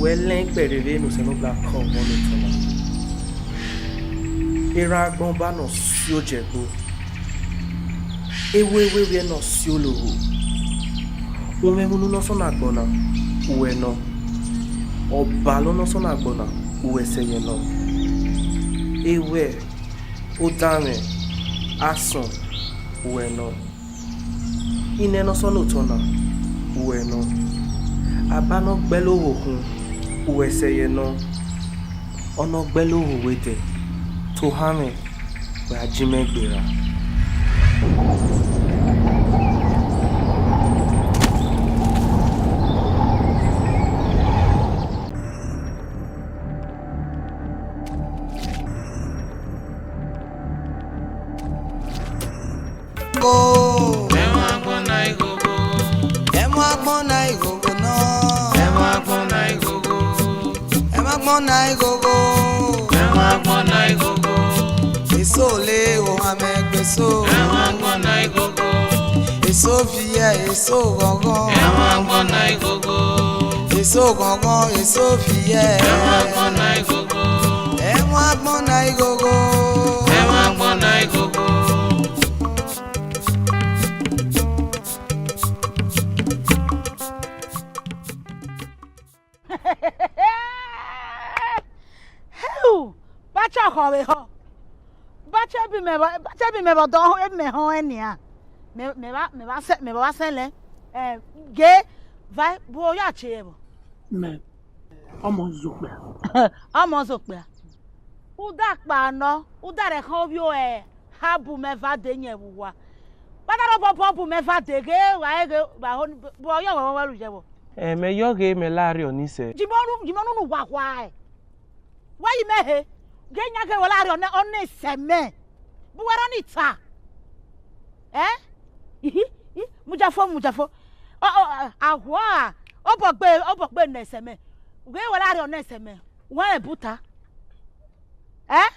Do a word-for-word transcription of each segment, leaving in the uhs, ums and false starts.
Wẹ lẹ ikpẹdẹ vbene Osanobua kọ ọmọ ne otọ na. Erha agbọn ọba ne ọ si ogiẹgbo, ewewe vbiẹ ne ọ si ologho. Umwemwu ne u nọ sọn agbọn na, uwẹ nọ. Ọbalọ ne u nọ sọn agbọn na, uwẹ sẹ yẹ nọ. Ewẹ, odanmwẹ, asọn, uwẹ nọ. Inẹ ne ọ sọn otọ na, uwẹ nọ. Aba ne ọ gbẹlẹ ogho khin, uwẹ sẹ yẹ nọ. Ọ ne ọ gbẹlẹ ogho wẹ dẹ, tohan mwẹ, wẹ a ji mẹ gbe ra. Ẹmwẹ agbọn na ighogo. Ẹmwẹ agbọn na ighogo nọ. Ẹmwẹ agbọn na ighogo. Ẹmwẹ agbọn na ighogo. Ẹmwẹ agbọn na ighogo. Eso le ohan mẹ gbe so. Ẹmwẹ agbọn na ighogo. Eso viẹ, eso ghọghọ. Ẹmwẹ agbọn na ighogo. Eso ghọghọ, eso viẹ. Ẹmwẹ agbọn na ighogo. Ẹmwẹ agbọn na ighogo. Ẹmwẹ agbọn na ighogo. Heu, bacha khọ vbe họ. Bacha bi mẹ vbọ, bacha bi mẹ vbọ dọ, e mẹ họn ẹn nia. Mẹ, mẹ vba, mẹ vba sẹ, mẹ vba sẹlẹ. Eh, ge, va, bu ya che vbọ. Mẹ, ọmọ zokpia. Ọmọ zokpia. Uda kpa nọ, uda rẹ khan ovbi ẹ, ha bu mẹ va de yẹn vbe uwa. Vbada rọ bọbọ bu mẹ va de ghe, wa ghe, wa ho, bu ọyọ wẹ wẹ lu ye vbọ. Eh, mẹ yọ ghe mẹ la rriọ ni sẹ. Jimonu, jimonu nu wa khua ẹ. Wa yi mẹ he, ghe yan ghe wẹ la rriọ nẹ, ọ nẹ sẹ mẹ. Bu wẹ rọ ni ta. Eh? Ihi, i, mujafo, mujafo. Ọ, ọ, a, aghua, obọ gbe, obọ gbe nẹ sẹ mẹ. Ghe wẹ la rriọ nẹ sẹ mẹ. Wa rẹn buta. Eh?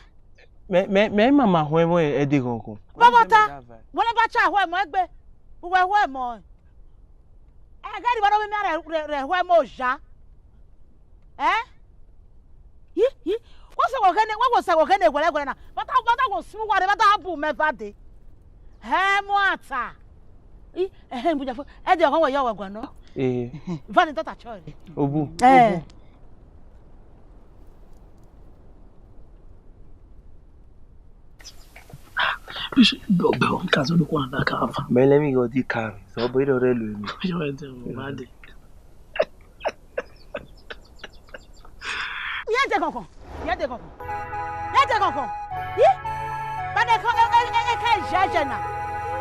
Mẹ, mẹ, mẹ i mama huẹn mọ ẹdẹ ghọghọ. Baba ta, wẹ ne bacha huẹn mọ egbe. Uwẹ huẹn mọ. Ẹghẹ ni vbọ nọ vbe mẹ rẹ, rẹ, rẹ huẹn mọ oja. Eh? Yi, yi. Wẹ sẹ wẹ ghene, wẹ, wẹ sẹ wẹ ghene wẹrẹ wẹrẹ na. Bata, bata wẹ sunu wa re, bata bu mẹ va de. Hẹ mọ ata. I, ẹhẹn, mujafo. Ẹdẹ ọghọn wẹ yọ wẹ guan nọ. Eh. Va de dọta chọ re. Obu. Eh. Obu. Bishop, bro, bro, kazo do kwa na ka fa. Mele mi go di ka. So bo iro re lu mi. Yo, ete mo ba de. Ye de koko. Ye de koko. Ye de koko. Yi? Ba de ko, e, e, e, e, ka je je na.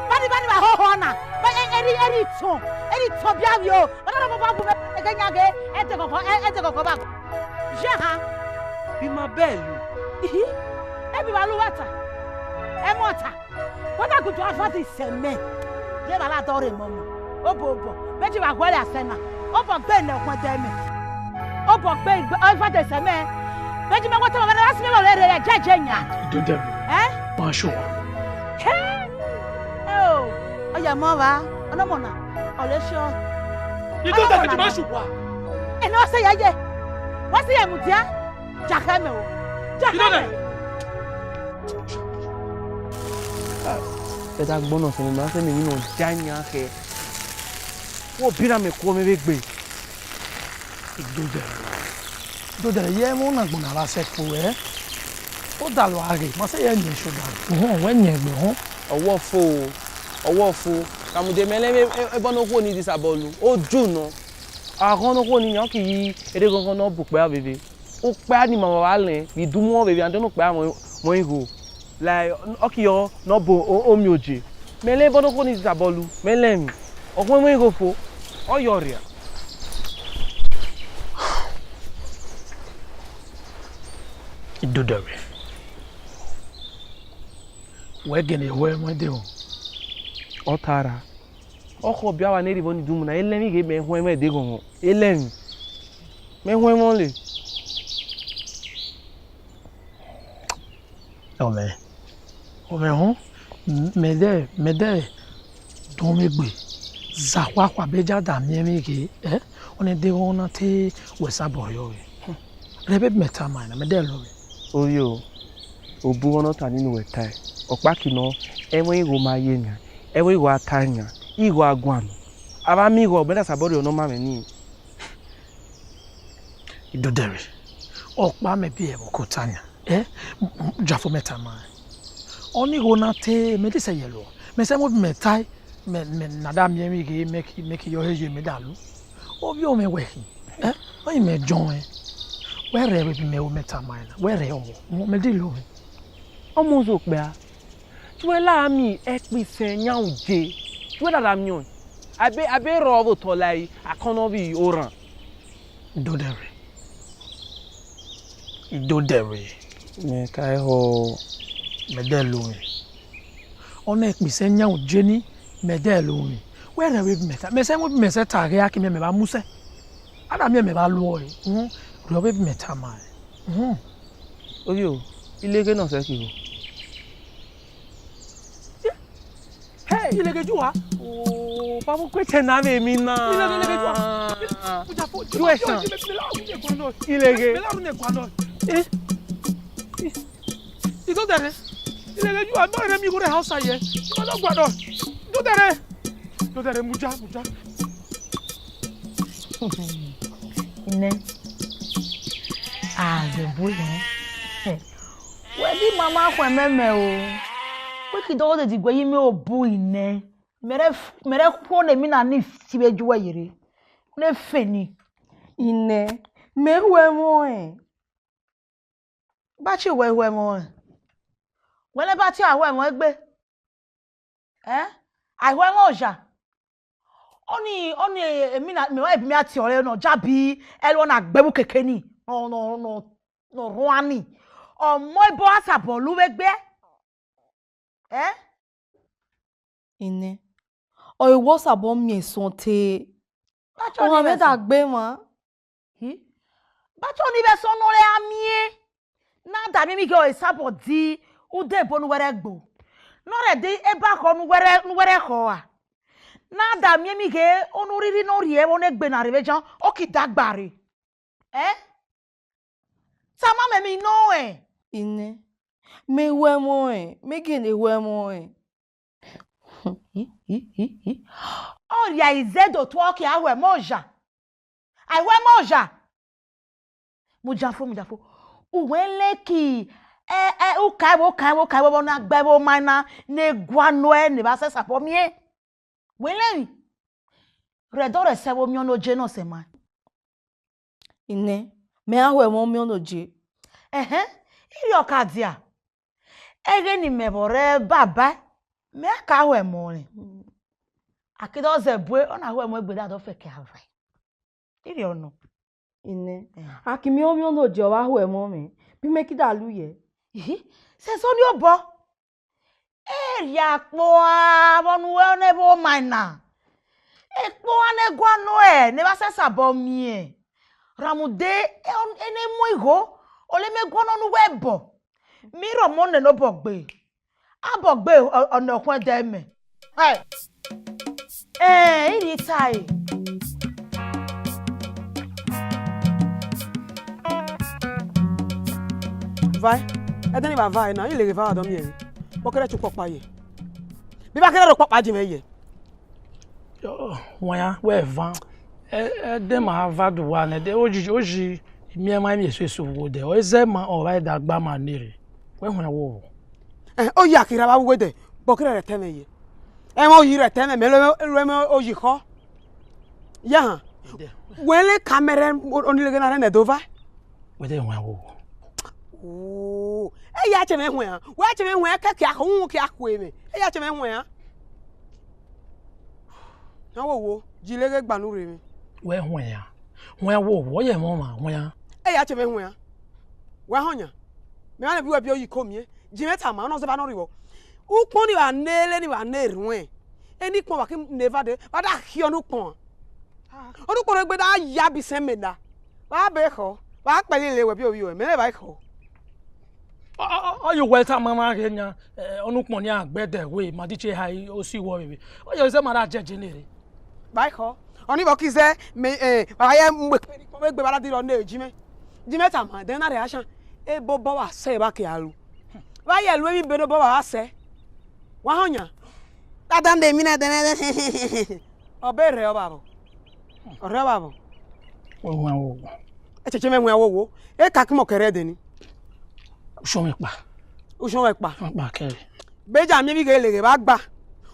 Ba ni, ba ni ba ho ho na. Ba e, e ri, e ri to. E ri to bia wi o. Ba na ba ba bu me, e ke nya ge. E de koko, e, e de koko ba. Je ha. Bi ma belu. Ihi. E bi ba lu wa ta. E mo ta. Wẹ na gudu avadi sẹ mẹ, ye vba la dọ re mọmọ. Obọ, obọ, vbe ji vba guẹre asẹ na. Obọ gbe nẹ ọkhuẹn dẹ mẹ. Obọ gbe avadi sẹ mẹ. Vbe ji mẹ wẹtọ mẹ na si mẹ vbe rere jẹjẹ yan. Ido dẹ mẹ. Eh? Ma sure. He. Eo. Ọya mọ vba. Ọnọmọ na. Ọlẹ sure. Ido dẹ mẹ, ma sure. Ẹnẹ ọ sẹ ya ye. Wẹ sẹ ya mudia. Jakhẹ mẹ o. Jakhẹ mẹ. Ẹdẹ agbọn na sẹ mẹ, ma sẹ mẹ emwi nọ ya yan khẹ. Wẹ obina mẹ kuọ mẹ vbe gbe. Idodẹ. Idodẹ, ye ẹmwẹ ọna gbọna vbe asẹ kpo ẹ. Ọ dalọ a ghe, ma sẹ ye yin eso da. Uhun, wẹ yin egbe họn. Ọwọ fo o, ọwọ fo. Kamude mẹ lẹ vbe, e, ẹbọ ne okhuo ni disabọ lu. Oju nọ. Aghọn ne okhuo ni yan, ọ ki yi ere ghọghọ ne ọ bu ukpẹ a vbe vbe. Ukpẹ a ni ma vba lẹ, vbe idumu ọ vbe vbe, and then ukpẹ a mọ, mọ igho. Like, ọ ki yọ, ne ọ bu o, omiọnmwẹ oje. Mẹ lẹ ẹbọ ne okhuo ni disabọ lu, mẹ lẹ emwi. Ọ khuẹn mọ igho fo, ọ yọ ria. Idodẹ. Wẹ gele wẹ wẹn de o. Ọ ta ra. Ọkhọ biẹ wa ne rhie vbọ ni dumu na, elẹmwi ghe mẹ huẹn mwẹ de ghọghọ. Elẹmwi. Mẹ huẹn mwẹ le. Ọmẹ. Ọmẹ họn. Mẹ dẹ, mẹ dẹ dọn mwẹ gbe. Za khua khua bẹ ja da miẹn mwẹ ghe. Eh? Ọni deghẹ ọ na te wẹ sabọ rriọ vbe. Rẹ vbe mẹ tama na, mẹ de lọ vbe. Ovie o, obọ ughọn nọ ta nene uwẹ tae. Ọkpa ki nọ, ẹmwẹ igho ma ye yan, ẹmwẹ igho a ta yan, igho a guan. A vba miẹn igho, ọ bẹdẹ sabọ rriọ ne ọ ma mwẹ nii. Idodẹrhe, ọkpa mẹ biẹ vbe okota yan. Eh? Jafo mẹ tama. Ọni igho na te, mẹ de sẹ yẹ lọ. Mẹ sẹ mo bi mẹ tae, mẹ, mẹ na da miẹn emwi ghe, mẹ ki, mẹ ki yọ he ye mẹ da lu. Ovbi omẹ wẹ khin. Eh? Ọni mẹ jọn ẹn. Wẹ rẹ vbe mẹ o mẹ tama na. Wẹ rẹ ọmọ, mẹ de lo mwẹ. Ọmọ zo kpẹ a. Ju wẹ la miẹn ẹkpẹsẹ yan uje. Ju wẹ la da miẹn ọẹn. Abe, abe rọ vbe otọ lai, akọn nọ vbe oran. Idodẹrhe. Idodẹrhe. Mẹ ka họ. Mẹ de lo mwẹ. Ọni ẹkpẹsẹ yan uje ni, mẹ de lo mwẹ. Wẹ rẹ vbe mẹ ta, mẹ sẹ mu mẹ sẹ ta ghe a ki mẹ mẹ vba mu sẹ. A da miẹn mẹ vba luọ ẹre. Uhun. Rẹ vbe mẹ tama ẹre. Uhun. Ovie o, ileghe nọ sẹ ki ho. Hey, ileghe ju wa. Oh, papa, kue tẹ na vbe mi na. Ileghe, ileghe ju wa. Ju ẹsan. Ileghe. Eh? Idodẹrhe. Ileghe ju wa, nọ rẹ mi igho rẹ house ye. Ima nọ gua dọ. Idodẹrhe. Idodẹrhe, muja, muja. Nẹ. Ah, the boy, eh. Wẹ di mama khuẹn mẹ mẹ o. Wẹ ki dọghe odede guẹ yi mẹ obu inẹ. Mẹ rẹ, mẹ rẹ khuo ne mi na ni si vbe ju wẹ yere. Ne feni. Inẹ, mẹ hu ẹmwẹ ọnrẹn. Ba tie wẹ hu ẹmwẹ ọnrẹn. Wẹ nẹ ba tie a hu ẹmwẹ egbe. Eh? A hu ẹmwẹ oja. Ọni, ọni, emi na, mẹ wa ebi mẹ a tie ọre nọ, jabi, ẹlọ na gbe vbe ukeke ni, nọ, nọ, nọ, nọ rhuan ni. Ọmọ ebo a sabọ lu vbe egbe. Eh? Inẹ. Ọ i wọ sabọ miẹn sọn te. Ọhan mwẹ da gbe mwa. Hi? Bacho ni vbe sọn nọ re a miẹn. Na da miẹn mi ghe ọ i sabọ di ude ebo ne uwẹ rẹ gbo. Nọ rẹ de eba khọ ne uwẹ rẹ, ne uwẹ rẹ khọ a. Na da miẹn mi ghe unu rhirhi ne ọ rhie ẹvbo ne egbe na rre vbe jan, ọ ki dagba rre. Eh? Tama mẹ mi nọ ẹn. Inẹ, mẹ hu ẹmwẹ ọnrẹn, mẹ gele hu ẹmwẹ ọnrẹn. Ọ ria izẹdo tuẹ ọ ki a hu ẹmwẹ oja. A i hu ẹmwẹ oja. Mudia fo, mudia fo. Uwẹ leki, ẹ, ẹ, uka ẹvbo, uka ẹvbo, uka ẹvbo, vbọ na gbe ẹvbo ma na, ne guan nuẹ, ne vba sẹ sabọ miẹn. Wẹ lẹ emwi. Rẹ ẹdọ rẹ sẹ vbe omiọn ne oje nọ sẹ ma. Inẹ, mẹ a hu ẹmwẹ omiọn ne oje. Ẹhẹn, irhiọ ka dia. Ẹghẹ ne imẹ vbe ọre baba, mẹ a ka hu ẹmwẹ ọnrẹn. A ke dọ zẹ bue, ọ na hu ẹmwẹ egbe da dọ fẹkẹ avai. Irhiọ nọ. Inẹ. Eh. A ki miẹn omiọn ne oje ọ vba hu ẹmwẹ ọnrẹn, bi mẹ ki da lu yẹ. Ihi, sẹsọ ni obọ. Eria kpoa, vbọ ne uwẹ ne ẹvbo ma na. Ekpoa ne guan nuẹ, ne vba sẹ sabọ miẹn. Ramude, ene mu igho, ole mẹ guan nọ ne uwẹ bọ. Mi rọ mọ nene obọ gbe. Abọ gbe ọ, ọ nọ khuẹn dẹ mẹ. Ẹ, ẹ, I rhie tae. Vae, ẹdẹ ne I vba vae na, I leghe eva dọ miẹn emwi. Vbọ kẹrẹ tu ukpọkpa ye. Bi vba kẹrẹ rẹ ukpọkpa di mwẹ ye. Yo, wẹn ya, wẹ van. Ẹ, ẹdẹ ma va du wa nẹ, ẹdẹ, o ji, o ji, miẹn ma emwi esuesu vbe uwodẹ. Ọ zẹ ma, ọ vba da gba ma nere. Wẹ huẹn wo. Ẹ, oya kira vbe uwodẹ, vbọ kẹrẹ rẹ tẹ mwẹ ye. Ẹmwẹ oyi rẹ tẹ mwẹ, mẹ lo, lo ẹmwẹ oyi khọ. Ya han. Wẹ le kamẹrẹ onileghe na rẹ nẹ do va. Wẹ de wẹn wo. Oo, e ya che mwẹ huẹn. Wẹ che mwẹ huẹn, kẹ kia khu, kia khu emẹ. E ya che mwẹ huẹn. Na wo wo, ji leghe gba nu rre mwẹ. Wẹ huẹn ya. Huẹn wo, wo ye mọ ma, huẹn ya. E ya che mwẹ huẹn. Wẹ họn yan. Mẹ mane bi wẹ bi oyi ko miẹn. Ji mwẹ tama, ọ nọ zẹ ba nọ rri vbọ. Ukpọn ni vba nele, ni vba ne ruẹn. Eni ukpọn vba ki ne va de, vba da khiọ ne ukpọn. Ọnukpọn ne gbe da ya bi sẹ mẹ na. Vba be khọ, vba kpẹlẹ le wẹ bi ovbi ruẹ, mẹ mẹ vba khọ. Ọ, ọ, ọ, ọ ye wẹ tama ma ghe yan, eh, ọnukpọn ni a gbẹdẹ wẹ, ma di che ha osi wọ vbe. Ọ ye zẹ ma da jẹjẹ nere. Vba khọ. Ọni vbe ọ ki zẹ, mẹ, eh, vbe a ye mu ekpẹn ni kpọnmwẹ egbe vbe a na di rọ ne Jimẹ. Jimẹ tama, ẹdẹ na rre ashan, ebo obọ vbe a sẹ vbe a ke a lu. Vbe a ye lu emwi be ne obọ vbe a sẹ. Wa họn yan. Dada nde mi na dẹ nẹ. Ọ be rre ọvbavbọ. Ọ rre ọvbavbọ. Wẹ wian wo wo. Ẹ cẹcẹ mwẹ wian wo wo. E ka kpimọ kẹrẹ ẹdẹ ni. Ushọn mwẹ kpa. Ushọn mwẹ kpa. Ushọn kpa kẹrẹ. Benjamin vbe ighe leghe vbe a gba.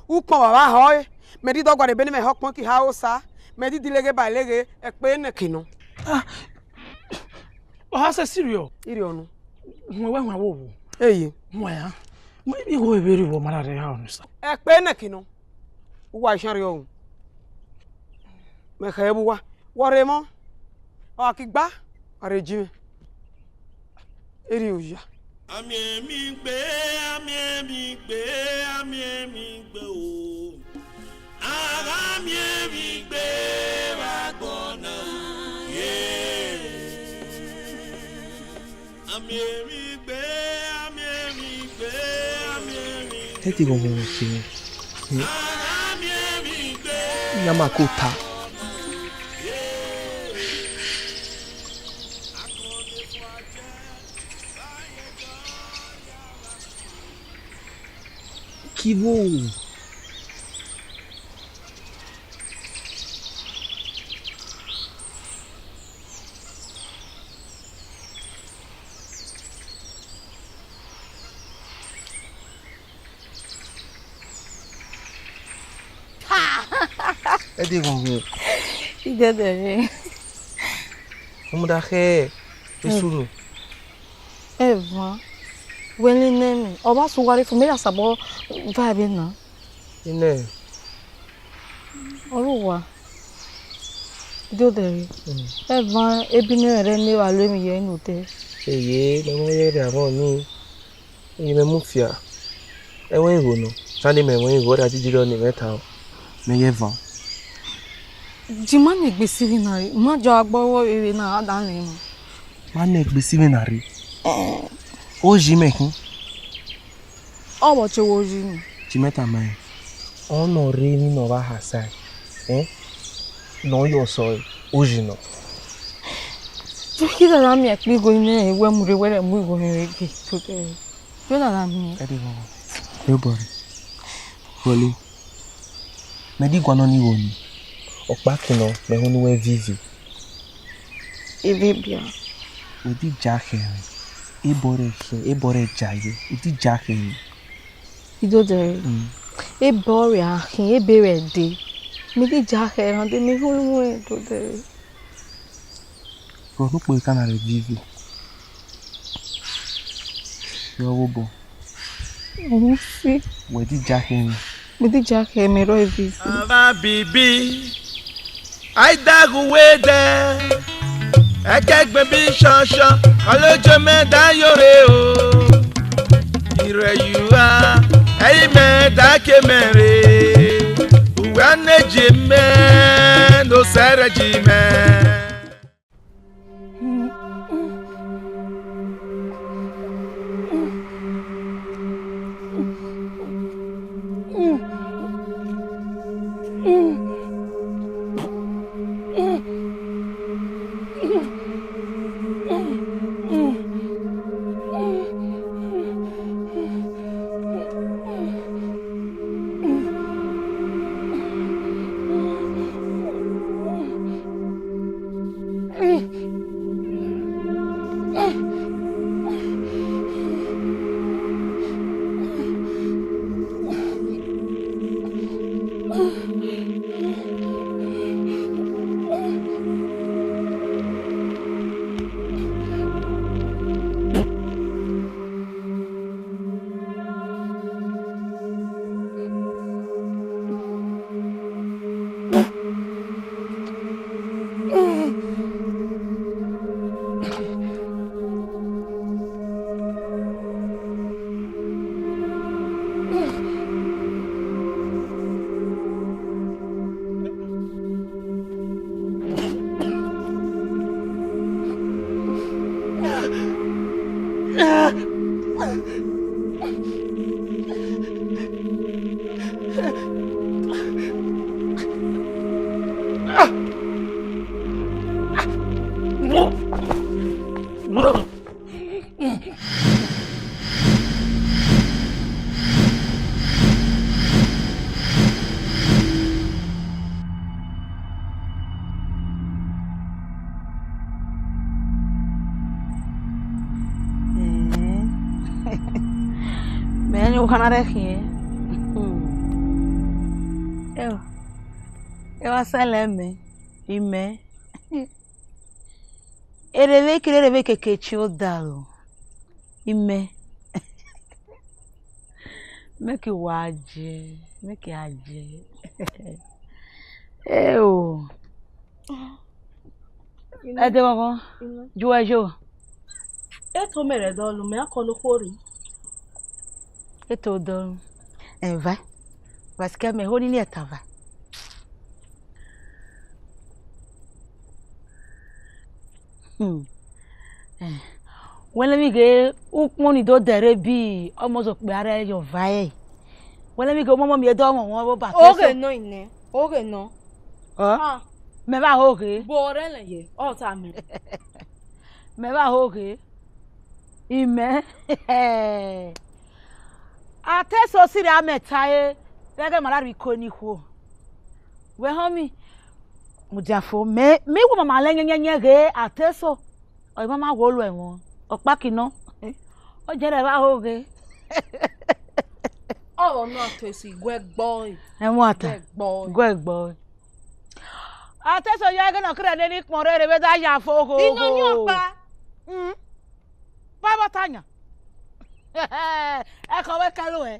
Ukpọn vbe a vba họe. Mẹ di dọgua rre ebe ne mẹ họkpọn ki ha osa. Mẹ di di leghe ba leghe, ẹkpẹ nẹ ke nọ. Ah. Ọ ha sẹ serious? Irriọ nu. Huẹn wẹ huẹn wo wo. Eye. Huẹn a. Igho vbe rre vbe ọ ma na rre ha ọnii sa. Ẹkpẹ nẹ ke nọ. Uwa ishan rriọ o. Mẹ khẹ vbe uwa. Wọ rre emọ. Ọ gha ki gba, wa rre Jimẹ. Erriọ oya. Amiẹn mi gbe, amiẹn mi gbe, amiẹn mi gbe o. Agha miẹn mi gbe vbe agbọn na o. Yeah. Amiẹn mi gbe, amiẹn mi gbe, amiẹn mi gbe. Ẹ ti ghọghọ vbe ọse mwẹ. Agha miẹn mi gbe. Iran ma ke ota. Kiwo. Ẹ de ghọghọ. Idẹdẹ rre. Rhunmwuda khẹ esunu. Ẹvan, wẹ ne nẹ mẹ, ọ vba sẹ uwa rre fo, mẹ ya sabọ va ẹvbo na. Inẹ. Ọ rre uwa. Idẹdẹ rre. Mm. Ẹvan, ebi ne mwẹ rẹ ne wa lu emwi ye ne odẹ. Eye, mẹ mọ ye rre avọn ni. Iye mẹ mu fia. Ẹwẹn igho nọ. Sani mẹ ẹwẹn igho, ọ da didi rọ ne mẹ ta o. Mẹ ye van. Ji ma ne egbe sivbi na re, ma jọ agbo ọvọ vbe na, a da lẹ emwa. Ma ne egbe sivbi na re. Eh. Oji mẹ khin. Ọ vbọ che wo oji ni? Ji mẹ tama ẹn. Ọ nọ rre emwi ne ọ vba ha sa ẹn. Eh? Ne ọ yọ sọ ẹn, oji nọ. Ju khi da na miẹn kpigho nẹ, wẹ mu rre, wẹ rẹ mu igho mwẹ vbe gbe. Ju da na miẹn. Ẹ de ghọghọ. Ẹ obọ rre. Wọle. Mẹ di gualọ ni igho ni. Ọkpa kin nọ, mẹ hu ne uwẹ vivi. Ivibia. U di ja khẹ mwẹ. Ebọ rẹ khin, ebọ rẹ ja ye. U di ja khẹ mwẹ. Idodẹ. Mm. Ebọ rẹ a khin, ebe rẹ de. Mẹ di ja khẹ mwẹ, de mẹ hu ne uwẹ Idodẹ. Bro, nukpo ekana rẹ vivi. Yọ vwobọ. Mo fi. Wẹ di ja khẹ mwẹ. Mo di ja khẹ mwẹ rọ vivi. Ava bibi. Aidaghu wede. Ẹkẹgbe bi shọnshọn. Ọlọjọ mẹ da yọrre o. Irẹyua. Ẹyi mẹ da ke mẹ re. Uwa ne je mẹ. No sẹrẹ ji mẹ. Mẹ ni u khana rẹ khian. Eo, e wa sẹlẹ mẹ, imẹ. Erevbe kere erevbe keke chi odaro. Imẹ. Mẹ ke wa jẹ, mẹ ke a jẹ. Eo. Ẹdẹ ghọghọ, ju wẹ yo. Eto mẹ rẹ dọlu, mẹ a kọ nokhuo rri. Eto dọlu. Ẹnva. Wa sikẹ mẹ ho ni ni ẹta va. Hmm. Eh. Wẹ lẹ mi ghe ukpọn ni do dẹre bi ọmọ zọ kpe ara ẹ yọ va ẹ. Wẹ lẹ mi ghe ọmọ miẹn dọ wọn wọn ba. Oghe nọ inẹ, oghe nọ. Ọ? Ah. Mẹ bha ho ghe. Bo rẹ lẹ ye, ọ ta mẹ. Mẹ bha ho ghe. Imẹ. Ateso sirri amẹ ta e, vbe ẹghẹ ma la rri iko ni khuo. Wẹ họn mi, mudia fo, mẹ, mẹ wẹ mama lẹ yẹnyẹnyẹn ghe Ateso. Ọ ma ma wo lu ẹmwẹ, ọkpaki nọ. Ọ jẹrẹ vbe a ho ghe. Ọ vbe nọ Ateso, iguẹ gbọ e. Ẹmwata. Iguẹ gbọ e. Iguẹ gbọ e. Ateso ya ghe nọ kere nene ikpọn rere vbe da ya fo gho. Ino ni ọkpa. Mm. Baba Tanya. Ẹkọ vbe kẹlo ẹ.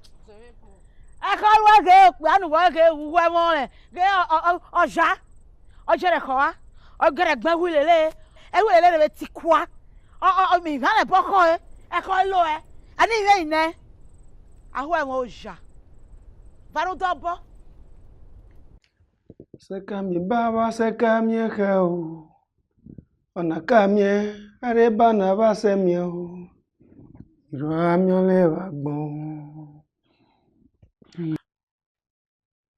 Ẹkọ ruẹ ghe okpia nu vọ ghe uwu ẹmwẹ ọnrẹn ghe ọ, ọ, ọ, ọya. Ọ jẹrẹ ẹkọ a. Ọ gẹrẹ gbẹn wi lele. Ẹ wi lele rhe vbe ti kua. Ọ, ọ, ọ, mi mhanẹ bọ khọ ẹ. Ẹkọ lo ẹ. Ẹni vbe nẹ. Ahu ẹmwẹ oya. Vano dọ bọ. Sẹkamiẹn ba wa sẹkamiẹn khẹ o. Ọna ka miẹn, areba na vba sẹ miẹn o. Irọ gha miẹn ọlẹ vba gbọn.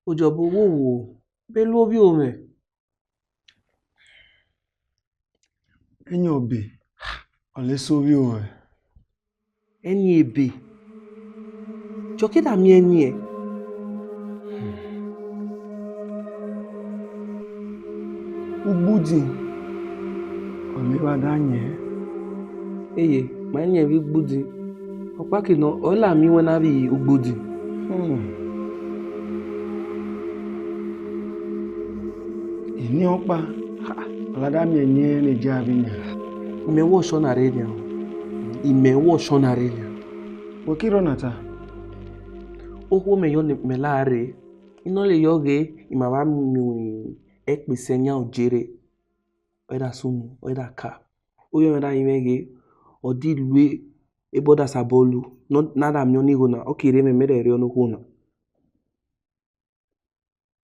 Ojọbo wo wo, belu ovbi omwẹ. Ẹni ọbe, ọ le so ovbi omwẹ. Ẹni ebe. Jọ ke da miẹn ẹni ẹ. Ugbudin, ọ le vba da yẹn. Eye, ma yẹn vbe ugbudin. Ọkpaki nọ, ọ la miẹn wẹ na vbe ugbudin. Hmm. Eni ọkpa, ha, ọ la da miẹn ẹni ẹ ne ja vbe nian. Imẹ wẹ ọshọ na rre nian. Imẹ wẹ ọshọ na rre nian. Wẹ ki rọ na ta? Okhuo mẹ yọ ne mẹ la rre. I nọ le yọ ghe, ima vba miẹn ẹkpẹsẹ yan ojere. Ọ da sunu, ọ da ka. Ovbi mwẹ da yin mwẹ ghe, ọ di lu ebọ da sabọ lu. Nọ, na da miẹn ọni igho na, ọ ki rre mwẹ, mẹ rẹ rre ọnọkhuo na.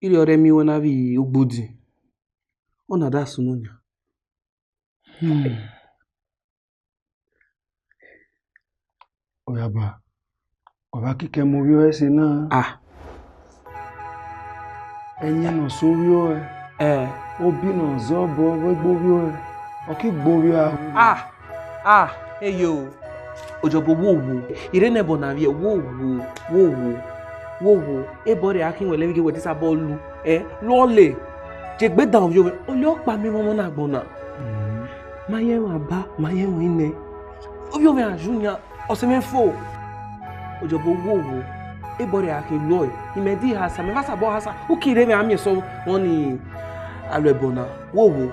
Irriọ rẹ miẹn wẹ na vbe ugbudin. Ọna da sunu yan. Hmm. Oyaba, ọ bha kike mu ovbi ọe ẹse na. Ah. Ẹyẹn nọ so ovbi ọe. Eh. Obi nọ zẹ obọ vbe gbe ovbi ọe. Ọ ki gbe ovbi ọe ahu. Ah. Ah, eyo. Ojọbo wo wo. Ire nẹ ẹbọ na vbiẹ, wo wo, wo wo, wo wo. Ebọ rẹ a khin wẹ lẹ vbe ghe wẹ te sabọ lu. Eh, lu ọle. Je gbe dan ovbi ọe. Ọle ọkpa mẹ mwẹ ọmọ na agbọn na. Mm. Ma yẹ mwẹ aba, ma yẹ mwẹ inẹ. Ovbi ọe a ju yan, ọ sẹ mwẹ fo. Ojọbo wo wo. Ebọ rẹ a khin lu ọe. Imẹ di hasa, mẹ vba sabọ hasa. U ki rre mwẹ a miẹn sọ, wọn ni a lu ẹbọ na. Wo wo.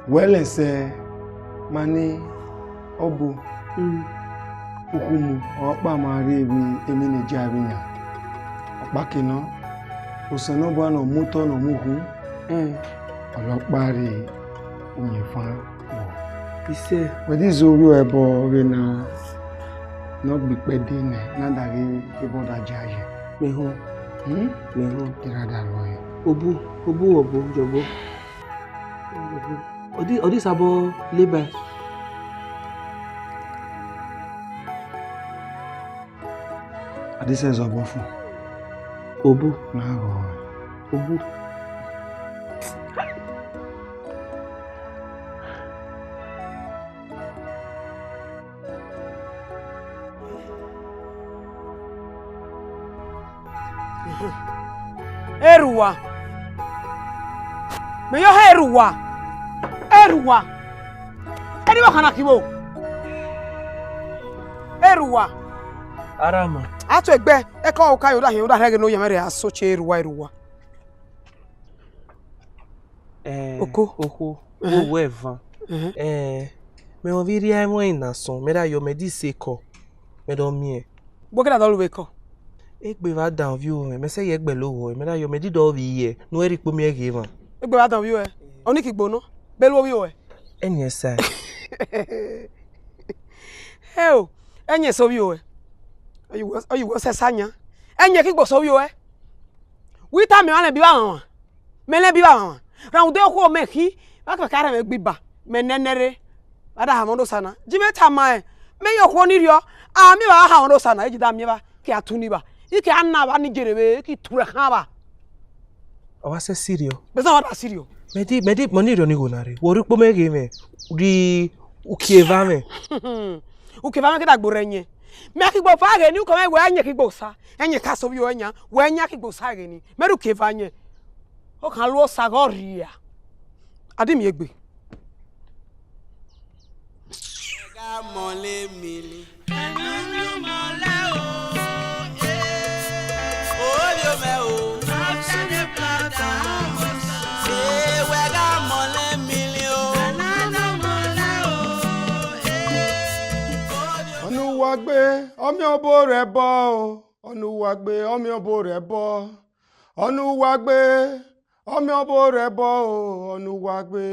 Wẹ lẹ sẹ, ma ni ọbo. Mm. Ukhumu, ọkpa ma rre vbe emwi ne ja vbe yan. Ọkpa ke nọ, Osanobua nọ mu otọ nọ mu ukhun. Mm. Ọlọkpa rre uyẹnfan. Isẹ. Wẹ di zẹ ovbi ọe ẹbọ vbe na, ne ọ gbe ikpẹdẹ nẹ, na da ghe ebọ da dia ye. Mẹ họn. Hmm? Mẹ họn. Ira da lọ ye. Obu, obu, obu, jọbo. Ọ di, ọ di sabọ leba. Adisa zọ obọ fo. Obu. Na ghọ. Obu. Erhuwa. Mẹ yọ hẹ erhuwa. Erhuwa. Ẹni vbe ọkhan na khin vbo? Erhuwa. Arama. A tue egbe, ẹko ọka yo da hin, da rhẹghe ne oya mwẹ rre a so che erhuwa, erhuwa. Eh, Oko. Okhuo, Ẹhẹn. Wo wẹ van. Ẹhẹn. Eh, mẹ mwẹ ovbi rhia ẹmwẹ na sọn, mẹ da yọ, mẹ di se ekọ, mẹ dọ miẹn. Bo ke da dọ lu vbe ekọ? Egbe vbe a dan ovbi uwẹ, mẹ sẹ ye gbe lo wẹ, mẹ da yọ, mẹ di dọ vbi ye, ne u ri kpo miẹn ghe van. Egbe vbe a dan ovbi uwẹ, ọni ki gbo nọ, bẹlu ovbi uwẹ. Ẹni ẹsa. Hẹ o, ẹni ẹsa ovbi uwẹ. Ọ yi wẹ, ọ yi wẹ sẹ sa yan. Ẹni ki gbo sẹ ovbi uwẹ. Wẹ tama mẹ, mẹ lẹ bi vba mwanmwa. Mẹ lẹ bi vba mwanmwa. Rhunmwuda okhuo mẹ khin, vbe a kpẹka rẹn mwẹ gbe iba, mẹ nẹ nẹ rre. Vbe a da hanmwẹ Osa na. Ji mẹ tama ẹn, mẹ ye okhuo ni rriọ, a miẹn evba vbe a hanmwẹ Osa na, e ji da miẹn evba, ke a tu ni vba. I ke a na vba ni jere vbe, i ki tu rẹ khan vba. Ọ wa sẹ serious. Bẹzẹ ọ wa da serious. Mẹ di, mẹ di, mẹ ni rriọ ni gho na rre. Wẹ u ri kpo mẹ ghe mwẹ, rhie uki eva mwẹ. Uki eva mwẹ ke da gborẹ yẹn. Mẹ ki gbo fa ghe ni, u kọ mwẹ wẹ ẹyẹn ki gbo sa. Ẹyẹn ka sẹ ovbi uwẹ yan, wẹ ẹyẹn ki gbo sa ghe ni. Mẹ rhie uki eva yẹn. Ọ khan lu Osa ghọ rria. A di miẹn egbe. Ọnuwa gbe, ọmiọn obo rẹ ẹbọ o. Ọnuwa gbe, ọmiọn obo rẹ ẹbọ. Ọnuwa gbe, ọmiọn obo rẹ ẹbọ o. Ọnuwa gbe.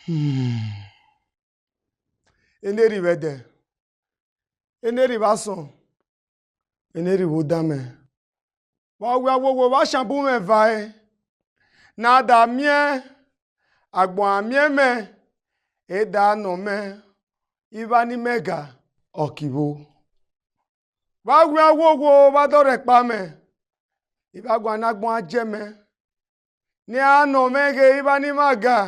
Hmm. Eneri vbe ẹdẹ, eneri vbe asọn, eneri vbe odamwẹ. Vbe a wia wowo vbe ashan bu mwẹ va ẹre, ne a da miẹn agbọn a miẹn mwẹ, e da nọ mwẹ, ivba ne imẹ ga, ọ ki vbo. Vbe a wian wowo vbe a dọrhẹ ẹkpa mẹ, I vbe a guan ne agbọn a jẹ mẹ, ne a nọ mwẹ ghe ivba ne ima ga,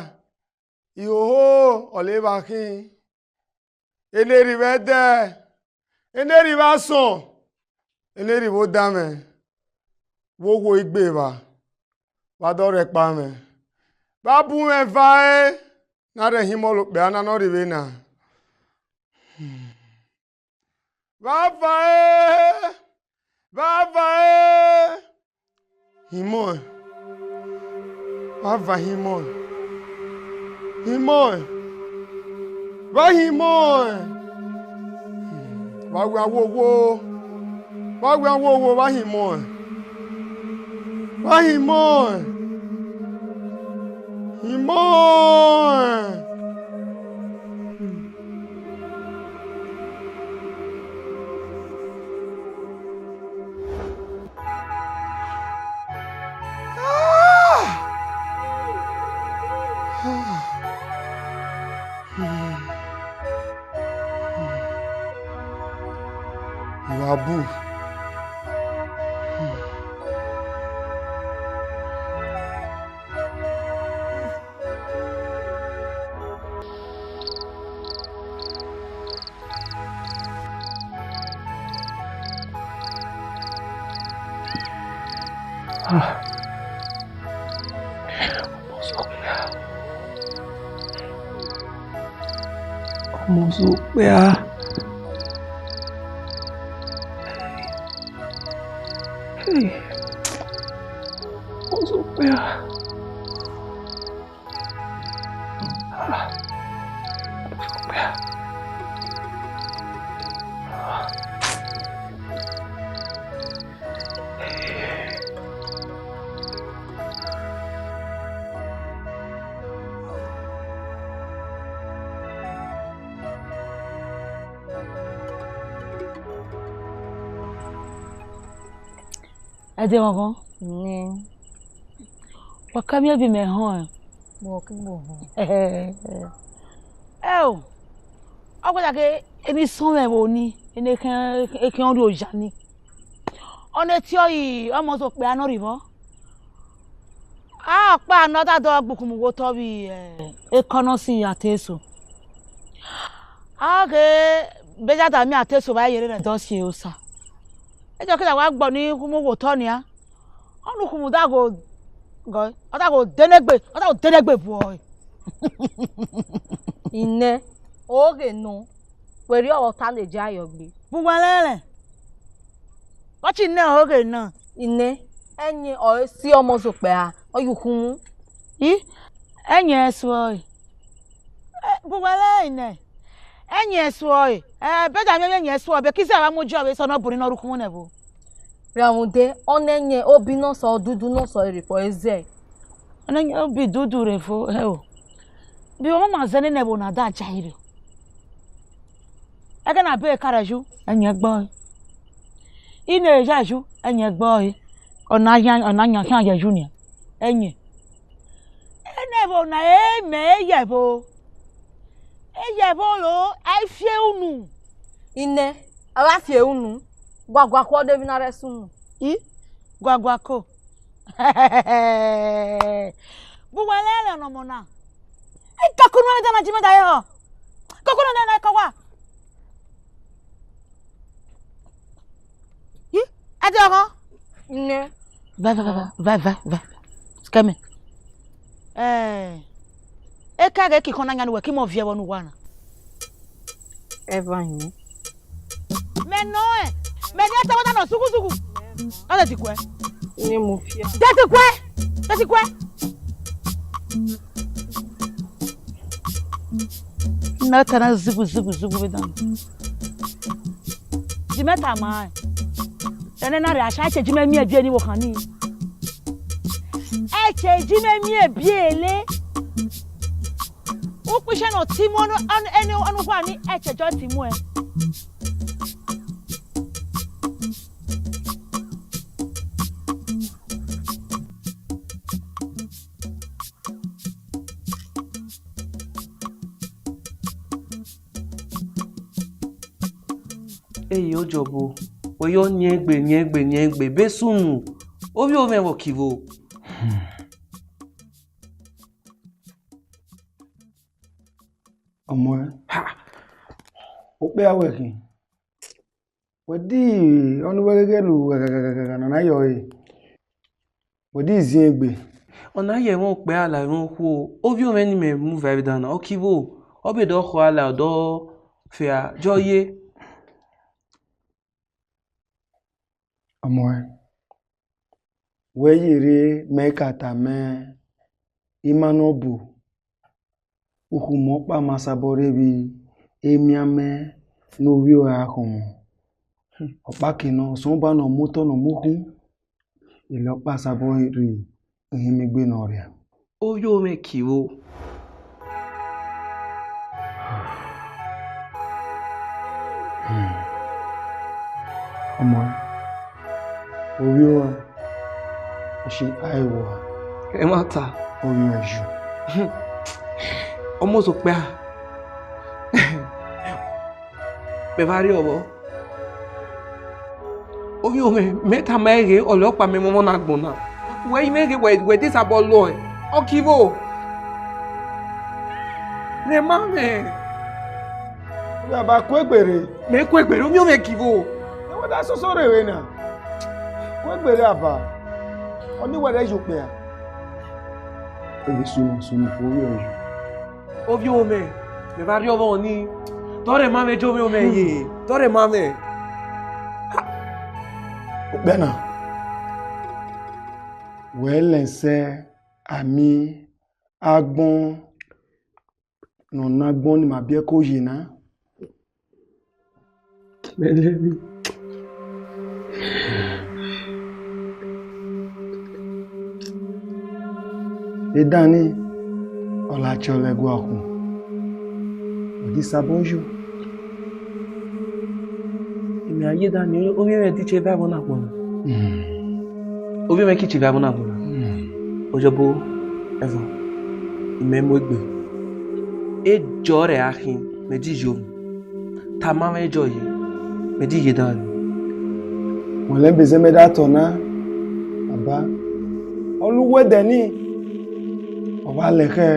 ihoho ọ le vba khin. Eneri vbe ẹdẹ, eneri vbe asọn, eneri vbe odamwẹ, vbe owo igbe evba, vbe a dọrhẹ ẹkpa mwẹ, vbe a bu mwẹ va ẹre, ne a rhie hin imẹ okpia na ne ọ rre vbe na. Vbe a va ẹre, vbe a va ẹre, hin imẹ. Vbe a va hin imẹ. Hin imẹ. Vbe a hin imẹ. Vbe a wian wowo. Vbe a wian wowo, vbe a hin imẹ. Vbe a hin imẹ. Hin imẹ. Iwabu. Ah. Ọmọ Zokpia. Ọmọ Zokpia. Hey. Ọmọ Zokpia. Ẹdẹ ọghan. Nẹ. Wa ka miẹn vbe imẹ họn ẹn. Wọ ke wọ họn. Ẹ o. Ọ wẹ daghe, emwi sọn mwẹ vbe oni. Ene ekhen, ekhen ọ rrie oya ni. Ọ na tiọe, ọmọ zokpia nọ rri vbọ. A, ọkpa nọ da dọ gbe ukhumu wo otọ vbe, eh, eko nọ si ate eso. A ghe, bejada miẹn ate eso vbe a ye rre ne dọ si osa. Ejo ke da wa gbe ọni ukhumu wo otọ nia. Ọni ukhumu da gho, gọ, ọ da gho denegbe, ọ da gho denegbe buẹ. Inẹ, oghe nọ, wẹ rri ọvbọta ne gia yọ gbe. Bu uwa lẹlẹ. Ọ ti nẹ oghe nọ. Inẹ, ẹyẹn ọre si ọmọ zokpia, ọ ye ukhumu. I, ẹyẹn ẹsuọe. Eh, bu uwa lẹlẹ inẹ. Ẹyẹn ẹsuọe. Eh, bejada miẹn ẹyẹn ẹsuọe, bẹkẹ ize a wa mu oji ọvbehe sẹ ọ nọ bun ne ọ rre ukhumu nẹ vbo. Rhunmwuda, ọ na ẹyẹn obi nọ sọ, odudu nọ sọ, rre fo ẹzẹ. Ọ na ẹyẹn obi dudu rre fo, ẹ o. Bi ọ ma ma zẹ nene ẹvbo na da ja ire. Ẹghẹ ne a bẹghe ka rre ẹyu, ẹyẹn gbe ọre. I na ya ẹyu, ẹyẹn gbe ọre. Ọ na yan, ọ na yan khian ye ẹyu nian. Ẹyẹn. Ene ẹvbo na, e mẹ e ye ẹvbo. E ye ẹvbo ro, a i fi unu. Inẹ, a wa fi unu. Guagua khuọ de vbe na rre sunu. I, guagua ko. Bu uwa lẹlẹ ọnọmọ na. Ikakunu ẹmwẹ da na ji mẹ da ye họ. Ikakunu ẹmwẹ da na kọ wa. Yi, ẹ dẹ ọghọ. Nẹ. Va, va, va, va, va, va, va. Sikẹ mẹ. Eh, eka ghe ke ikhọn na yan nuwẹ, ke imẹ viẹ vbọ ne uwa na. Eva hin. Mẹ nọ ẹ, mẹ ni ẹtẹ wẹdẹ nọ zughu zughu. Ọ de diguẹ. Ni mu fia. De diguẹ, de diguẹ. Na ta na zughu zughu zughu vbe dan. Ji mẹ tama ẹ. Ẹnẹ na rẹ asha ẹchẹ ji mẹ miẹn biẹ ni vbe okhan ni. Ẹchẹ ji mẹ miẹn biẹ le. Ukpishẹ nọ timu ọnu, ọnu, ẹni ọnu hua ni ẹchẹ jọ timu ẹ. Eye, Ojọbo, wẹ yọ niẹn egbe, niẹn egbe, niẹn egbe, be sunu, ovbi omẹ vwọ kivbo. Ọmọ ẹ. Ha! Okpia wẹ khin. Wẹ di ọni wẹ ghẹghẹ lu ghaghaghagha nana yọ ẹre. Wẹ di ziẹn egbe. Ọna ye ẹmwẹ okpia la ẹmwẹ okhuo, ovbi omẹ ni mẹ mu vbe dan na, ọ kivbo, ọ be dọ khọ ala, ọ dọ fia, jọ ye. Ọmọ ẹ, wẹ ye rre mẹ ka tama ima nọ bu, ukhumu ọkpa ma sabọ rre vbe emianmwẹ ne ovbi ọre a khọn. Ọkpa ke nọ, Osanobua nọ mu otọ nọ mu ukhun, ilẹ ọkpa sabọ rre uhunmwu egbe ne ọ ria. Ovbi omẹ kivbo. Hmm. Ọmọ ẹ, ovbi ọre, ọ si ae vbọ a? Ẹmwata. Ovbi ọre yu. Ọmọ zokpia. Mẹ vbe rri ọvbọ. Ovbi omẹ, mẹ tama ẹre ghe, ọlẹ ọkpa mẹ mwẹ ọmọ na agbọn na. Wẹ i mwẹ ghe, wẹ, wẹ de sabọ lọẹ. Ọ kivbo. Rẹ ma mwẹ. Uya ba kuegbe rre. Mẹ kuegbe rre, ovbi omẹ kivbo. Ẹ wẹ da soso rre vbe na. Kuegbe rre aba. Ọni wẹ rẹ yu okpia. Ebe sunu, sunu, ovbi ọre yu. Ovbi omẹ, mẹ vbe rri ọvbọ ni. Dọrẹ ma mwẹ, jọ ovbi omẹ ye. Dọrẹ ma mwẹ. Ha! Okpia na. Wẹ lẹ sẹ, ami agbọn, nọ na agbọn ni ma biẹ ko ye na. Mẹ lẹ emwi. Edan ni, ọ la tie ọlẹ gua khin. Ọ di sabọ yo. Imẹ a ye dan ni, ovbi mwẹ di che vbe agbọn na agbọn na. Hmm. Ovbi mwẹ ki che vbe agbọn na agbọn na. Hmm. Ojọbo, ẹvbo, imẹ mu egbe. Ejọ rẹ a khin, mẹ ji yo. Tama mwẹ ejọ ye. Mẹ di ye dan. Wẹ lẹ be zẹ mẹ da tọ na, baba. Ọ lu wẹ dẹ ni, ọ wa lẹ khẹ.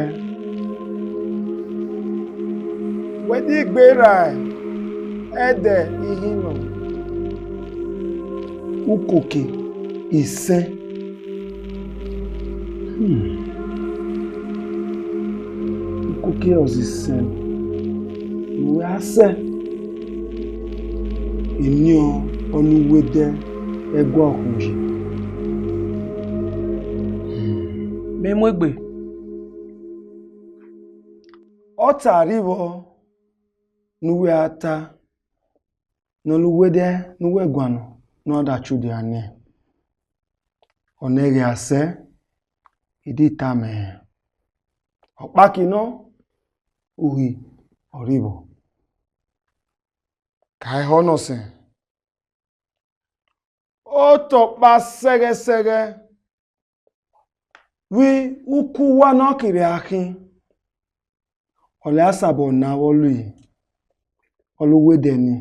Wẹ di gbe ra ẹdẹ ihin nọ, ukoke isẹn. Hmm. Ukoke ọzisẹn ne uwẹ a sẹ, eni ọ, ọ lu wẹ dẹ ẹguọkhọ yi. Hmm. Mẹ mu egbe. Ọ ta rivbọ ne uwẹ a ta, ne ọ lu wẹ dẹ ne uwẹ guan nọ, ne ọ da chudia nẹ. Ọ nẹghẹ a sẹ, I di tama ẹn. Ọkpaki nọ, uhi ọ rivbọ. Ka ehọ nọ sẹ, otọ ọkpa sẹghẹsẹghẹ, vbe uku uwa ne ọ kere a khin, ọ lẹ a sabọ na vbe ọ lu, ọ lu wẹ dẹ ni.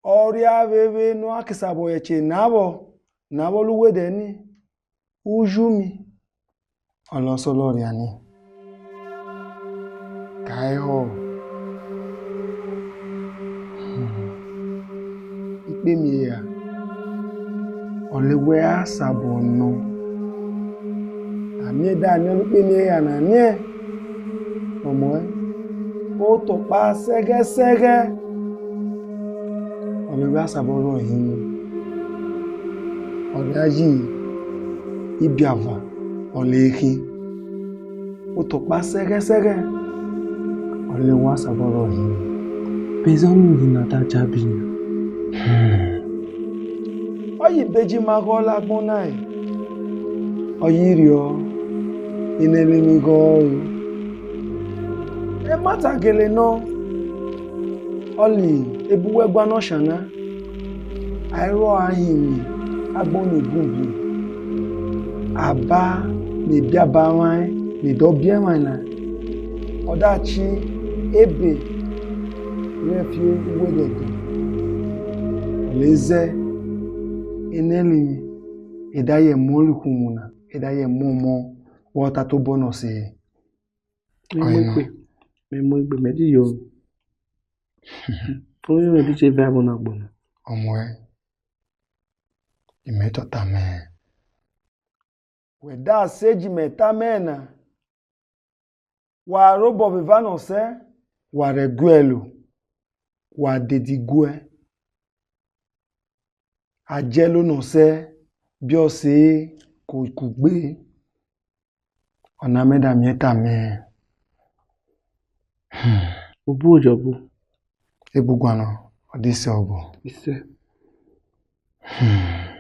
Ọ rhia vbe vbe ne a ke sabọ ye ẹchẹ na vbọ, na vbe ọ lu wẹ dẹ ni, u yu mi, ọ lẹ ọ sọlọ rhia ni. Ka ehọ. Hmm. Ikpemiẹn hia, ọ lẹ wẹ a sabọ nọ. A miẹn da miẹn ọnii, ikpemiẹn hia na niẹn, ọ muẹn, otọ ọkpa sẹghẹsẹghẹ, ọ lẹ wẹ a sabọ rrọọ hin. Ọ gha yi ibiava, ọ lẹ khin. Otọ ọkpa sẹghẹsẹghẹ, ọ lẹ wẹ a sabọ rrọọ hin. Bẹzẹ ọnii na da jabi nia. Hmm. Ọ yi beji ma ghọ la agbọn na ẹn. Ọ yi rriọ, enẹ ẹmwẹ emwi ghọ ẹre. Ẹmwata gele nọ, ọ li ebu wẹ gua nọ shan na. A i ru a hin emwi agbọn ne gungu, aba ne biaba mwa ẹn, ne dọ biẹ mwa ẹn na, ọ da ci ebe rẹ fi uwu ẹdẹdẹ. Ọ lẹ zẹ, enẹ ẹmwẹ emwi, e da ye mu orukhunmwu na, e da ye mu ọmọ, wẹ ọ ta tobọ nọ sẹ. Mẹ mu egbe, mẹ mu egbe, mẹ di yo. Oyin mẹ di che vẹ abọ na gbọna. Ọ muẹn, imẹ tọ tama ẹn. Wẹ da sẹ eji mẹ tama ẹn na, wa robọ vbe eva nọ sẹ, wa rhe guẹ lo, wa dedi guẹ. A jẹ lo nọ sẹ, biẹ ọse ko kugbe. Ọna mẹ da miẹn tama ẹn. Hmm. Obu ojọbu. Egbuguan nọ, ọ di sẹ obọ. Isẹ. Hmm.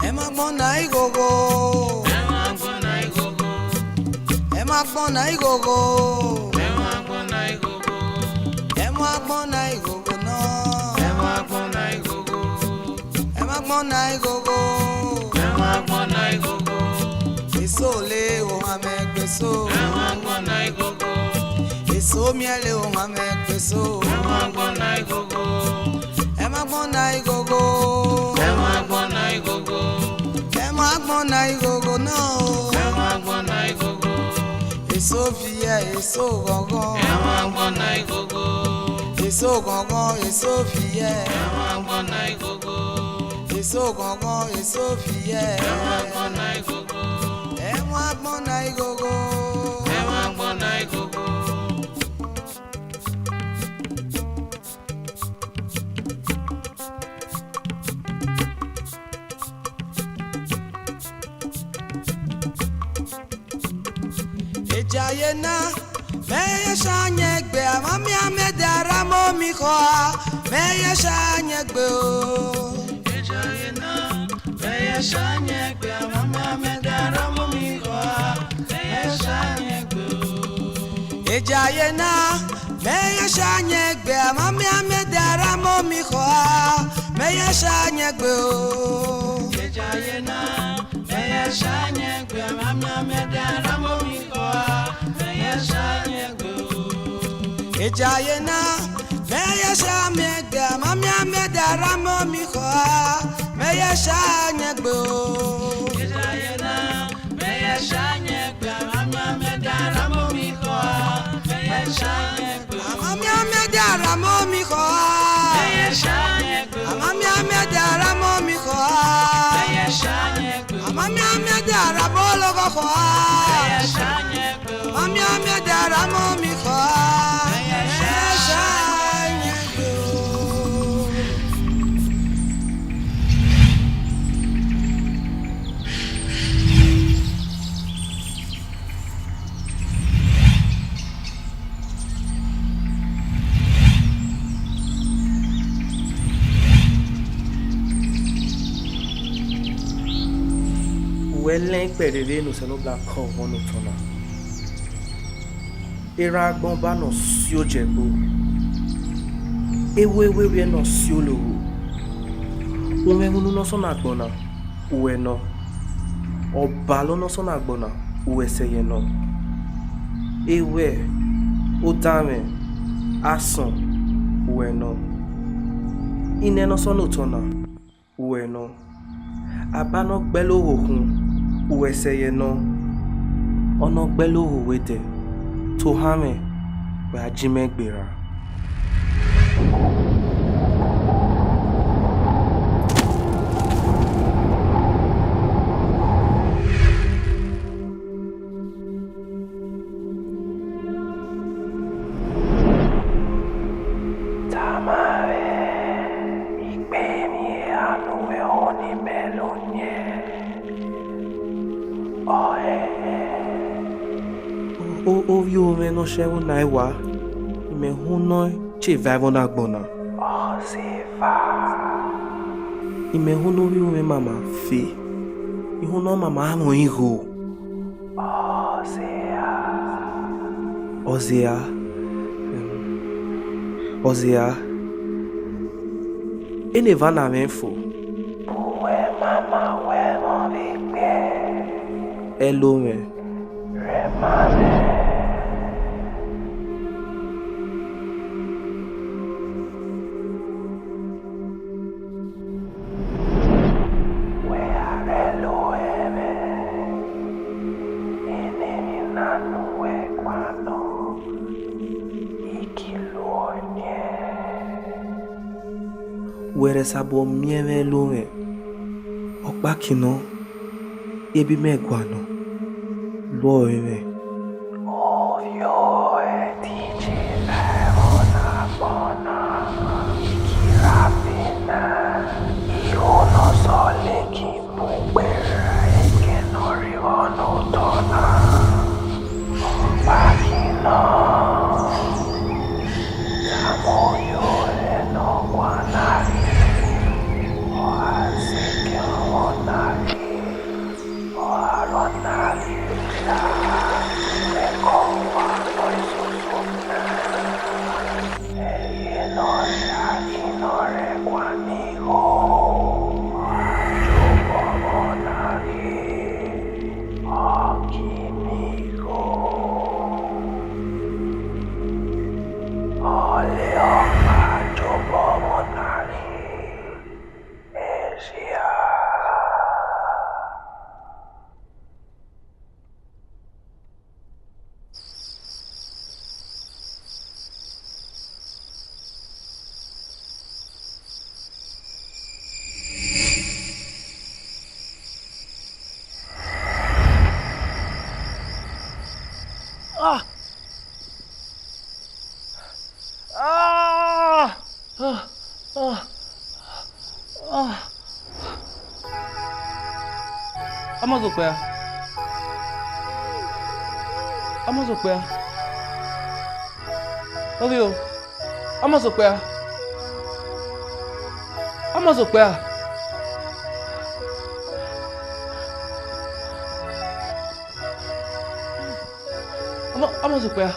Ẹ ma gbọna ighogho. Ẹ ma gbọna ighogho. Ẹ ma gbọna ighogho. Ẹ ma gbọna ighogho. Ẹ ma gbọna ighogho nọ. Ẹ ma gbọna ighogho. Ẹ ma gbọna ighogho. Ẹ ma gbọna ighogho. Eso le ohan mẹ gbe so. Ẹ ma gbọna ighogho. Eso miẹn le ohan mẹ gbe so. Ẹ ma gbọna ighogho. Ẹ ma gbọna ighogho. Ẹ ma gbọna ighogho. Ẹ ma gbọna ighogho nọ. Ẹ ma gbọna ighogho. Eso viẹ, eso ghọghọ. Ẹ ma gbọna ighogho. Eso ghọghọ, eso viẹ. Ẹ ma gbọna ighogho. Eso ghọghọ, eso viẹ. Ẹ ma gbọna ighogho. Ẹ ma gbọna ighogho. Ẹ ma gbọna ighogho. Ejaye na, mẹ ye sha yẹn gbe, amami amẹ de ara mo mi khọ a, mẹ ye sha yẹn gbe o. Ejaye na, mẹ ye sha yẹn gbe, amami amẹ de ara mo mi khọ a, mẹ ye sha yẹn gbe o. Ejaye na, mẹ ye sha yẹn gbe, amami amẹ de ara mo mi khọ a, mẹ ye sha yẹn gbe o. Ejaye na, mẹ ye sha yẹn gbe, amami Jayena, meye sha miegbe, mami amie dara mo mi khoa, meye sha nyegbe o. Jayena, meye sha nyegbe, mami amie dara mo mi khoa, meye sha nyegbe. Mami amie dara mo mi khoa. Meye sha nyegbe. Mami amie dara mo mi khoa. Meye sha nyegbe. Mami amie dara mo lo khoa. Meye sha nyegbe. Mami amie dara mo mi khoa. Meye sha nyegbe. Uwẹ lẹn ikpẹdede ne Osanobua kọ vbọ ne otọ na. Erhan agbọn ba nọ sio jẹgbo, ewe wewhiẹ nọ sio logho. Umwẹmwunu nọ sọ ne agbọn na, uwẹ nọ. Ọbalọ nọ sọ ne agbọn na, uwẹ sẹ yẹ nọ. Ewẹ, odanmwẹ, asọn, uwẹ nọ. Inẹ nọ sọ ne otọ na, uwẹ nọ. Aba nọ gbẹlo gho khun, uwẹ sẹ yẹ nọ. Ọ nọ gbẹlo gho wẹ dẹ, tohan mwẹ, wẹ a ji mẹ gberra. Tama mwẹ, ikpe emwi hia ne uwẹ ho ne imẹ lo niẹn. Ọhẹnhẹn. O, o, ovbi owẹ nọ sẹ ẹvbo na wa, imẹ hu nọ che vae vbọ ne agbọn na. Ọzeva. Imẹ hu ne ovbi owẹ mama fe, I hu ne ọ mama mwẹ igho. Ọzea. Ọzea. Ọzea. Eneva na mwẹ fo. Uwẹ mama wẹ mọ vbe gbe. Ẹlo mwẹ. Rẹ ma mwẹ. Wẹ gha rhẹlo ẹmwẹ, ene emwi na ne uwẹ guan nọ, I ki luọ niẹn. Wẹ rẹ sabọ miẹn mwẹ lo mwẹ, ọkpa ki nọ, ebi mẹ guan nọ, luọ ẹmwẹ. Ovbi owẹ dije vbe ẹvbo na gbọn na, I ki ra be na, igho nọ sọ leki bun gberra ẹkẹ nọ rre vbọ ne otọ na. Ọkpa ki nọ, tama ovbi owẹ ne ọ guan na rrie, ọ gha zẹ ke ọmọ na rrie. Ọ gha rọ na rrie sha, ẹko wa nọ soso na. Ẹyẹ nọ ya yi nọ rẹ guan ni igho, ọ gha jobọ ọmọ na rrie, ọ ki mi igho. Ọle ọkpa jobọ ọmọ na rrie. Ẹsia. Ah! Ah! Ah! Ah! Ah! Amazokpia. Amazokpia. Ovbi o. Amazokpia. Amazokpia. Ama, Amazokpia.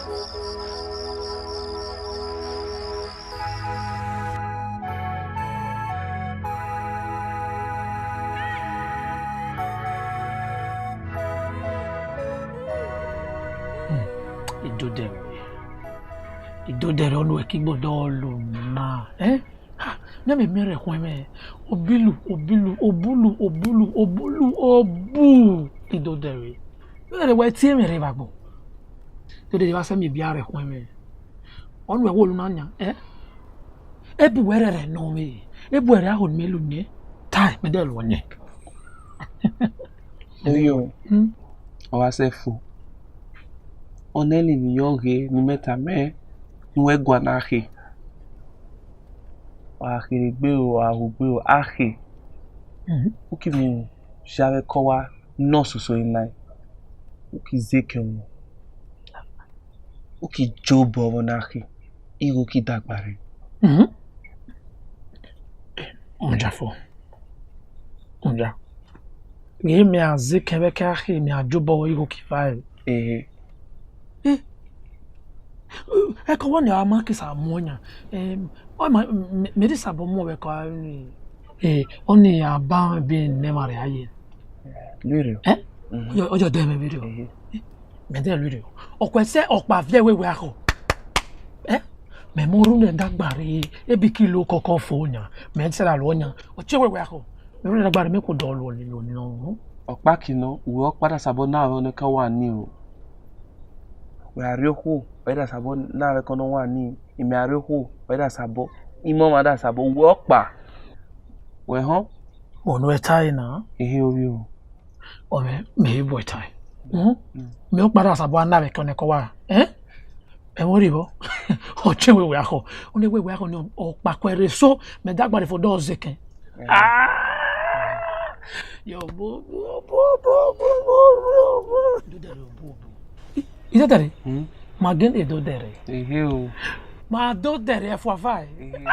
Hmm, I do them. Idodẹrẹ, ọnii wẹ ke gbe odọ lu na. Eh? Ha, mẹ mẹ miẹn rẹ khuẹn mwẹ. Obilu, obilu, obulu, obulu, obulu, obu. Idodẹrẹ. Idodẹrẹ, wẹ tie mwẹ rre vbe agbọn. Idodẹrẹ, vbe asẹ mẹ bia rẹ khuẹn mwẹ. Ọnii wẹ wo lu na yan, eh? Ebu wẹ rẹrẹ nọ mwẹ. Ebu wẹ rẹ aho ne mẹ lu nẹ. Tai, mẹ de lu ọnyẹn. Eyo. Hmm? Ọ wa sẹ fo. Ọnẹ ni ni yọ ghe, ne imẹ tama ẹn, ne uwẹ gualọ akhe. Ọ gha kherhe gbe o, ọ gha hu gbe o, akhe. Mhm. U ki mu zẹ avbe ekọ wa nọ soso line. U ki zeke wọn. U ki jobọ vbọ na khin, igho ki dagba rre. Mhm. Mudia fo. Mudia. Ghe mẹ a zeke vbe ẹkẹ akhe, mẹ a jobọ igho ki vare. Ehe. Eh. Ẹkọ wọ ni a ma ke sa mu ọyan. Em, ọ ma, mẹ, mẹ de sabọ mu vbe ẹkọ a ni. Eh, ọni a ba be ne ma rẹ aye. Lure. Eh? Mhm. Ọjọ, ọjọ de mẹ video. Mhm. Eh, mẹ de lure. Ọkpẹ sẹ ọkpa viẹ wẹ wẹ akhọ. Eh? Mẹ mọ ru nẹ dagba rre, ebi kilo kọkọ fo yan. Mẹ sẹ ra lọ yan. Ọ tie wẹ wẹ akhọ. Mẹ ru nẹ dagba rre, mẹ ko dọ lu ọni lu ọni nọ. Ọkpa ki nọ, uwẹ ọkpa da sabọ na vbe ọnẹ ka wa ni o. Wẹ a rrie okhuo, ọ da sabọ na vbe ẹkọ nọ wa ni, imẹ a rrie okhuo, ọ da sabọ, imẹ ọmwa da sabọ, uwẹ ọkpa. Wẹ họn? Wọ ne uwẹ tae na. Ehe ovbi o. Ọ mwẹ, mẹ he bu ẹtae. Mhm. Mm. Mẹ ọkpa da sabọ a na vbe ẹkọ nẹ kọ wa. Eh? Ẹmwẹ rri vbọ. Ọ tie wẹ wẹ akhọ. Ọ nẹ wẹ wẹ akhọ ni ọ kpa kuẹ rre so, mẹ dagba rre fo dọ zeke. Eh. Ah! Yo, bo, bo, bo. Idodẹrẹ, bo, bo. I-, Idodẹrẹ? Hmm? Ma gele Idodẹrẹ. Ehe o. Ma Idodẹrẹ ẹfuafa ẹ. Ehe.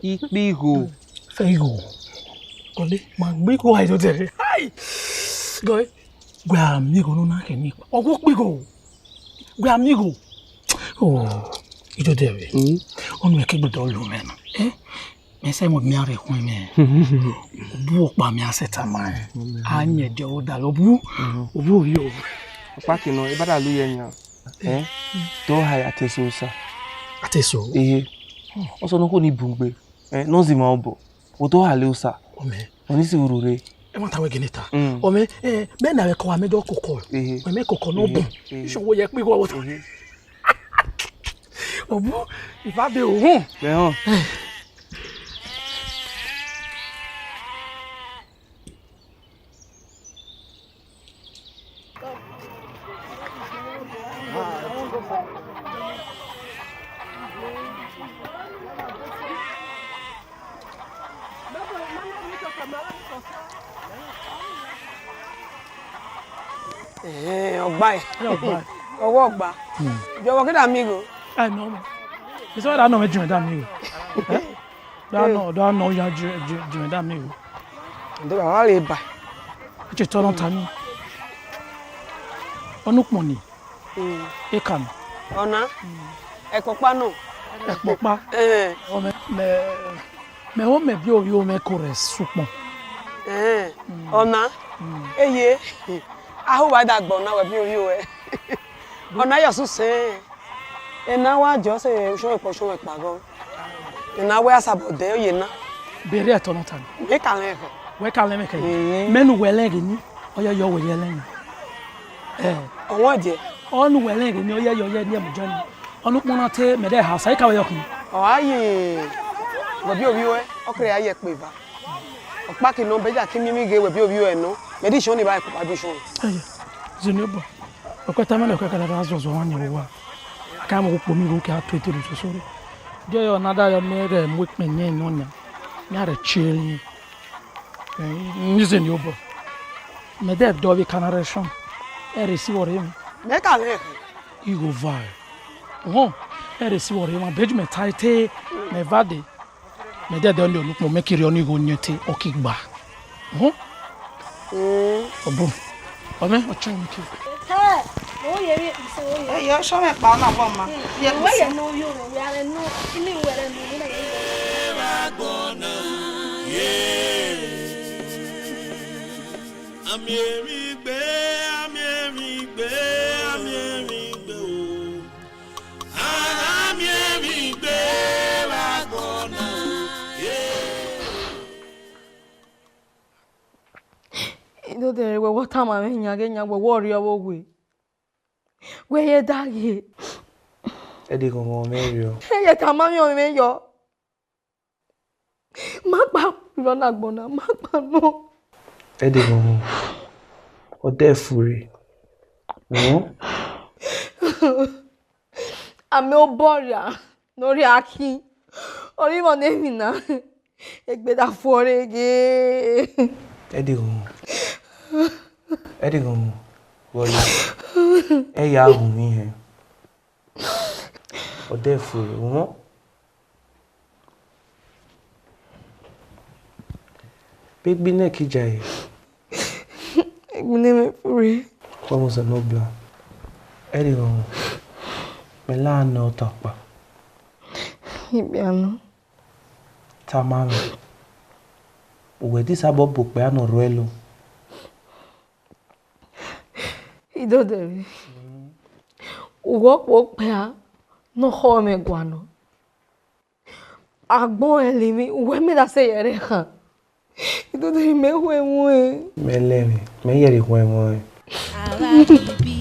Ikpigho. Fẹ igho. Ole, ma gbe igho a Idodẹrẹ. Hai! Gọe. Wẹ a miẹn igho nọ na khẹ ni. Ọgho kpigho. Wẹ a miẹn igho. Oh, Idodẹrẹ. Mm. Ọnii wẹ ke gbe odọ lu mẹ na. Eh? Mẹ sẹ mọ mia rre khuẹn mwẹ. Bu ọkpa mia sẹ tama ẹ. A yẹn de ọ da lọ bu. Mhm. Obu yo. Ọkpa ke nọ, e ba da lu yẹ yan. Eh? Dọ ha ya te so sa. Ateso. Ehe. Ọsọ nọ kho ni bungbe. Eh, nọ zima obọ. Wẹ dọ ha le osa. Ọmẹ. Ọni si uru rre. Ẹmwata wẹ gele ta. Mm. Ọ mẹ, eh, mẹ na vbe kọ wa mẹ do koko. Ehe. Mẹ mẹ koko no bun. Ehe. Iṣan wo ye kpi igho wota. Ehe. Obu, ifa de o. Hmm. Bẹ họn. Ẹhẹn, ọgba ẹ. Ẹ, ọgba ẹ. Ọwọ ọgba. Hmm. Jọwọ kí dà mí gho. Ẹ nọ mẹ. Bísí wàá dà nọ mẹ jùmọ̀ dà mí gho. Ẹ? Dà nọ, dà nọ ya jùmọ̀ dà mí gho. Ǹdẹ́ bàbá rẹ̀ bà. Ẹ ṣe tọ́nà ta ni. Ọnùpọ̀ ni. Mm. Ekami. Ọna. Mm. Ẹkpọkpa nọ. Ẹkpọkpa. Eh. Ọ mẹ, mẹ, mẹ, ọ mẹ bi oyo mẹ ko rẹ sukpọn. Eh. Mm. Ọna. Mm. Eye. Aho wa da gbọ na wẹ bi oyo ẹ. Ọna yọ su sẹ. Ena wa jọ sẹ oshọ ẹkpọ oshọ ẹkpa gọ. Ena wẹ asabọ dẹ oye na. Bẹrẹ ẹtọ nọ ta ni. Mẹ ka lẹ ẹhọ. Wẹ ka lẹ mẹ kẹ. Mm. Mẹnu wẹ lẹ ghe ni. Ọ yọ yọ wẹ yẹ lẹ ni. Eh. Ọwọ́n jẹ. Ọnu wẹ lẹ ghe ni, ọ yẹ yọ yẹ ni ẹmu jẹ ni. Ọnu kpọna te mẹ dẹ ha sa, ika wẹ yọ kun. Ọ aye. Wẹ bi ovi wẹ, ọ kere aye kpe va. Ọkpa ke nọ bẹja ki mi mi ghe wẹ bi ovi wẹ nọ. Mẹ di shọn ni ba ẹkpa du shọn. Ẹyẹ, zeni obọ. Ọkpẹta mẹ lẹ ọkpẹka dada zọzọ wan yẹn wa. Aka mọ kpo mi gho kẹ a to etere soso re. Jẹ yọ na da yọ mẹ rẹ mu ekpẹn yẹn nọ yan. Mẹ a rẹ chiẹ rin. Ni zeni obọ. Mẹ dẹ dọ vbe kanarẹ shọn. Ẹ rẹ si vbọ rre mẹ. Mẹ ka lẹ ẹhọ. Igho va ẹ. Họn, ẹ rẹ si vbọ rre mẹ. Bẹju mẹ ta ete mẹ va de. Mẹ dẹ dọ ni onukpọn mẹ kiri ọni igho yẹn te ọ ki gba. Họn. Mm. Ọbọ. Ọmẹ, ọchọ mi ki. Ẹ, o ye ri iso o ye. Ẹ yọ, ọchọ mẹ kpa ọna vọ ma. Ye wẹ ye no yo, wẹ are no. Imi wẹ re no, ni na ye. Ami emi gbe, ami emi gbe, ami emi gbe o. Ami emi gbe wa gbọna, yeah. Idodere wẹ wọ tama mwẹ yan ghe yan wẹ wọ rrie ọvbokhan. Wẹ ye da ghe. Ẹ de ghọghọ mwẹ rriọ. Ẹ ye tama mwẹ ọmwẹ yọ. Ma kpa rọ na gbọna, ma kpa nọ. Ẹ de ghọghọ. Ọ dẹ fure. Họn? Amẹ obọ ria, ne ọ rhia khin. Ọre imẹ ne emwi na. Egbe da fo re ghe. Ẹ de ghọghọ. Ẹ de ghọghọ. Wọle. Ẹ ya ghun mi hẹ. Ọ dẹ fo re. Họn? Be gbi nẹ ki jae. Egbinẹ mwẹ fure. Khuọmọ Osanobua. Ẹ de ghọghọ. Mẹ la nẹ ọta ọkpa. Ibiano. Tama mwẹ. Uwẹ di sabọ bu okpia nọ rhuẹ lo. Idodere. Uwẹ ọkpa okpia nọ khọ mwẹ gualọ. Agbọn ẹrinmwi, uwẹ mẹ da sẹ yẹrẹ khan. Idodere mẹ khuẹ ẹmwẹ. Mẹ lẹ mwẹ, mẹ yẹrẹ khuẹ ẹmwẹ. Ara ibi,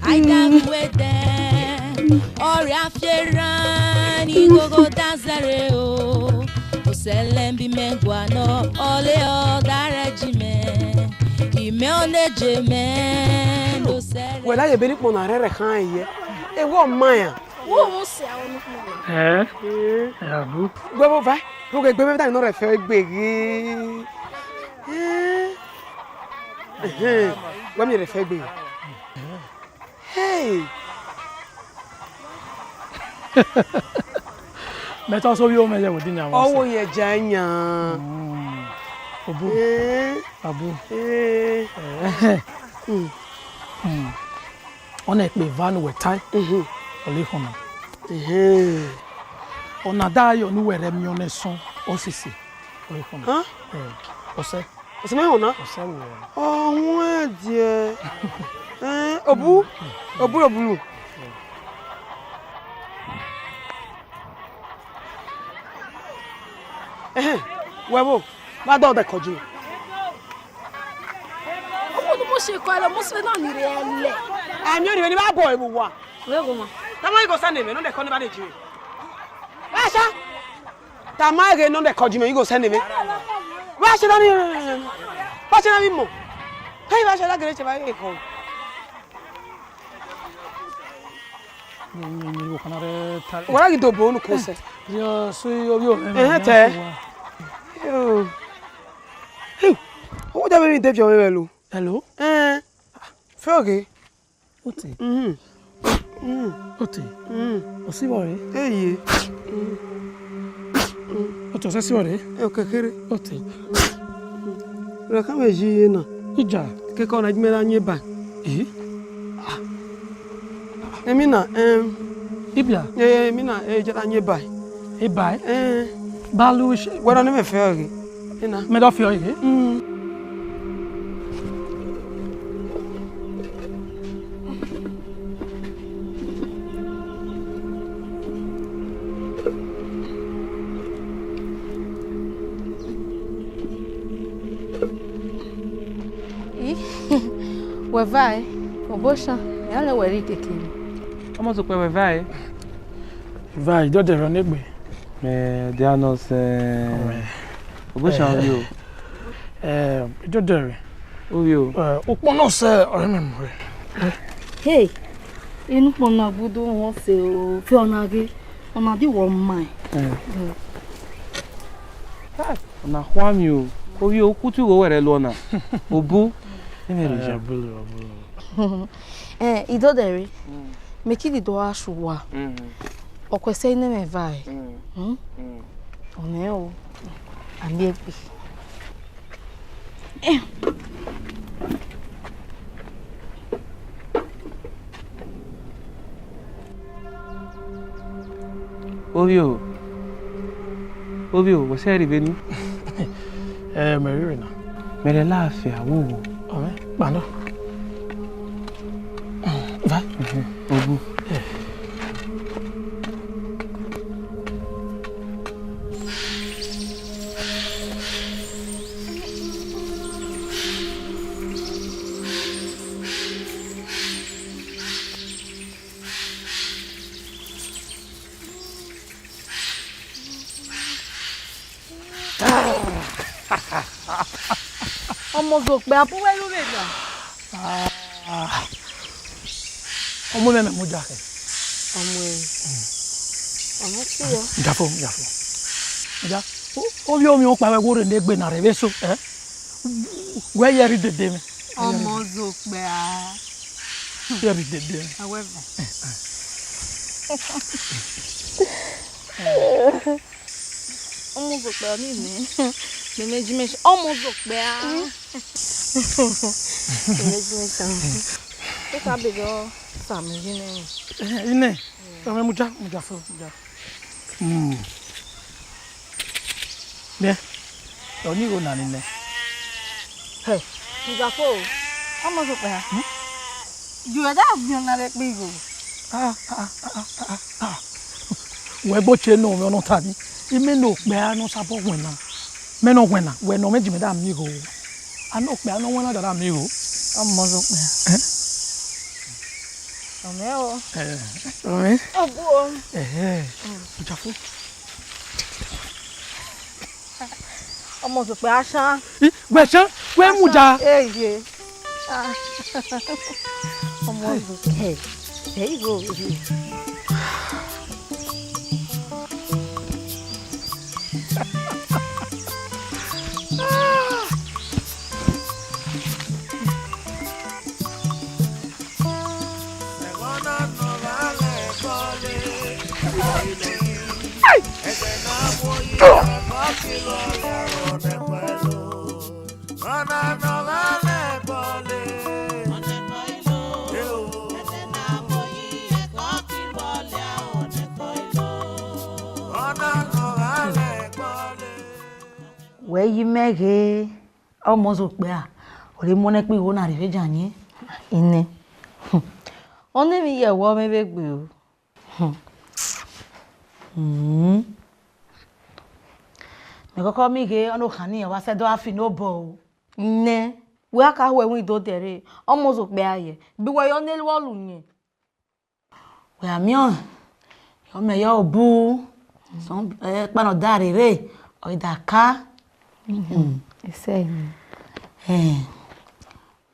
aida mu ẹdẹ, ọrẹ afieran ni gogo dazẹre o. Osẹlẹ bi mẹ gualọ, ọlẹ ọda rẹ ji mẹ, imẹ ọlẹ je mẹ, losẹrẹ. Wẹ la ye beri kpọna rẹrẹ khan ye, ewe ọ ma ya. Wo wo se awọ ni kpọna. Ẹ, ẹ, abu. Wẹ vbo va, vbo ghe gbe vbe da nọ rẹ fẹ gbe ghe. Ẹ, ẹhẹn, wẹ mi rẹ fẹ gbe ghe. Hey! Mẹ tọ so vbi omẹ ye vbe dina. Ọwo ye ja yan. Mm. Obu. Eh. Abu. Eh. Eh. Mm. Mm. Ọna ekpe eva ne uwẹ tae. Mhm. Ọ le khọna. Ehẹn. Ọna da yọ ne uwẹ rẹ miẹn ọna ẹsọn, ọ sese. Ọ le khọna. Hàn? Eh, ọsẹ. Ọsẹ mẹ hona? Ọsẹ wẹ. Ọhun ẹdiẹ. Eh, Obu, Obu, Obu. Ehẹn, wẹ vbo, vba dọ dẹ kọji. Che kole mo swe na ni re le. Ami o ni me ni ba bo e bu wa. We go ma. Tama igho sa ne me, no de ko ni ba de je. Asha. Tama ighe no de ko ji me, igho sa ne me. Wa che na ni. Wa che na ni mo. Hey, wa che na gere che ba e ko. Wala gi dobo nu ko se. Yo, so yo, yo, eh, eh, te. Yo. Hey, o da be mi de bi o me lo. Hello? Eh. Fe oge. Ote. Mhm. Mm. Ote. Mm. O si bhọ re? Eye. Mm. Ote, o se si bhọ re? E, o kekere. Ote. Ra ka me ji ye na. Ija. Ke ko na ji me ra nye ba. Eh? Emi na, em. Ibia? Eh, emi na, eh, je ra nye ba. Ibai? Eh. Balu sh- Wẹ nọ ni mẹ fẹ ọghe. Ena. Mẹ dọ fi ọghe. Mm. I, wẹ va e, Oboshan, mẹ ya lẹ wẹ rre kekere. Ọmọ Zokpẹ, wẹ va e. Va e, Idọdẹrẹ ọnegbe. Mẹ dia nọ sẹ. Ọmọ. Oboshan, eh, ovbi o. Eh, Idọdẹrẹ. Ovbi o. Eh, ukpọn nọ sẹ ọre mẹ mu rre. Hey, inu ukpọn na gudu wọn sẹ o, fẹ ọna ghe, ọna di wọ ma. Eh. Mm. Ah, ọna khua mi o. Ovbi o, ukutu igho wẹ rẹ lọ na. Obu. Ẹ mẹ rẹ ja. Eh, Idọdẹrẹ. Mm. Mẹ ki di dọ gha shu wa. Mm. Ọ kue sẹ ne mẹ va e. Mm. Mm? Mm. Ọ nẹ o. A miẹn egbe. Ovbi o. Ovbi o, wẹ sẹ rhie vbene? Eh, mẹ rhie na. Mẹ rẹ la fẹ awo wo. Ọmẹ, kpando. Va. Mhm. Ogu. Eh. Ọmọ Zokpẹ, a bu wẹ ru vbe na? Ah. Ọmọ mwẹ mẹ mu dia khẹ. Ọmọ ẹ. Ọmọ ẹ ti yọ. Jafo, jafo. Ja. O, ovbi o, mi ọkpa vbe wo rre ne egbe na rre vbe eso, eh? Wẹ ye rhie dede mwẹ. Ọmọ Zokpẹ a. Ye rhie dede mwẹ. However. Ọmọ Zokpẹ ni nẹ. Mẹ mẹ ji mẹ shi. Ọmọ Zokpẹ a. Mẹ mẹ ji mẹ shi. Eka be do sa mẹ yi nẹ. Eh, ine. Ọmọ, mu ja, mu ja fo, mu ja. Mm. Nẹ. Ọni igho na ni nẹ. He, mu ja fo. Ọmọ Zokpẹ a. Hmm? Ju ẹdẹ aviọn na rre kpe igho. Ah, ah, ah. Wẹ gbe che nọ, mẹ ọ nọ ta ni. Imẹ ne okpia nọ sabọ wẹna. Mẹ nọ wẹna, wẹ nọ mẹ ji mẹ da miẹn igho. A ne okpia nọ wẹna da da miẹn igho. Ọmọ Zokpẹ. Eh? Ọmẹ o. Eh, ọmẹ. Ọbu o. Eh, eh. Mm. Ojafo. Ọmọ Zokpẹ a shan. Ih, wẹ shan, wẹ mu ja. Eye. Ah. Ọmọ Zokpẹ. There you go. Wẹ yi mẹ ghe, ọmọ Zokpẹ a, ọ re mu nẹ kpe igho na rre vbe ja yin. Ine. Ọ nọ emwi ye ẹvbo mwẹ vbe gbe o. Hmm. Mẹ kọkọ miẹn ighe, ọ nọ khan ni ọ wa sẹ do a fi ne obọ o. Nẹ. Wẹ a ka hu ẹwẹn Idodẹre, ọmọ Zokpia ye, bi wẹ yọ ne lu ọlu yẹn. Wẹ a miẹn ọnrẹn, ọmọ yo bu, sọn, eh, kpanọ da rere, ọ i da ka. Mm. Isẹ ni. Eh,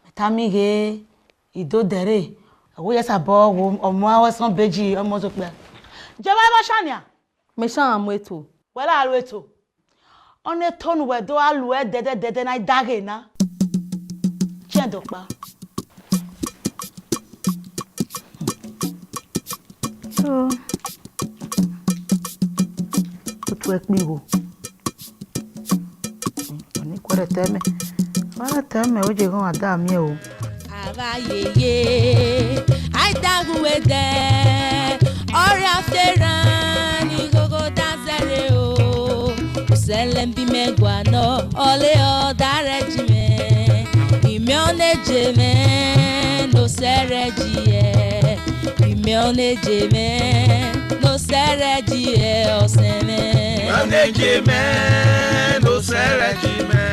mẹ tama ghe Idodẹre, ọ wẹ yẹ sabọ gho, ọmọ a wẹ sọn beji, ọmọ Zokpia. Je wa vbọ shania? Mẹ shama mu eto. Wẹ la ru eto. Ọni eto ne uwẹ do gha lu ẹdẹdẹdẹdẹ na i daghe na. Chiẹn dọkpa. So, otu ẹkpigho. Ọni kuẹrẹ tẹ mẹ. Kuẹrẹ tẹ mẹ, o je ghọn ada miẹn o. Avba yeye, a i daghe uwẹ dẹ, ọrhia fieran ni ghogho da zẹre o. Osẹlẹ bi mẹ gualọ, ọle ọ da rẹ ji mẹ. Imẹ ọnẹje mwẹ, ne osẹrẹ ji ẹ. Imẹ ọnẹje mwẹ, ne osẹrẹ ji ẹ, ọsẹ mwẹ. Imẹ ọnẹje mwẹ, ne osẹrẹ ji mẹ.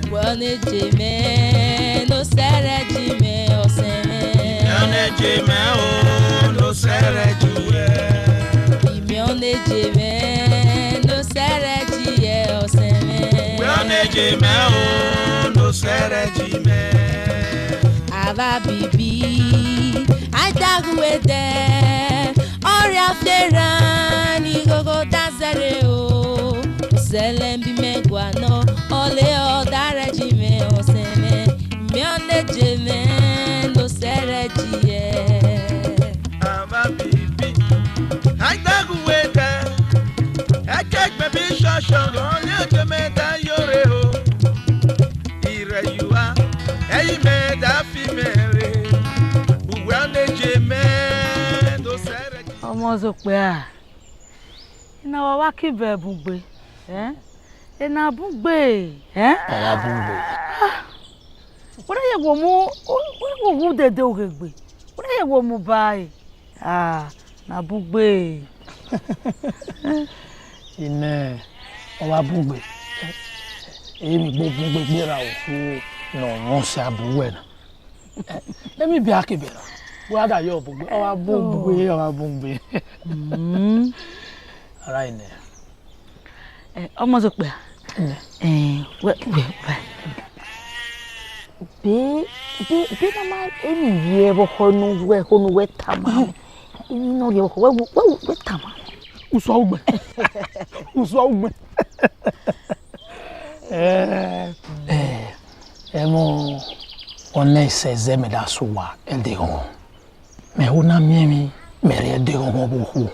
Imẹ ọnẹje mwẹ, ne osẹrẹ ji mẹ, ọsẹ mwẹ. Imẹ ọnẹje mwẹ o, ne osẹrẹ ji ẹ. Imẹ ọnẹje mwẹ, ne osẹrẹ ji ẹ, ọsẹ mwẹ. Imẹ ọnẹje mwẹ o, ne osẹrẹ ji mẹ. Avba bibi, a i daghe uwẹ dẹ, ọrhia fieran ni ghogho da zẹre o. Osẹlẹ bi mẹ gualọ, ọle ọ da rẹ ji mwẹ, ọsẹ mwẹ. Imẹ ọnẹje mwẹ, ne osẹrẹ ji ẹ. Avba bibi, a i daghe uwẹ dẹ, ẹkẹgbẹ bi shọshọ, ọnẹje mwẹ da yore o. Irẹyua, ẹyi mẹ da fi mẹ re, uwẹ ọnẹje mwẹ, ne osẹrẹ ji. Ọmọ Zokpia, ena wa wa ki vẹ bun gbe, eh? Ena bun gbe, eh? Ena bun gbe. Ah, wẹ ye wo mu, wẹ wo wu dede oghe gbe. Wẹ ye wo mu ba e. Ah, na bun gbe. Inẹ, ọ wa bun gbe. Emwi gbo bun gbe gbe ra okhuo ne ọ mwẹ osẹn a bu wẹ na. Emwi biẹ a ke bẹra. Wẹ a da yọ bun gbe, ọ wa bun gbe, ọ wa bun gbe. Mm. Ara inẹ. Eh, ọmọ Zokpia. Mm. Eh, wẹ, wẹ, wẹ. Be, be, be na ma emwi ye vbe ọkhọ ne uwẹ, ọkhọ ne uwẹ tama. Emwi nọ ye vbe ọkhọ, wẹ, wẹ, wẹ, wẹ tama. Usua ugbẹn. Usua ugbẹn. Eh, eh, ẹmwẹ ọnẹ sẹ zẹ mẹ da sẹ uwa ẹdẹ ghọghọ. Mẹ ho na miẹn emwi, mẹ rhie ẹdẹ ghọghọ vbe okhuo.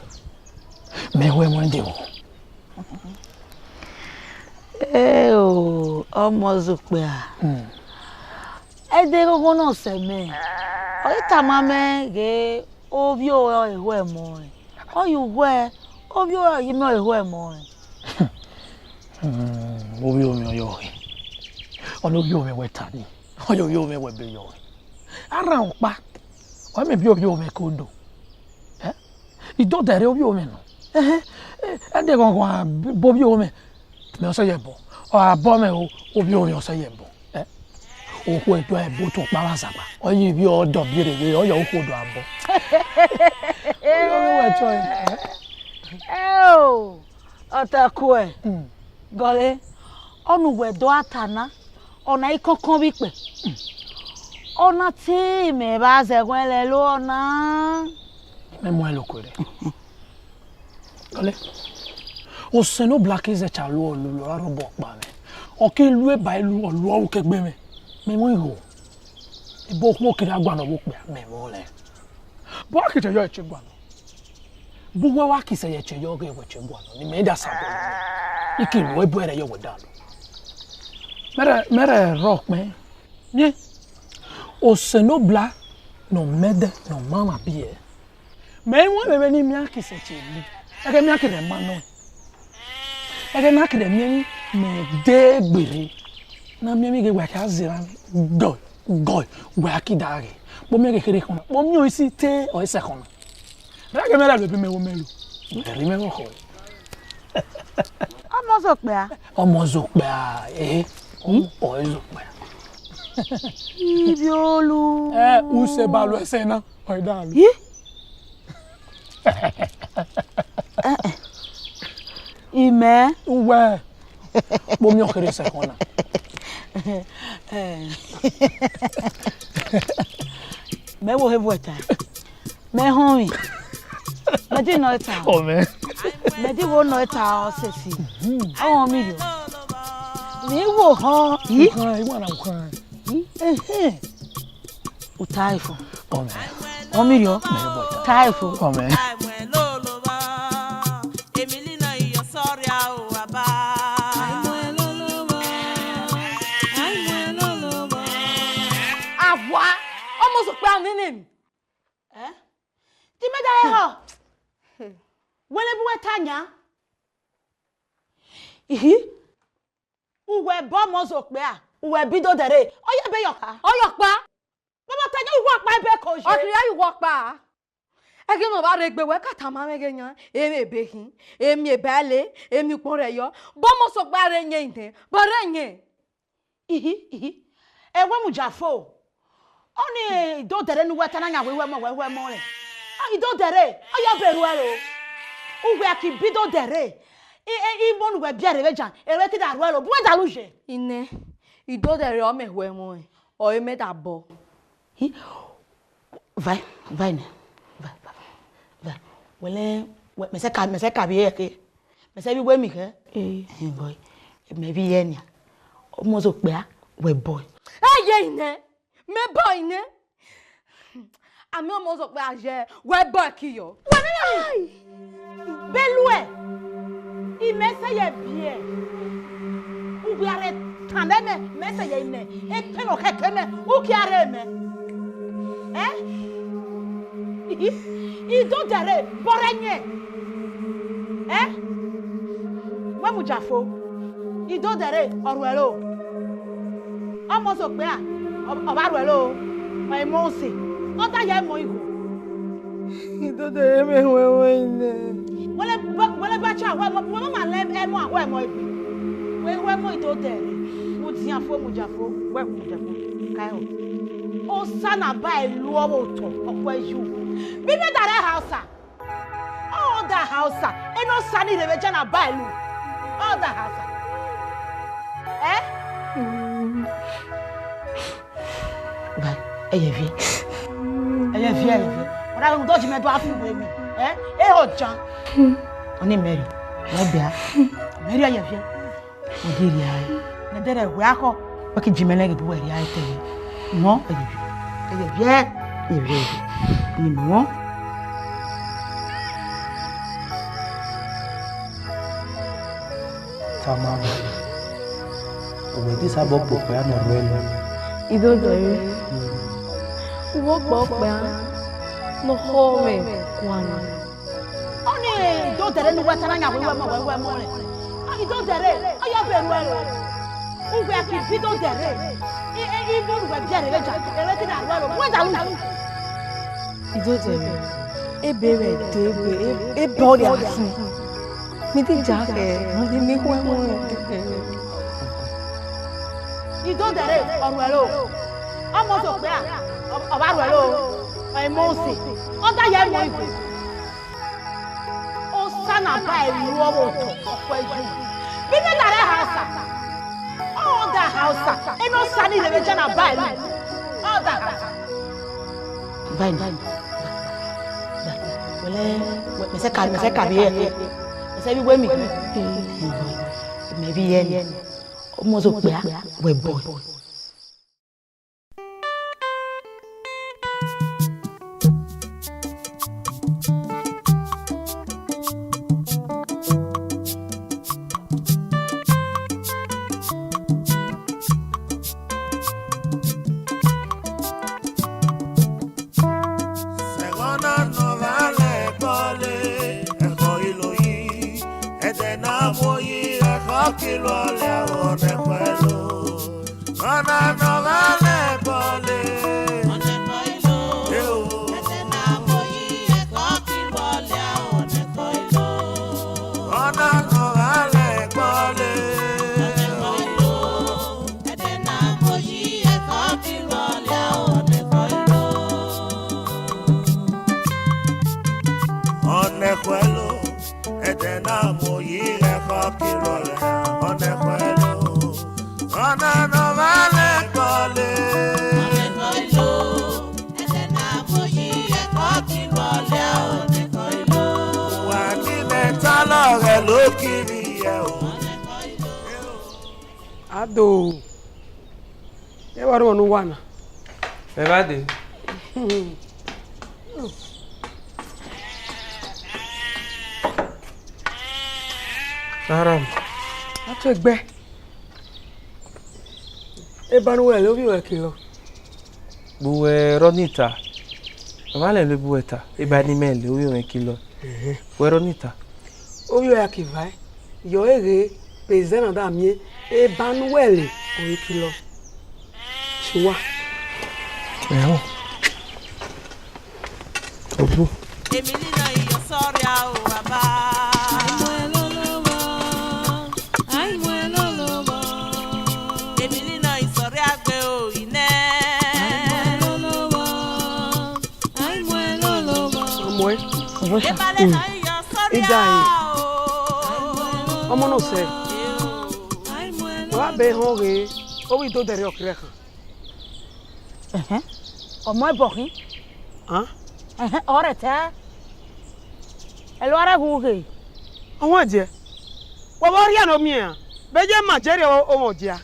Mẹ ho ẹmwẹ ẹdẹ ghọghọ. Eo, ọmọ Zokpia. Hmm. Ẹdẹ ghọghọ nọ sẹ mẹ. Ọ i tama mẹ ghe ovbi ore ọ eho ẹmọ rẹn. Ọ ye uwẹ, ovbi ore ọ ye mẹ ọ eho ẹmọ rẹn. Hmm, ovbi ore ọ yọ ghe. Ọni ovbi ore wẹ ta ni. Ọ ye ovbi ore wẹ be yọ ghe. Arhan ọkpa. Ọ mẹ bi ovbi ore ko do. Eh? Idodẹre ovbi ore nọ. Ẹhẹn, eh, ẹdẹ ghọghọ a bo ovbi ore. Mẹ ọsẹ ye bọ. Ọ a bọ mẹ o, ovbi ore ọsẹ ye bọ. Eh? Okhuo ẹdua ẹbo tọn ọkpa vbe azagba. Ọ ye ivbi ọdọ biere vbe, ọ ye okhuo do abọ. Ọ ye ovbi ore wẹ chọ, eh? Eo, ọta kuẹ. Hmm. Gọle, ọni uwẹ do a ta na, ọna i kọnkọn vbe ikpẹ. Ọna te mẹ vbe azẹghuẹn lẹ lo ọna. Mẹ mu ẹn lo kuẹrẹ. Ọle, Osanobua ke zẹ cha lu ọlu lọ ra rhọbọ kpa mwẹ. Ọ ke lu eba lu ọlu ọ ru ke gbe mwẹ. Mẹ mu igho. Ebo okhuo kere a gualọ vbe okpia, mẹ mu lẹ. Bọ a ke che yọ ẹchẹ gualọ. Bu wẹ wa ki sẹ ye che yọ ghe wẹ che gualọ, ne imẹ i da sa dọ. I ki ru ẹbu ẹre yọ wẹ da dọ. Mẹrẹ, mẹrẹ rọ kpẹn. Yẹn, Osanobua ne ọ mẹ dẹ, ne ọ ma mwa biẹ. Mẹ i wan vbe emwi ne imẹ a ki sẹ che lu. Ẹghẹ mẹ a ki rre ma nọ. Ẹghẹ ne a ki rre miẹn emwi, mẹ de gberra. Na miẹn emwi ghe wẹ a ki a zẹ ra gọ, gọ, wẹ a ki da ghe. Kpo miẹn ghe kherhe khọn na. Kpo miẹn isi te, ọ i sẹ khọn na. Rẹgẹ mẹ rẹ lo bi mẹ wo mẹ lo. Mẹ rhie mẹ vbe ọkhọ. Ọmọ Zokpia. Ọmọ Zokpia, eh. Hmm? Ọ i Zokpia. Ibiolu. Eh, use balu ese na. Oi dalu. Yi? Eh, eh. Imẹ. Uwẹ. Kpo miẹn okherhe sẹ ekhọe na. Eh. Mẹ wo he vuẹ ta. Mẹ họn mi. Mẹ di nọ eta. Ọ mẹ. Mẹ di wo nọ eta ọ sẹsi. Ọ họn mi yo. Mi wo họn. Yi? Ukhan, iwa na ukhan. Yi? Ehe. U ta efo. Ọ mẹ. Ọ mi yo. Mẹ bo ta. Ta efo. Ọ mẹ. Avua, ọmọ sokpe a nene mi. Eh? Ti mẹ da he họ. Wẹlẹ bu wẹ ta yan. Ihi. Uwẹ bọ ọmọ zokpia, uwẹ bi do dẹre. Ọ ya ebe yọ kha. Ọ yọ kpa. Baba ta yan uwọ kpa ebe ko ye. Ọ kiri ya uwọ kpa. Ẹghẹ ne ọ vba rre egbe, wẹ ka tama mwẹ ẹghẹ yan, emwi ebe khin, emwi ebe le, emwi ukpọn rẹ yọ, bọ ọmọ sokpe a rre yẹn idẹn, bọ rre yẹn. Ihi, ihi. Ẹwẹ mu ja fo. Ọni Idodẹre ne uwẹ ta na yan wẹ ihuẹmọ, wẹ ihuẹmọ rẹ. A, Idodẹre, ọ ya be ruẹ ro. Uwẹ a ki bi Idodẹre. I, i, imo ne uwẹ biẹ rre vbe jan, ẹre ki da ruẹ ro. Bu wẹ da lu ye. Inẹ, Idodẹre ọ mẹ ihuẹmọ rẹ, ọ re mẹ da bọ. Hi, vae, vae nẹ. Vae, vae, vae. Wẹlẹ, wẹ, mẹ sẹ ka, mẹ sẹ ka vbiẹ ẹre. Mẹ sẹ vbe iwe mi khẹ. Ee. Ẹhẹn, bọe. Mẹ vbe iye nia. Ọmọ zokpia, wẹ bọe. Eye inẹ, mẹ bọe inẹ. Amẹ ọmọ zokpia ye, wẹ bọe ki yọ. Wẹ nene. Beluẹ, imẹ sẹ ye biẹ. Uwia rre tan nẹ mẹ, mẹ sẹ ye nẹ, etẹn nọ khẹke mẹ, u kia rre mẹ. Eh? Idodẹre, bọrẹ yẹn. Eh? Wẹ mu ja fo. Idodẹre, ọ ruẹ ro. Ọmọ zokpia, ọ, ọ vba ruẹ ro. Ọ i mọ use. Ọ da ye mọ igho. Idodẹre mẹ huẹmọ inẹ. Wẹlẹ ba, wẹlẹ ba cha huẹmọ, wẹ ma lẹ ẹmọ ahuẹmọ ebi. Wẹ huẹmọ Idodẹre. Mu dian fo, mu ja fo, wẹ mu ja fo. Kae ho. Osa na ba elu ọvbo otọ, ọkpẹ yu. Bi mẹ da rẹ ha osa. Ọ da ha osa. Eno osa ni rre vbe ja na ba elu. Ọ da ha osa. Eh? Ba, ẹyẹ viẹ. Ẹyẹ viẹ, ẹyẹ viẹ. Ọna udọji mẹ do afu wẹ mi. Eh? E ho jan. Ọni Mary. Mẹ bia. Mary ẹyẹ viẹ. Ọ ghi rria ẹre. Nẹdẹrẹ wẹ akhọ. Wẹ ki ji mẹ nẹ ghi bu wẹ rria ẹre te wẹ. Mọ, ẹyẹ viẹ. Ẹyẹ viẹ. Ẹyẹ viẹ, ẹyẹ viẹ. Ni mọ. Tama, uwẹ di sabọ kpo okpia nọ ruẹ nọ. Idodẹre. Uwẹ kpo okpia nọ khọ mwẹ guan. Ọni Idodẹre ne uwẹ ta na yan wẹ ihuẹmọ, wẹ ihuẹmọ rẹ. Idodẹre, ọ ya be ruẹ ro. Uwẹ a ki bi Idodẹre. I, i, imo ne uwẹ biẹ rre vbe jan, ẹre ki da ruẹ ro. Wẹ da lu ye. Idodẹre, ebe mwẹ de ebe, e, ebe ọ dia fi. Mi di ja khẹ, mi di mi khuẹmọ rẹ. Idodẹre, ọ ruẹ ro. Ọmọ zokpia, ọ, ọ vba ruẹ ro. Ọ i mọ use. Ọ da ye mọ igho. Osa na ba elu ọvbo otọ, ọkpẹ yu. Bi mẹ da rẹ ha osa. Ọ da ha osa. Eno osa ni rre vbe ja na ba elu. Ọ da ha osa. Vai, vai. Wẹlẹ, wẹ, mẹ sẹ ka, mẹ sẹ ka vbiẹ. Mẹ sẹ vbe iwe mi. Mẹ vbe iye ni. Ọmọ zokpia, wẹ bọe. Ẹghọ na nọ gha lẹ ẹkpọ le, ẹkhọ i lo yi, ẹdẹ na muo yi, ẹkhọ ki luọ lẹ ẹghọ nẹ khuẹ lo. Ọna nọ gha lẹ ẹkpọ le. Ọnẹkọ i lo. Eo. Ẹdẹ na muo yi, ẹkhọ ki luọ lẹ ẹghọ nẹ khuẹ lo. Ọna nọ gha lẹ ẹkpọ le. Ọnẹkọ i lo. Ẹdẹ na muo yi, ẹkhọ Ado, e wa ru unu wa na? Mẹ vba dee. Aram. A tue gbe. Eba ne uwẹ le, ovbi uwẹ ke lọ? Bu uwẹ rọ ni ta. Mama lele bu uwẹ ta. Eba ne imẹ le, ovbi uwẹ ke lọ. Ẹhẹn. Wẹ rọ ni ta. Ovbi uwẹ ya ke vae. Yọ eghe, pe zẹ na da miẹn. Eba ne uwẹ le, ovbi ke lọ. Shuwa. Ẹhẹn. Obu. Èmi nínà iyọ̀ sọ́rí àwọ̀ bàbá. Èmi nínà ìsọ̀rí àgbẹ̀ òyìnbó. Ọmọ ẹ. Ìbálẹ̀ náà iyọ̀ sọ́rí Ida ẹ. Àwọ̀. Ọmọ náà sẹ. Wàá bẹ hàn rèé, ó wí tó dẹrẹ ọkẹrẹ kan. Ẹhẹn. Ọmọ ẹbọ khin. Hàn? Ẹhẹn, ọrẹ tẹ. Ẹlọ ara hu ghe. Ọwọ́n jẹ. Wọ́n wọ́n rí àná mi hàn. Bẹ́ẹ̀ jẹ́ màá jẹ́rìí ọwọ́n jẹ́.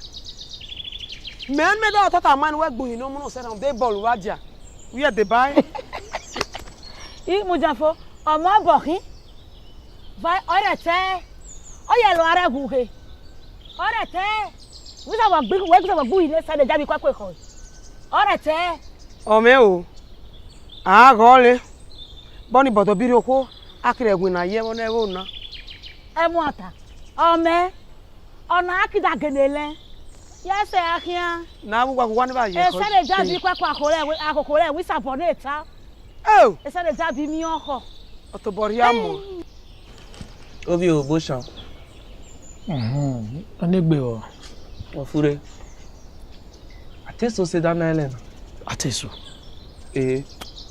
Mẹ́rin mẹ́ta ọ̀tá tà máa ń wẹ́ gbòyìn ní ọmọ náà sẹ́ra ọ̀dẹ́ bọ́ọ̀lù wá jà. Wíyẹ̀ dé báyìí. Ì mú jà fo. Ọmọ ẹbọ khin. Vai, ọrẹ tẹ. Ọyẹ ẹlọ ara hu ghe. Ọrẹ tẹ. Wíṣà wà gbí, wẹ́ gbíṣà wà gbú yìí ní sẹ́dẹ̀ jábí kwẹ́kwẹ́ kọ́. Ọrẹ tẹ. Ọmọ ẹ o. Àá gọ́ lé. Bọ́ni bọ̀dọ̀ bí rí okó. Akérè ẹ̀gbìn náà yẹ wọ́n náà ẹ̀rọ náà. Ẹ mú ata. Ọmọ ẹ. Ọ̀nà akídàgẹ̀nẹ̀ lẹ. Yẹ ẹsẹ̀ akíá. Náà wúwa kó wá níbà yẹ kọ́. Ẹsẹ̀ lè jábí kwẹ́kwẹ́ àkókò rẹ̀, àkókò rẹ̀ wíṣà bọ̀ ní ìta. Oh! Ẹsẹ̀ lè jábí mí ọkọ̀. Ọ̀tọ̀bọ̀rí àmọ́. Ovbi o, bo shan. Mhm. Ọnegbe o. Ofure. Ateso sẹ dana ẹlẹ na. Ateso. Ee.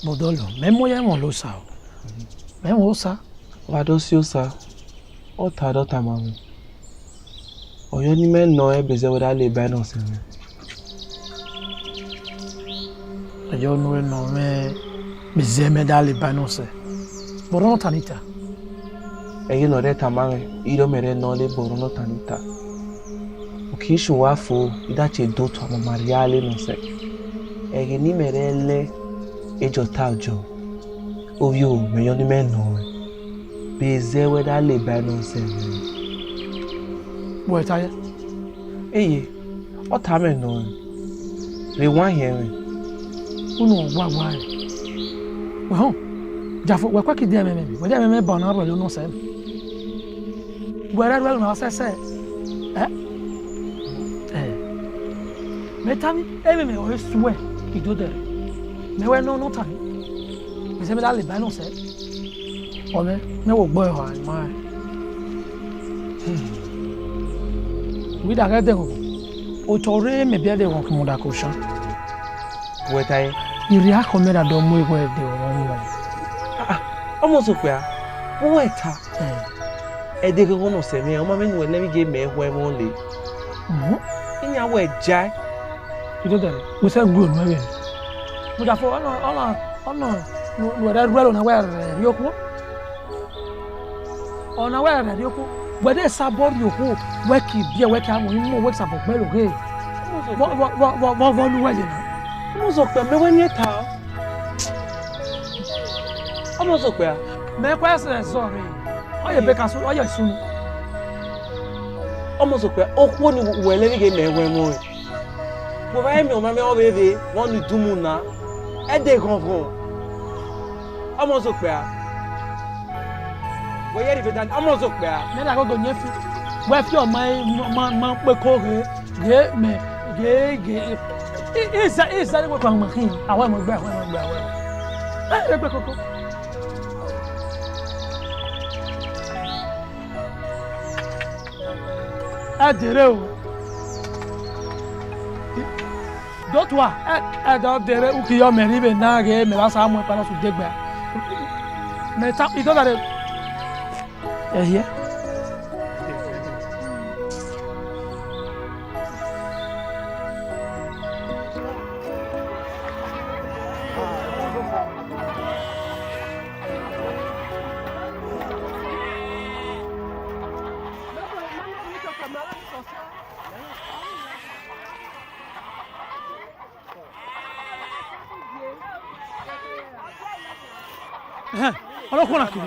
Bọdọlọ, mẹ mọ ya ẹmwẹ lo sa o. Mẹ ẹmwẹ osa. Wa do si osa. Ọ ta dọ tama mwẹ. Ọyọ ni mẹ nọ ẹbe zẹ wẹ da le ba nọ sẹ mwẹ. Ẹyọ nu ẹnọ mwẹ, mẹ zẹ mẹ da le ba nọ sẹ. Bọrọ nọ ta ni ta. Ẹghe nọ rẹ tama mwẹ, irọ mẹ rẹ nọ le bọrọ nọ ta ni ta. Uki isu wa fo, I da che do to ama Maria le nọ sẹ. Ẹghe ni mẹ rẹ lẹ, e jọ ta jọ. Ovbi o, mẹ yọ ni mẹ nọ mwẹ. Be zẹ wẹ da le ba nọ sẹ mwẹ. Wẹ ta ye? Eye, ọ ta mẹ nọ, re wa hiẹn mwẹ. Unu ọgbagba rẹ. Wẹ họn, Jafo, wẹ kuẹ ke idin ẹmwẹ mẹ, wẹ de ẹmwẹ mẹ ba ọna rhuẹrẹ unu sẹ mẹ. Wẹ rẹ rhuẹrẹ unu sẹsẹ. Ẹ? Ẹ. Mẹ tama, ẹmwẹ mẹ ọre suẹ, I do dẹrẹ. Mẹ wẹ nọ nọ tama. Mẹ sẹ mẹ da le ba nọ sẹ. Ọmẹ, mẹ wo gbọ ẹhọ a, ma rẹn. Wẹ da ghẹ dẹghọn, otọ rre mẹ biẹ dẹghọn khumu da ko shan. Wẹ ta ẹn? I rhie akhọ mẹ da dọ mu eghọn ẹdẹghọn. Ah, ah, ọmọ Sokpia, wẹ wẹ ta. Eh. Ẹdẹghọn nọ sẹ mwẹ, ọ ma mwẹ nu ẹnẹ vbe gie mẹ ẹhọ ẹmwẹ le. Mhm. Iyan wẹ ja. I do dẹrẹ, wẹ sẹ gbe unu ẹvbe. Mudafo, ọna, ọna, ọna, nu, nu ẹrẹ rhuẹrẹ ọna wẹ rẹ rhie okhuo. Ọna wẹ rẹ rhie okhuo. Wẹ de sabọ rhie okhuo, wẹ ki biẹ, wẹ ki amọ imo, wẹ ki sabọ gbe loghe. Vọ, vọ, vọ, vọ, vọ, vọ nu wẹ ye na. Ọmọ Sokpia, mẹ wẹ miẹn ta. Ọmọ Sokpia. Mẹ kue ẹsẹ zọ rre. Ọ ye bekasu, ọ ye sunu. Ọmọ Sokpia, okhuo ni wẹ lẹ vbe gie mẹ ẹhọ ẹmwẹ. Vbọ ẹmwẹ ọmwa mwẹ ọ vbe vbe, vbọ ni dumu na, ẹdẹghọn ghọn. Ọmọ Sokpia. Wẹ yẹrẹ vbe dan, ọmọ Sokpia. Mẹ na gogo nyẹ fi. Wẹ fi ọma, ma, ma kpe ko ghe, ghe mẹ, ghe, ghe. I, i, iza, iza ni wẹ kpa ma khin. Awẹ mọ gbe, awẹ mọ gbe, awẹ. Ẹ, ẹ gbe koko. Ẹ dere o. Dotua, ẹ, ẹ dọ dere, uki yọ mẹ rhie vbe na ghe, mẹ vba sa mu ẹkpa na su degbe. Mẹ ta, I do dare. Ẹ hiẹ. Ẹhẹn, ọlọ́kùnrin náà kìí.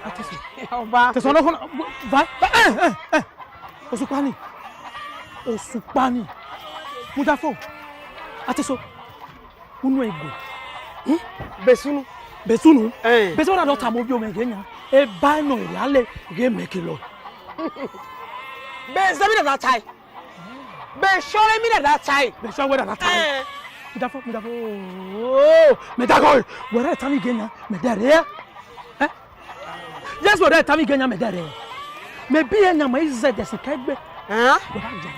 Àtẹ̀sọ̀. Ọba. Àtẹ̀sọ̀ ọlọ́kùnrin náà. Va, va, ẹ, ẹ, ẹ. Òṣùpá ni. Òṣùpá ni. Mudafo. Àtẹ̀sọ̀. Unu ego. Hmm? Besunu. Besunu? Eh. Besunu na dọta mo bi ome ghe nya. E ba no ere ale ghe meke lọ. Be zemi na data. Be shore mi na data. Be shore we na data. Eh. Mudafo, mudafo. Oh, me da go. Were tami ghe nya, me da re. Eh? Yes, were tami ghe nya, me da re. Me bi e nya ma ize de si kegbe. Eh? Were jo.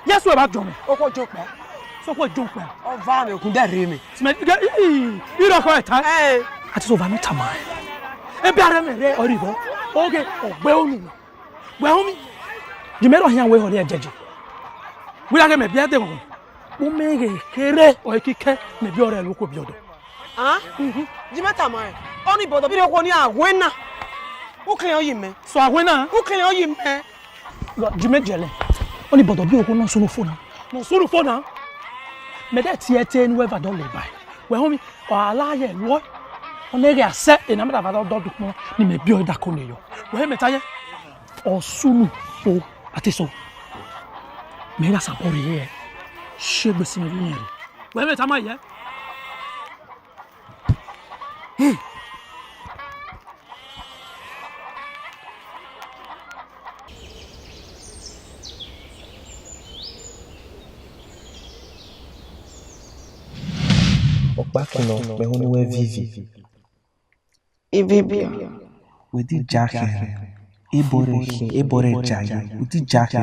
Yes, were ba jo me. Oko jo pe. So ko jo pe. O va me kun da re me. Sme ge i i ro ko eta. Eh. Ati so va mi tama. E bi are me re oribo. Oge ogbe onu. Wẹ hu mi. Jimẹ rọ hian wẹ họrẹ ẹjẹjẹ. Wẹ gha ghe mẹ biẹ de ghọghọ. U mẹ ghe kherhe ọre kike mẹ biẹ ọrẹ ẹre uko biẹ ọdọ. Ah? Mhm. Jimẹ tama ẹn. Ọni bọdọ bi rẹ okhuo ni aghwe na. U kele ọyi mẹ. So aghwe na? U kele ọyi mẹ. Jimẹ jẹlẹ. Ọni bọdọ bi okhuo nọ sunu fo na. Nọ sunu fo na. Mẹ de tie tie ne uwẹ va dọ le ba. Wẹ hu mi. Ọ gha la ye luọ, ọ na ghe a sẹ, ena mẹ da va dọ dukpọn ni mẹ biẹ ọre da kone yọ. Wẹ hẹ mẹ ta ye, ọ sunu fo, Ateso. Mẹ gha sabọ rre hẹ, shegbe si mẹ vbe uyẹn rre. Wẹ hẹ mẹ tama ye. Hmm. Ọkpa kinọ, mẹ hu ne uwẹ vivi. Ivibia. Wẹ di ja khẹ, ebọ rẹ khin, ebọ rẹ ja ye, wẹ di ja khẹ.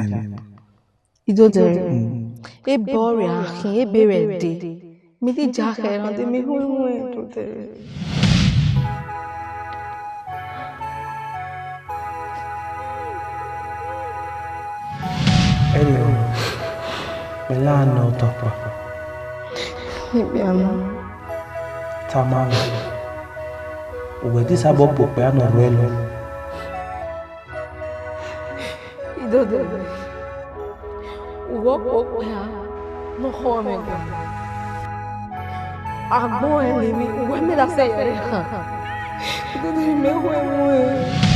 Idodere. Mm. Ebọ rẹ akhin, ebe rẹ de. Mi di ja khẹ na de mi hu imu Idodere. Ẹni o, mẹ la nọ tọkpa. Ikpian. Tama mwẹ. Uwẹ di sabọ kpokpia nọ ruẹ lọ. Idodo. Uwẹ kpokpia nọ khọ mwẹ guan. Agbọn ẹn levwi, uwẹ mẹ da sẹ yẹrẹ khan. Idodo, mẹ hu imu ẹn.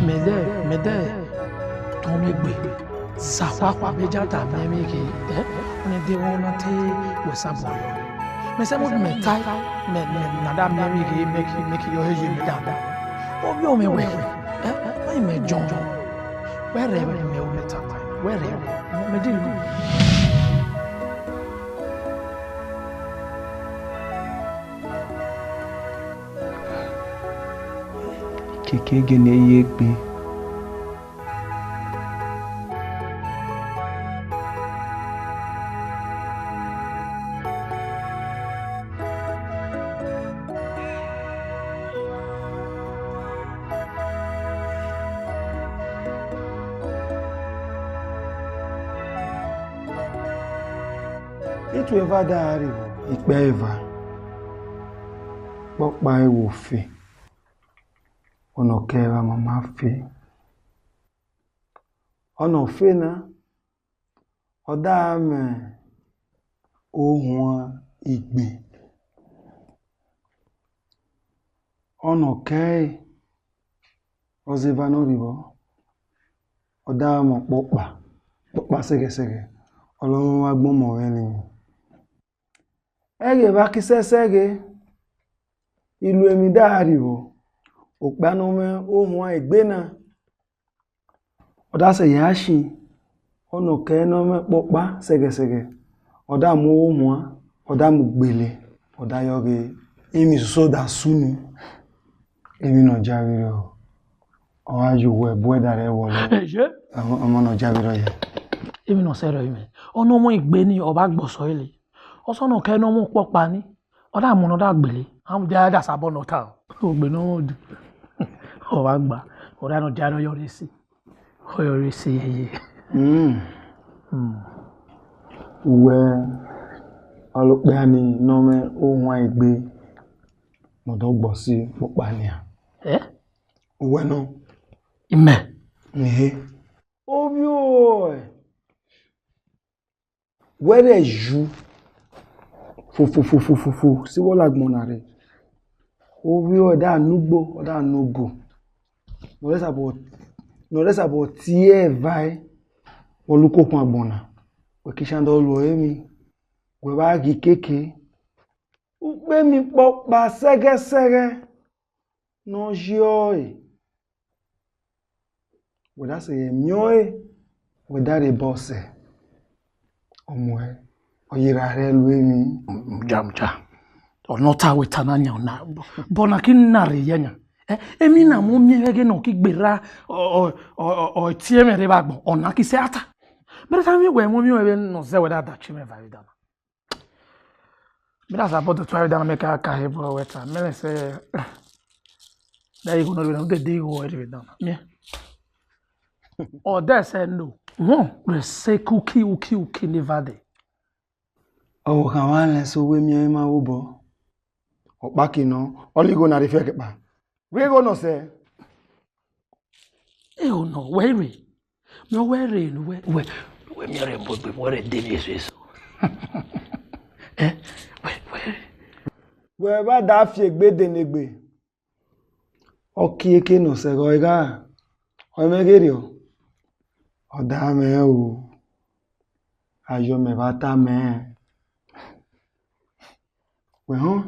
Mẹ dẹ, mẹ dẹ tọn mwẹ egbe, za khuakhua mẹ ya da miẹn mwẹ ghe, ẹ, ọni deghẹ ọ na te wẹ sabọ yọ. Mẹ sẹ mo mẹ tae, mẹ, mẹ na da miẹn mwẹ ghe, mẹ ki, mẹ ki yọ he ye mẹ da. Ovbi ọmwẹ wẹ, ẹ, ọ yi mẹ jọn. Wẹ rẹ mẹ, mẹ o mẹ ta, wẹ rẹ, mẹ di lu. Keke gele ye egbe. Etu eva da rri vbo? Ikpẹ eva. Ọkpọkpa ẹvbo fe, ọnọkẹ ẹmwẹ ma fe. Ọnọ fe na, ọ da mwẹ ohuan igbe. Ọnọkẹ ẹre, ọ zẹ eva ne ọ rri vbọ, ọ da mwẹ ọkpọkpa, ọkpọkpa sẹghẹsẹghẹ, ọ lọ mwẹ agbọn ọmọ mwẹ ẹrinmwi. Ẹghẹ evba ki sẹsẹ ghe, ilu emwi da rri vbọ, okpia ne ọ mwẹ ohuan egbe na, ọ da sẹ ya shi, ọnọkẹ ne ọ mwẹ ọkpọkpa sẹghẹsẹghẹ, ọ da mu ohuan, ọ da mu gbele, ọ da yọ ghe Emwi soso da sunu, emwi ne ọ ya vberriọ, ọ gha ye uwẹ bu uwẹ da rre ẹvbo lọ. Eye. Ọmọ, ọmọ ne ọ ya vberriọ ya. Emwi ne ọ sẹrriọ imẹ. Ọ ne ọ mu igbe ni, ọ vba gbe ọsọ ẹre. Ọsọ ne ọ kẹ ne ọ mu ọkpọkpa ni, ọ da mu ne ọ da gbele. Amdia da sabọ ne ọ ta o. Ogbe ne ọ mu du. Ọ vba gba. Ọ da ne ọ dia ne ọ yọ rre ẹse. Ọ yọ rre ẹse yeye. Mm. Mm. Uwẹ, ọlokpia ni nọ mwẹ ohuan egbe, ne ọ do gbe ọsọ ọkpọkpa nia. Eh? Uwẹ nọ. Imẹ. Ehe. Ovbi ẹ. Wẹ rẹ yu fo fo fo fo fo fo si vbe ọ la agbọn na rre. Ovbi ẹ da ne ugbo, ọ da ne ogo. Ne ọ rẹ sabọ, ne ọ rẹ sabọ tie evare, vbe ọ la uko khuan agbọn na. Wẹ ke shan dọ ru ẹre emwi, wẹ vba ghi keke. Ukpemi kpọkpa sẹghẹsẹghẹ ne ọ ye ọre. Wẹ da sẹ ye miẹn ọre, wẹ da rhie obọ sẹ. Ọ muẹn, ọ ye ra rhie lu emwi. Mudia, mudia. Ọ nọ ta wẹ ta na yan na. Bọ na ki na rre ye yan. Eh, emwi na mu miẹn vbe ẹghẹ ne ọ ki gberra, ọ, ọ, ọ, ọ, ọ tie mwẹ rre vbe agbọn, ọ na ki sẹ a ta. Mẹ da ta mwẹ wẹ mu miẹn vbe ne ọ zẹ wẹ da da tie mwẹ va vbe dana. Mẹ na sabọ do tua vbe dana, mẹ ka ka he bọ wẹ ta. Mẹ nẹ sẹ, da igho nọ rre vbe dana, u de de igho rre vbe dana. Miẹn. Ọ dẹ sẹ no. Wọn rẹ sẹ ke uki, uki, uki ne va dẹ. Ọ khan wa lẹ so wẹ miẹn ma vbe obọ. Ọ kpaki nọ, ọ la igho na rre fiẹkẹ kpa. Wẹ igho nọ sẹ. Igho nọ, wẹ rre. Mẹ wẹ rre ne uwẹ, uwẹ, uwẹ miẹn rẹ bu egbe, wẹ rre de emwi eso eso. Eh, wẹ, wẹ rre. Wẹ vba da fi egbe de ne egbe. Ọ kie eke ne ọ sẹ ghe ọre gha, ọ mwẹ ghe rriọ. Ọ da mwẹ o. Ayọ mẹ vba ta mẹ. Wẹ họn.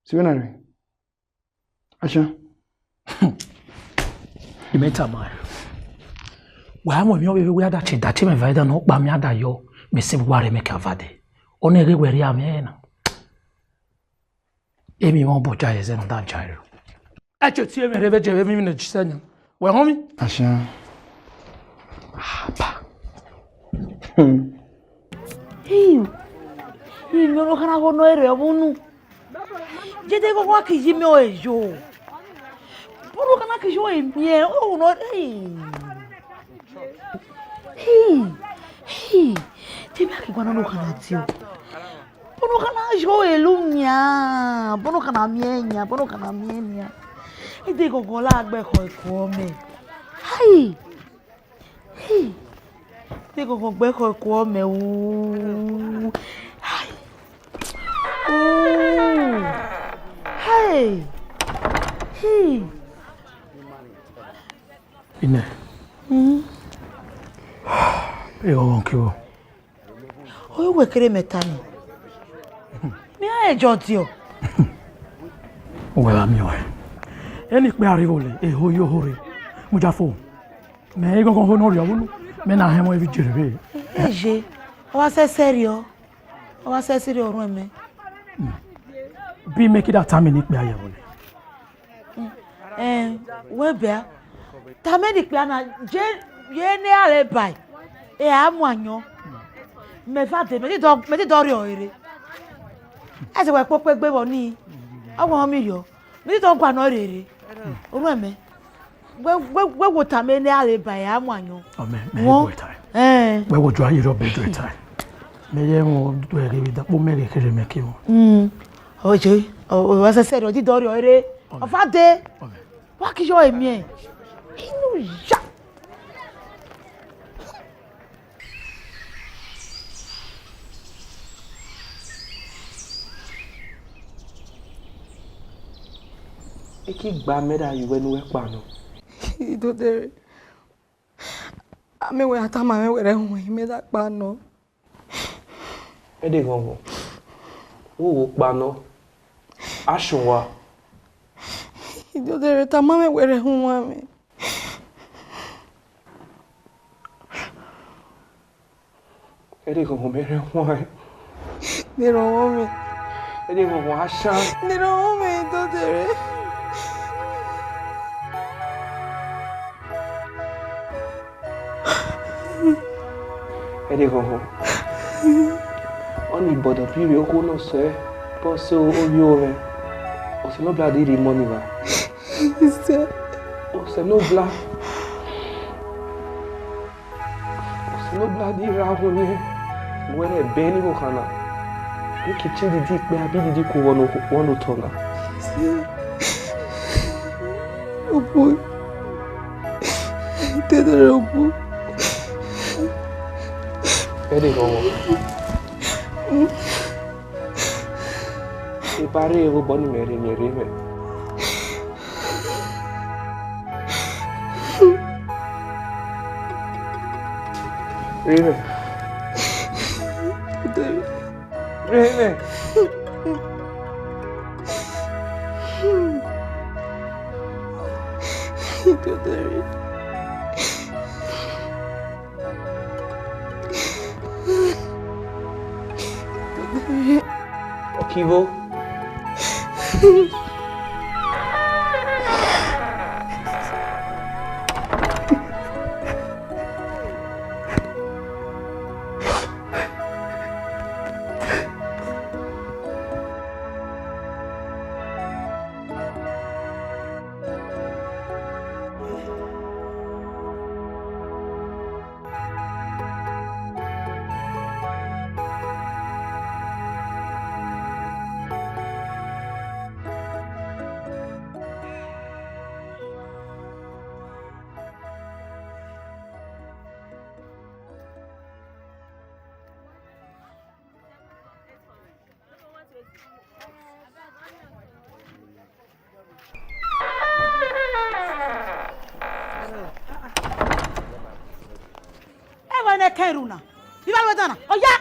Si wẹ na rre. Ashan. Imẹ tama ẹn. Wẹ a mu emwi ọvbehe wẹ a da tie, da tie mwẹ va ẹdẹ ne ọ kpa mẹ a da yọ, mẹ sẹ vbe uwa rre mẹ ka va dẹ. Ọ nẹ ghe wẹ rhie amwẹ na. Emwi mwẹ obọ dia ye zẹ ne ọ da dia ẹre. Ẹ tie tie mwẹ rre vbe je vbe emwi ne jisẹ yan. Wẹ họn mi? Ashan. Aba. Hmm. Hi. Hi, mẹ ọnọ khan na ho nọ ẹre ọvbunu. Jede ghọghọ a ki yi mẹ ọre yo. Bọnu khan na ki yo emiẹn, o nọ, hi. Hi. Hi. Te mẹ a ki guan nọ khan na tie o. Bọnu khan na yo elu nian, bọnu khan na miẹn nian, bọnu khan na miẹn nian. Ide ghọghọ la gbe khọ ẹko mẹ. Hi. Hi. Ide ghọghọ gbe khọ ẹko mẹ o. Hi. Oh. Hi. Hi. Inẹ. Mm. E ghọghọ ke o. Oye, uwẹ kere mẹ ta ni. Mẹ a ẹjọ diọ. Uwẹ gha miẹn ọre. Eni ikpia rre igho le, eho yo ho rre. Mudia fo. Mẹ i ghọghọ ho ne ọ rrie ọvbunu. Mẹ na hẹn mwẹ vbe iye rre. Eye, ọ wa sẹsẹ rriọ. Ọ wa sẹsẹ rriọ, orhuẹn mẹ. Bi mẹ ke da tama eni ikpia ye ẹvbo le. Ẹn, wẹ bia, tama eni ikpia na, je, ye ne a re ba, e a mu ayọn. Mẹ va dee, mẹ ti dọ, mẹ ti dọ rriọ rere. Ẹsẹ wẹ kpokpo egbe vbọ ni, ọ wẹ ọ miẹn rriọ. Mẹ ti dọ gualọ rere. Orhuẹn mẹ. Wẹ, wẹ, wẹ wo tama eni a re ba, e a mu ayọn. Ọ mẹ, mẹ i guẹ tae. Ẹn. Wẹ wo jua ye rrọ be jua tae. Mẹ ye mu due ghe vbe da kpo mẹ ghe kherhe mẹ ke mu. Mm. Oye, ọ, ọ, wa sẹsẹ rriọ, ọ ti dọ rriọ rere. Ọ mẹ. Ọ va dee. Ọ mẹ. Wa ki yọ emiẹn. Inu ya. Eki gba mẹ da ye uwẹ ne uwẹ kpa nọ. Idodere. Amẹ wẹ a tama mwẹ wẹrẹ huẹn, mẹ da kpa nọ. Ẹdẹ ghọghọ. U wo kpa nọ. A shọn wa. Idodere, tama mwẹ wẹrẹ huẹn amẹ. Ẹdẹ ghọghọ, mẹ rẹ huẹn. Mẹ rọnvwọn mwẹ. Ẹdẹ ghọghọ ashan. Nene ọmọ mẹ dọdẹ rẹ. Ẹdẹ ghọghọ. Ọni bọdọ bi vbe okhuo nọ sẹ, bọ sẹ ovbi ovẹn. Osanobua di rhie imọ ni vba. Sir. Osanobua. Osanobua di rha hu nian, wẹ rẹ ẹbẹ ni vbe okhan na. Eke cin didi kpẹ, a bi didi ku vbọ ne otọ na. Obo. Dede rẹ obo. Ẹdẹ ghọghọ. Eba rre vbe obọ ni mẹ rre, mẹ rre mwẹ. Rre mwẹ. Rre mwẹ. Ọkivo. Ẹghẹ ne kẹn ru na, ivba ru ẹdẹ na, ọ ya.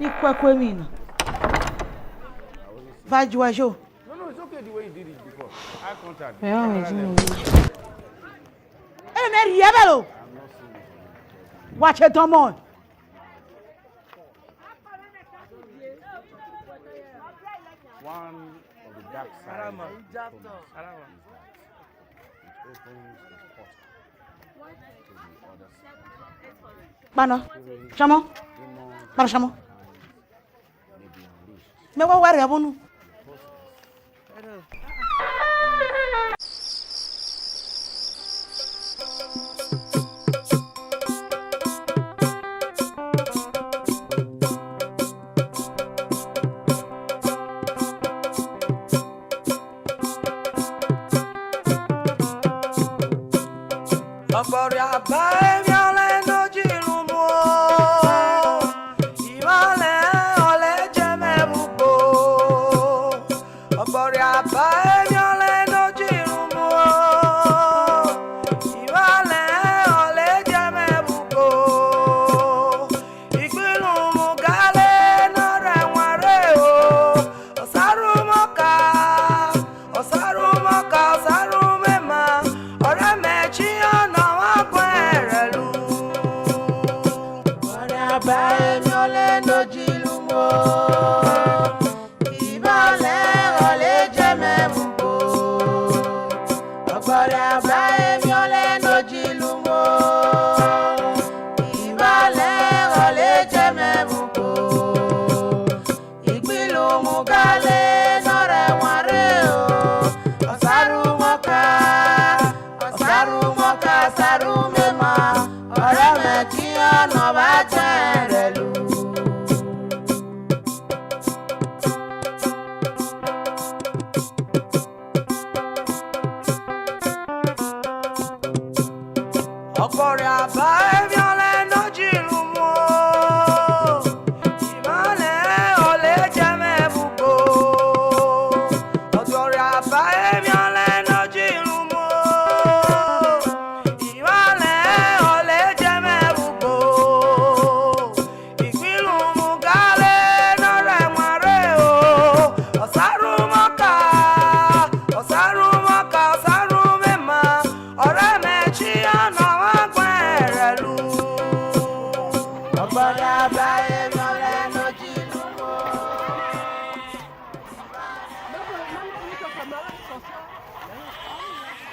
I kuẹku emwi na. Va ju ẹyo. No, no, it's okay the way you did it before. Eye contact. Ẹ ọ mẹ ji mẹ. Ẹ mẹ rhie vbe lo. Wa che dọmọ. One of the dark sides of comas is that it opens a portal to the other side. Kpano, shamo. Kpano, shamo. Mẹ wa wa rhie vbunu. Ọkpọria ba emwi ọnrẹn ne ọ ji ru muo, imwalẹ ọnrẹn je mwẹ vbe ugbo. Ọkpọria ba emwi ọnrẹn ne ọ ji ru muo, imwalẹ ọnrẹn je mwẹ vbe ugbo. Igbilumugale ne ọ rre ẹwanre o, Ọsarhumwọka, Ọsarhumwọka, Ọsarhumwẹma, ọrẹ mẹ chiyan ne ọ mwa guẹ rẹ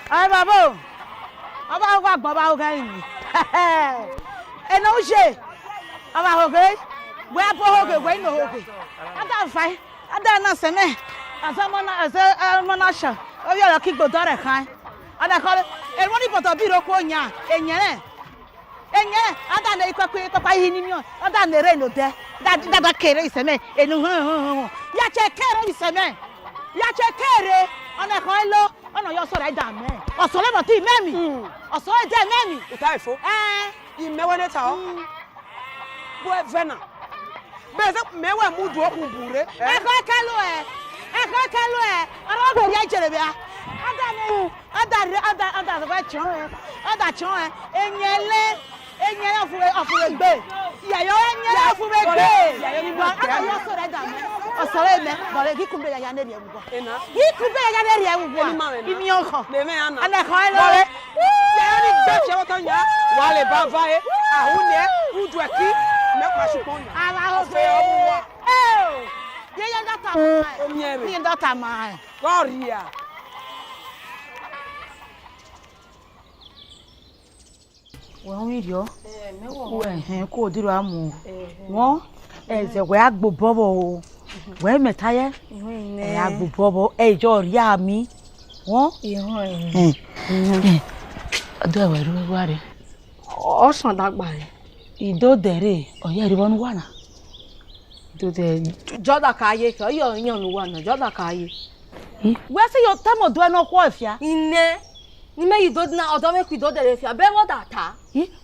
Ẹ babo, ọba ho gha gbọn, ọba ho gha rinmwi. Eno uje, ọba ho ghe, wẹ a bo ho ghe, wẹ i no ho ghe. Ada fai, ada na sẹmẹ, azọ ọmọ na, azọ ọmọ na sha, ovbi ọrọ ki gbodo rẹ khan. Ada khọre, erhuọn ni bọdọ bi ro khuo yan, eyẹn rẹ. Eyẹn, ada ne ikpẹkpẹ, ikpẹkpẹ ihi ni miọn, ada ne rre ne odẹ, da, da, da kere isẹmẹ, enu họn, họn, họn, họn. Ya che kere isẹmẹ, ya che kere, ọna ẹkhọn ẹlo, ọna yọ sọrọ ẹda mẹ. Ọsọrọ ẹmọ ti mẹ mi, ọsọrọ ẹdẹ mẹ mi. Uta efo. Ẹn. Imẹ wẹ ne ta ọ. Wẹ vẹ na. Bẹzẹ mẹ wẹ mu du okhu bu re. Ẹkhọ kẹlo ẹ, ẹkhọ kẹlo ẹ, ọrọ wẹ ria jere bia. Ada ne, ada re, ada, ada vẹ chọn ẹ, ada chọn ẹ, eyẹn le, eyẹn le ọfure, ọfure gbe. Yẹyọ eyẹn le ọfure gbe. Ada yọ sọrọ ẹda mẹ. Ọsọrọ ẹmẹ, bọrẹ ghi kun be yaya ne rhie vbua. Ghi kun be yaya ne rhie vbua. Imi ọkhọ. Ana ẹkhọ ẹlo. Yẹrẹ ni gbe fi ọtọ yan, wa le ba va e, ahu ni e, udu ẹki, mẹ kpa sukpọn yan. Ara ho fe ọmọ wa. Eo, ye ye dọta ma. Omiẹn rẹ. Ye dọta ma. Gọ ria. Wẹ hu rhiọ. Wẹ hẹn ko diro amu. Wọn, ẹzẹ wẹ a gbobọ vbọ o. Wẹ mẹ ta yẹ. Ẹ a gbobọ vbọ, ẹ jọ ria mi. Wọn. Ẹn. Ẹn. Ọdọ ẹwẹ ru wa re. Ọ sọn dagba re. Idodẹ re, ọ ye rhivbọ ne uwa na. Idodẹ, jọda ka ye, ọ ye iyan ne uwa na, jọda ka ye. Wẹ sẹ yọ tama odẹ nọ khuọ fia. Inẹ, ne imẹ ye Idodẹ na, ọdọ mwẹ khui Idodẹ re fia, bẹ vbọ da ta.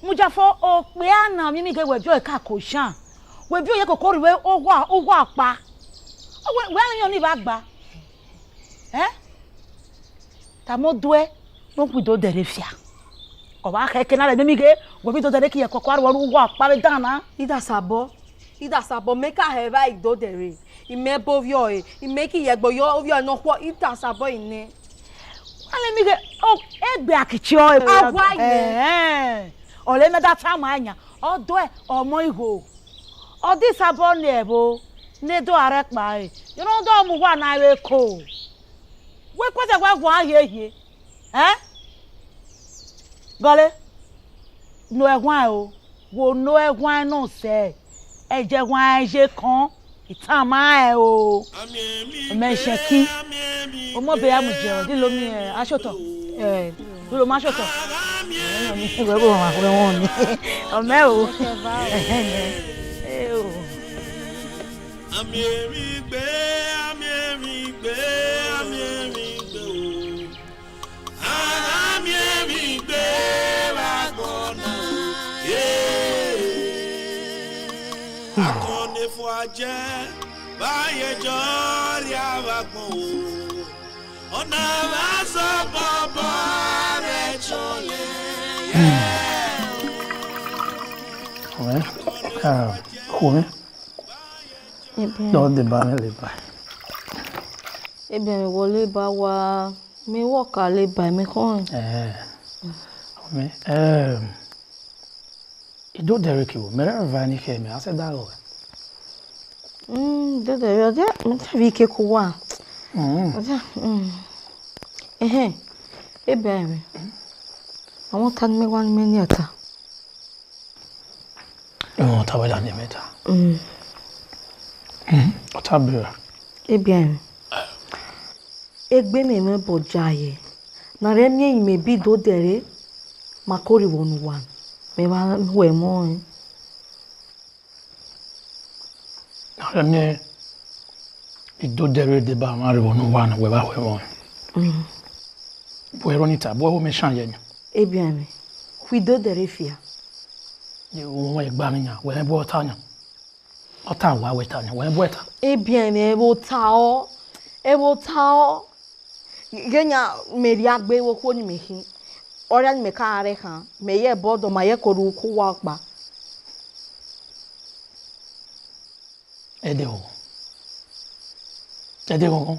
Mudia fo okpia na, mimi ghe wẹ viọ eka ko shan. Wẹ viọ ye koko rhie uwa, uwa ọkpa. Ọ wẹ, wẹ iyan ni vba gba. Ẹ? Tama odẹ ne ọ khui Idodẹ re fia. Ọ vba khẹ eke na rẹ mimi ghe, wẹ vbe Idodẹ re ki ye kọkọ a rhuọ ne uwa ọkpa vbe dan na. I da sabọ, I da sabọ, mẹ ka hẹ evba Idodẹ re. Imẹ bo ovbiọre, imẹ ki ye gbe ovbiọre nọ khuọ, I da sabọ inẹ. Wa le mi ghe, o, egbe a ki tie ọre. A wa inẹ. Ẹhẹn. Ọ re mẹ da tama yan, ọ dọe, ọmọ igho. Ọ di sabọ ne ẹvbo, ne do a rẹ kpa re. Yọ nọ dọ mu uwa na vbe ko. Wẹ kuẹzẹ wẹ guan hiehie. Ẹ? Gọle, no ẹwaẹn o, wo no ẹwaẹn nọ sẹ, ẹ jẹ ẹwaẹn ye kọn, I tama ẹn o. Mẹ Ṣẹki, ọmọ be ya mu jẹ, di lo mi ẹ, aṣọ tọ. Ẹ, di lo ma aṣọ tọ. Ẹ, wẹ bo ma wẹ wọn ni. Ọmọ ẹ o. Ẹ o. Ami emi gbe, ami emi gbe, ami emi gbe o. Ami emi gbe vbe agbọn na, yeah. Agbọn ne fua jẹ, vbe aye jọ rria vbe agbọn o. Ọna vbe azọ bọbọ rẹ chọlẹ, yeah. Ọmẹ, ah, khuo mwẹ. Ebe. Dọ deba mwẹ leba. Ebe, mẹ wọ leba wa, mẹ wọ ka leba, mẹ khọe. Eh. Ọmẹ, eh, Idodẹ re ke wo, mẹ rẹ va ni khẹ mẹ, a sẹ da rọ. Mm, Idodẹ re, ọ dia, mẹ ta vbe ike ko wa. Mm. Ọ dia, mm. Ẹhẹn, ebe, ebe. Àwọn ta ni mẹ wa ni mẹ ni ata. Ẹmwẹ ọta wẹ da ne mẹ ta. Mm. Mm, ọta bira. Ebian. Egbe mẹ mwẹ bọ jaye. Na rẹ miẹn imẹ bi Idodẹ re, ma kori vwọ nu wa. Mẹ vba huẹ mọ ẹn. Na rẹ miẹn Idodẹ re deba mwa re vwọ nu wa na, wẹ vba huẹ mọ ẹn. Mm. Bu ẹro ni ta, bu ẹho mẹ shan ye yan. Ebian mẹ. Khu Idodẹ re fia. Ye owẹ gba mẹ yan, wẹ bu ọta yan. Ọta wa wẹ ta yan, wẹ bu ẹta. Ebian mẹ, ẹvbo ta ọ, ẹvbo ta ọ. Ghe yan mẹ rria gbe vbe okhuo ni mẹ khin. Ọrria ni mẹ ka rre khan, mẹ ye ẹbọ dọ, ma ye ko ru ku wa ọkpa. Ẹdẹ ghọghọ. Ẹdẹ ghọghọ.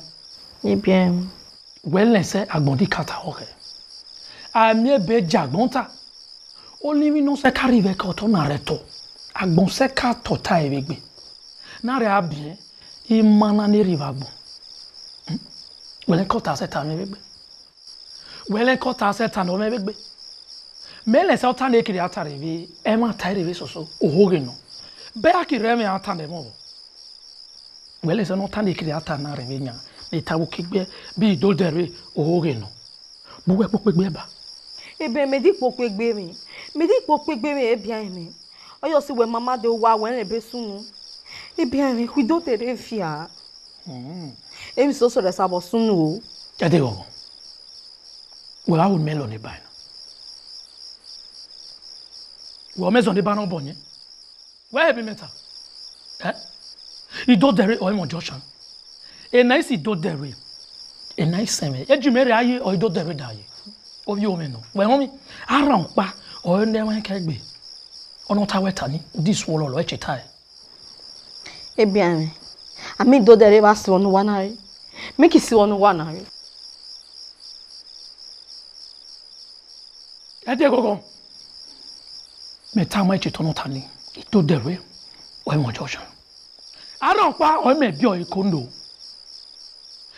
Ibiẹn. Wẹ lẹsẹ agbọn di kata ọkhẹ. A miẹn ebe je agbọn ta. Olinmwi nọ sẹ ka rhivẹ ke otọ na rẹ tọ. Agbọn sẹ ka tọ ta ẹvwegbe. Na rẹ a biẹn, ima na ne rhivẹ agbọn. Hmm? Wẹ lẹ kọta sẹ ta mwẹ vwegbe. Wẹ lẹ kọ ta sẹ ta nọ mẹ vbe gbe. Mẹ lẹ sẹ ọta ne kiri a ta rre vbe, ẹmwata rre vbe soso, ohoghe nọ. Bẹ a ki rre ẹmwẹ a ta nẹ mọ vbọ. Wẹ lẹ sẹ ne ọta ne kiri a ta na rre vbe yan, ne ta vbe uki gbe, bi i do dẹ rre, ohoghe nọ. Bu wẹ kpokpegbe ba. Ebe mẹ di kpokpegbe mwẹ, mẹ di kpokpegbe mwẹ ebian mwẹ. Ọ yọ si wẹ mama de uwa wẹ rẹn ebe sunu. Ebian mwẹ, khu i do dẹ rre fia. Hmm. Emwi soso rẹ sabọ sunu o. Ẹdẹ ghọghọ. Wẹ gha ru mẹ lọ ne ba na. Wẹ ọ mẹ zọ ne ba na obọ yẹn. Wẹ hẹ bi mẹ ta. Eh? I do dẹ rre ọ i mwẹ ọjọ ọshan. Ena i si do dẹ rre. Ena i sẹn mwẹ. E ji mẹ rre a ye, ọ i do dẹ rre da ye. Ovbi omẹ nọ. Wẹ họn mi. Aran ọkpa, ọ i nẹ ẹmwẹ kẹ gbe. Ọ nọ ta wẹ ta ni, u di suọ lọlọ, ẹ che ta ẹ. Ebian mwẹ, a mi do dẹ rre vbe a si ọnu wa na re. Mẹ ki si ọnu wa na re. Ẹdẹ ghọghọ. Mẹ tama ẹchẹ tọ nọ ta ni, i do dẹ rre, ọ i mwẹ ọjọ ọshan. Aran ọkpa, ọ i mẹ biẹ ọre kondo.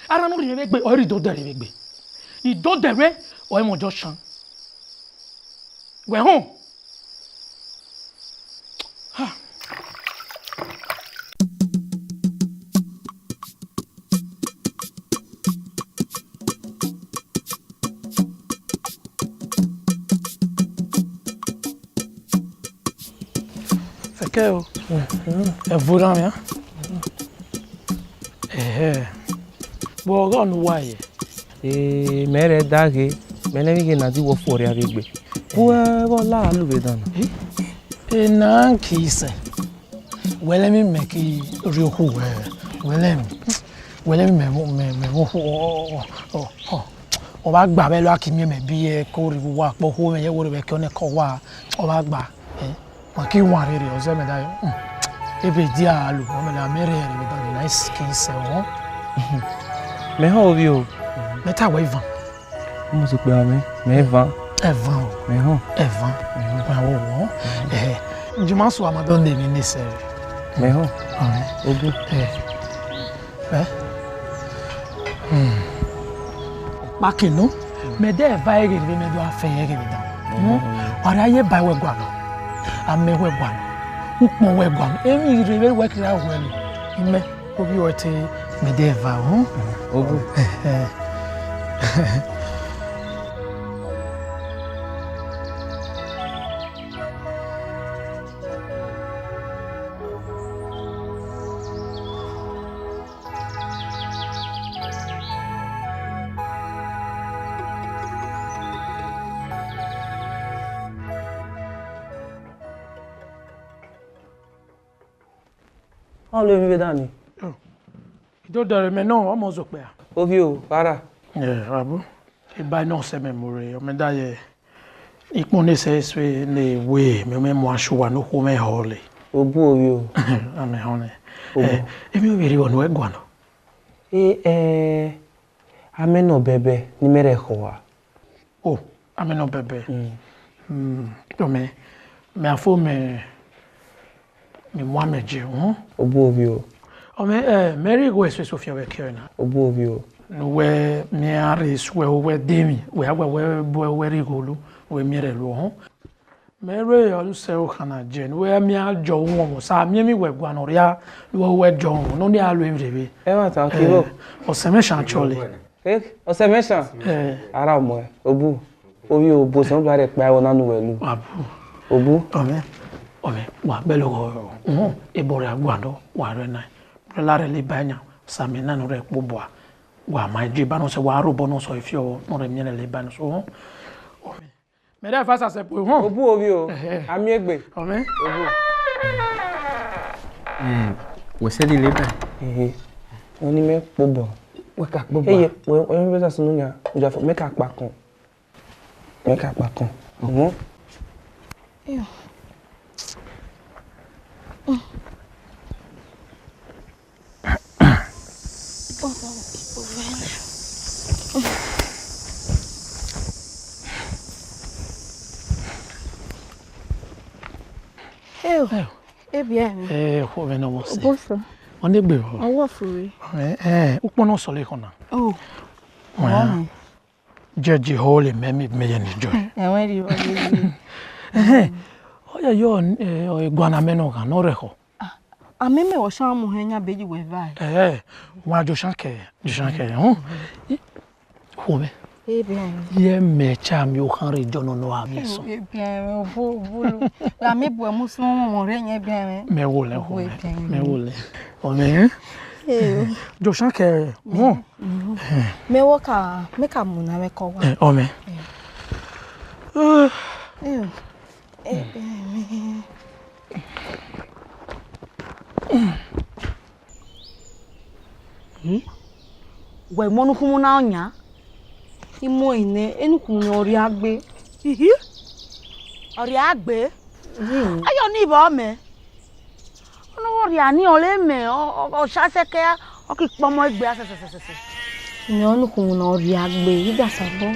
Aran ne u rhie vbe gbe, ọ i rhie i do dẹ rre vbe gbe. I do dẹ rre, ọ i mwẹ ọjọ ọshan. Wẹ họn. Ha. Fẹkẹ o. Ẹvbo na mia. Ẹhẹ. Vbọ ọghe ne uwa ye? Ee, mẹ rẹ daghe, mẹ nẹ emwi ghe ne a di wẹ fo rria vbe egbe. Uwẹ vbọ la lu vbe dan na? Ena ki sẹ. Wẹ lẹ emwi mẹ ki rrie okhu wẹ, wẹ lẹ emwi, wẹ lẹ emwi mẹ, mẹ, mẹ vbe okhu, ọ, ọ, ọ, ọ, ọ vba gba vbẹ lọ a ki miẹn mẹ biẹ ko rhie vbe uwa kpọ okhuo mwẹ ye wo rre vbe ẹkẹ ọnẹ kọ wa, ọ vba gba. Eh, ma ki wan rere, ọ zẹ mẹ da yo. Hmm. Ebe dia lu, ọ mẹ na mẹ rẹ rẹ vbe da ni na isi ki sẹ o. Mẹ họn ovbi o. Mẹ ta wẹ ivan. Mu sukpe amẹ, mẹ van. Ẹvan o. Mẹ họn. Ẹvan. Mẹ họn. Wa wo wọ. Eh, juma su ama do ne mi ni sẹ. Mẹ họn. Amen. Ogun. Eh. Eh? Hmm. Ọkpa kinu, mẹ de eva eghe vbe mẹ do a fẹ eghe vbe da. Hmm? Wa rha ye ba wẹ gualọ, amẹ wẹ gualọ, ukpọn wẹ gualọ, emwi rre vbe wẹ kira wẹ lu, imẹ, ovbi wẹ te mẹ de eva o. Ogun. Eh, eh. Ọ lo emwi vbe dan ni? Yo. I do dọrọ mẹ nọ, ọmọ zokpẹ a. Ovbi o, vara. Ẹ, abu. Eba nọ sẹ mẹ mu rre, ọ mẹ da ye ikpọn ne sẹ sẹ ne we, mẹ mẹ mu ashuwa ne okhuo mwẹ họle. Obu ovbi o. Amẹ họn nẹ. Obu. Ẹ, emwi ovbi erriọ ne uwẹ guan nọ? E, ẹ, amẹ nọ bẹbẹ ne imẹ rẹ khọ a. O, amẹ nọ bẹbẹ. Mm. Mm, tọ mẹ, mẹ a fo mẹ, mẹ mu amẹ je, uhun. Obu ovbi o. Ọ mẹ, ẹ, mẹ rhie igho ẹsoso fiọ vbe ẹkẹ na. Obu ovbi o. Ne uwẹ miẹn a rre suẹ owẹ de emwi, wẹ a wẹ wẹ bu wẹ rhie igho lu, wẹ miẹn rẹ lu, uhun. Mẹ rre ọ sẹ okhan na je, ne uwẹ miẹn a jọ uhunmwu, sa miẹn emwi wẹ guan nọ rria, ne uwẹ jọ uhunmwu, nọ ne a lu emwi rre vbe. Ẹmwata, ọ ke bọ. Ẹ, ọsẹ mwẹ shan chọle. Eh, ọsẹ mwẹ shan? Eh. Ara ọmọ ẹ, obu, ovbi o, bu Osanobua rẹ kpa ẹvbo na ne uwẹ lu. Abu. Obu. Ọmẹ, ọmẹ, wa bẹlẹ oghọ, uhun, ebọ rẹ a guan nọ, wa rẹ na. Bẹlẹ a rẹ le ba yan, Osa mẹ na nọ rẹ kpo bua. Wa ma je ba nọ sẹ, wa robọ nọ sọ ifi ọvbọ, nọ rẹ miẹn rẹ le ba nọ sọ, uhun. Ọmẹ. Mẹ rẹ fa sasẹ pu, uhun. Obu ovbi o. Ẹhẹ. Amiẹn egbe. Ọmẹ. Obu. Eh, wẹ sẹ le le ba. Ehe. Wẹ ni mẹ kpo bọ. Wẹ ka kpo bọ. Eye, wẹ, wẹ mẹ vbe sasẹ nu yan, u ja fo, mẹ ka kpa kọn. Mẹ ka kpa kọn. Uhun. Eyo. Eyo. Eyo. Ebiẹn. Eh, okhuo mwẹ ne ọmọ sẹ. Obosa. Ọ ne gbe vbọ? Ọwọ fure. Eh, eh, ukpọn nọ sọle ekhọna. Oh. Wẹ. Ọmọ. Judge ho le mẹ, mẹ, mẹ ye ni judge. Ẹwẹn rri vọ ye. Ẹhẹn. Ọ ya yọ, eh, ọ guan amẹ nọ gha, nọ rẹkhọ. Ah, amẹ mẹ wọ shan mu hẹ yan be yi wẹ va. Eh, wa jọ shan kẹ, jọ shan kẹ, hun. Khuo mwẹ. Ebian. Ye mẹ cha mi okhan re jọ nọ nọ a miẹn sọ. Ebian, obo, obo lo. Wa mi bu emu sọ wọn re yẹn ebian. Mẹ wo lẹ khuo mwẹ. Ebian. Mẹ wo lẹ. Ọ mẹ. Eh. Jọ shan kẹ, hun. Mẹ wo ka, mẹ ka mu na mẹ kọ wa. Eh, ọ mẹ. Eh. Eh. Eh, eh, eh. Hmm? Wẹ mu onukhunmwu na ọyan? I mu ẹre nẹ, enukhunmwu nẹ ọ rhia gbe. Ihi? Ọ rhia gbe? Hmm. Ayọ ni vbọ mẹ. Ọnọ vbe ọ rhia ni ọ re mẹ, ọ, ọ, ọ sha sẹkẹ, ọ ki kpọmọ egbe a sẹsẹsẹsẹ. Mẹ onukhunmwu nẹ ọ rhia gbe, I da sabọ.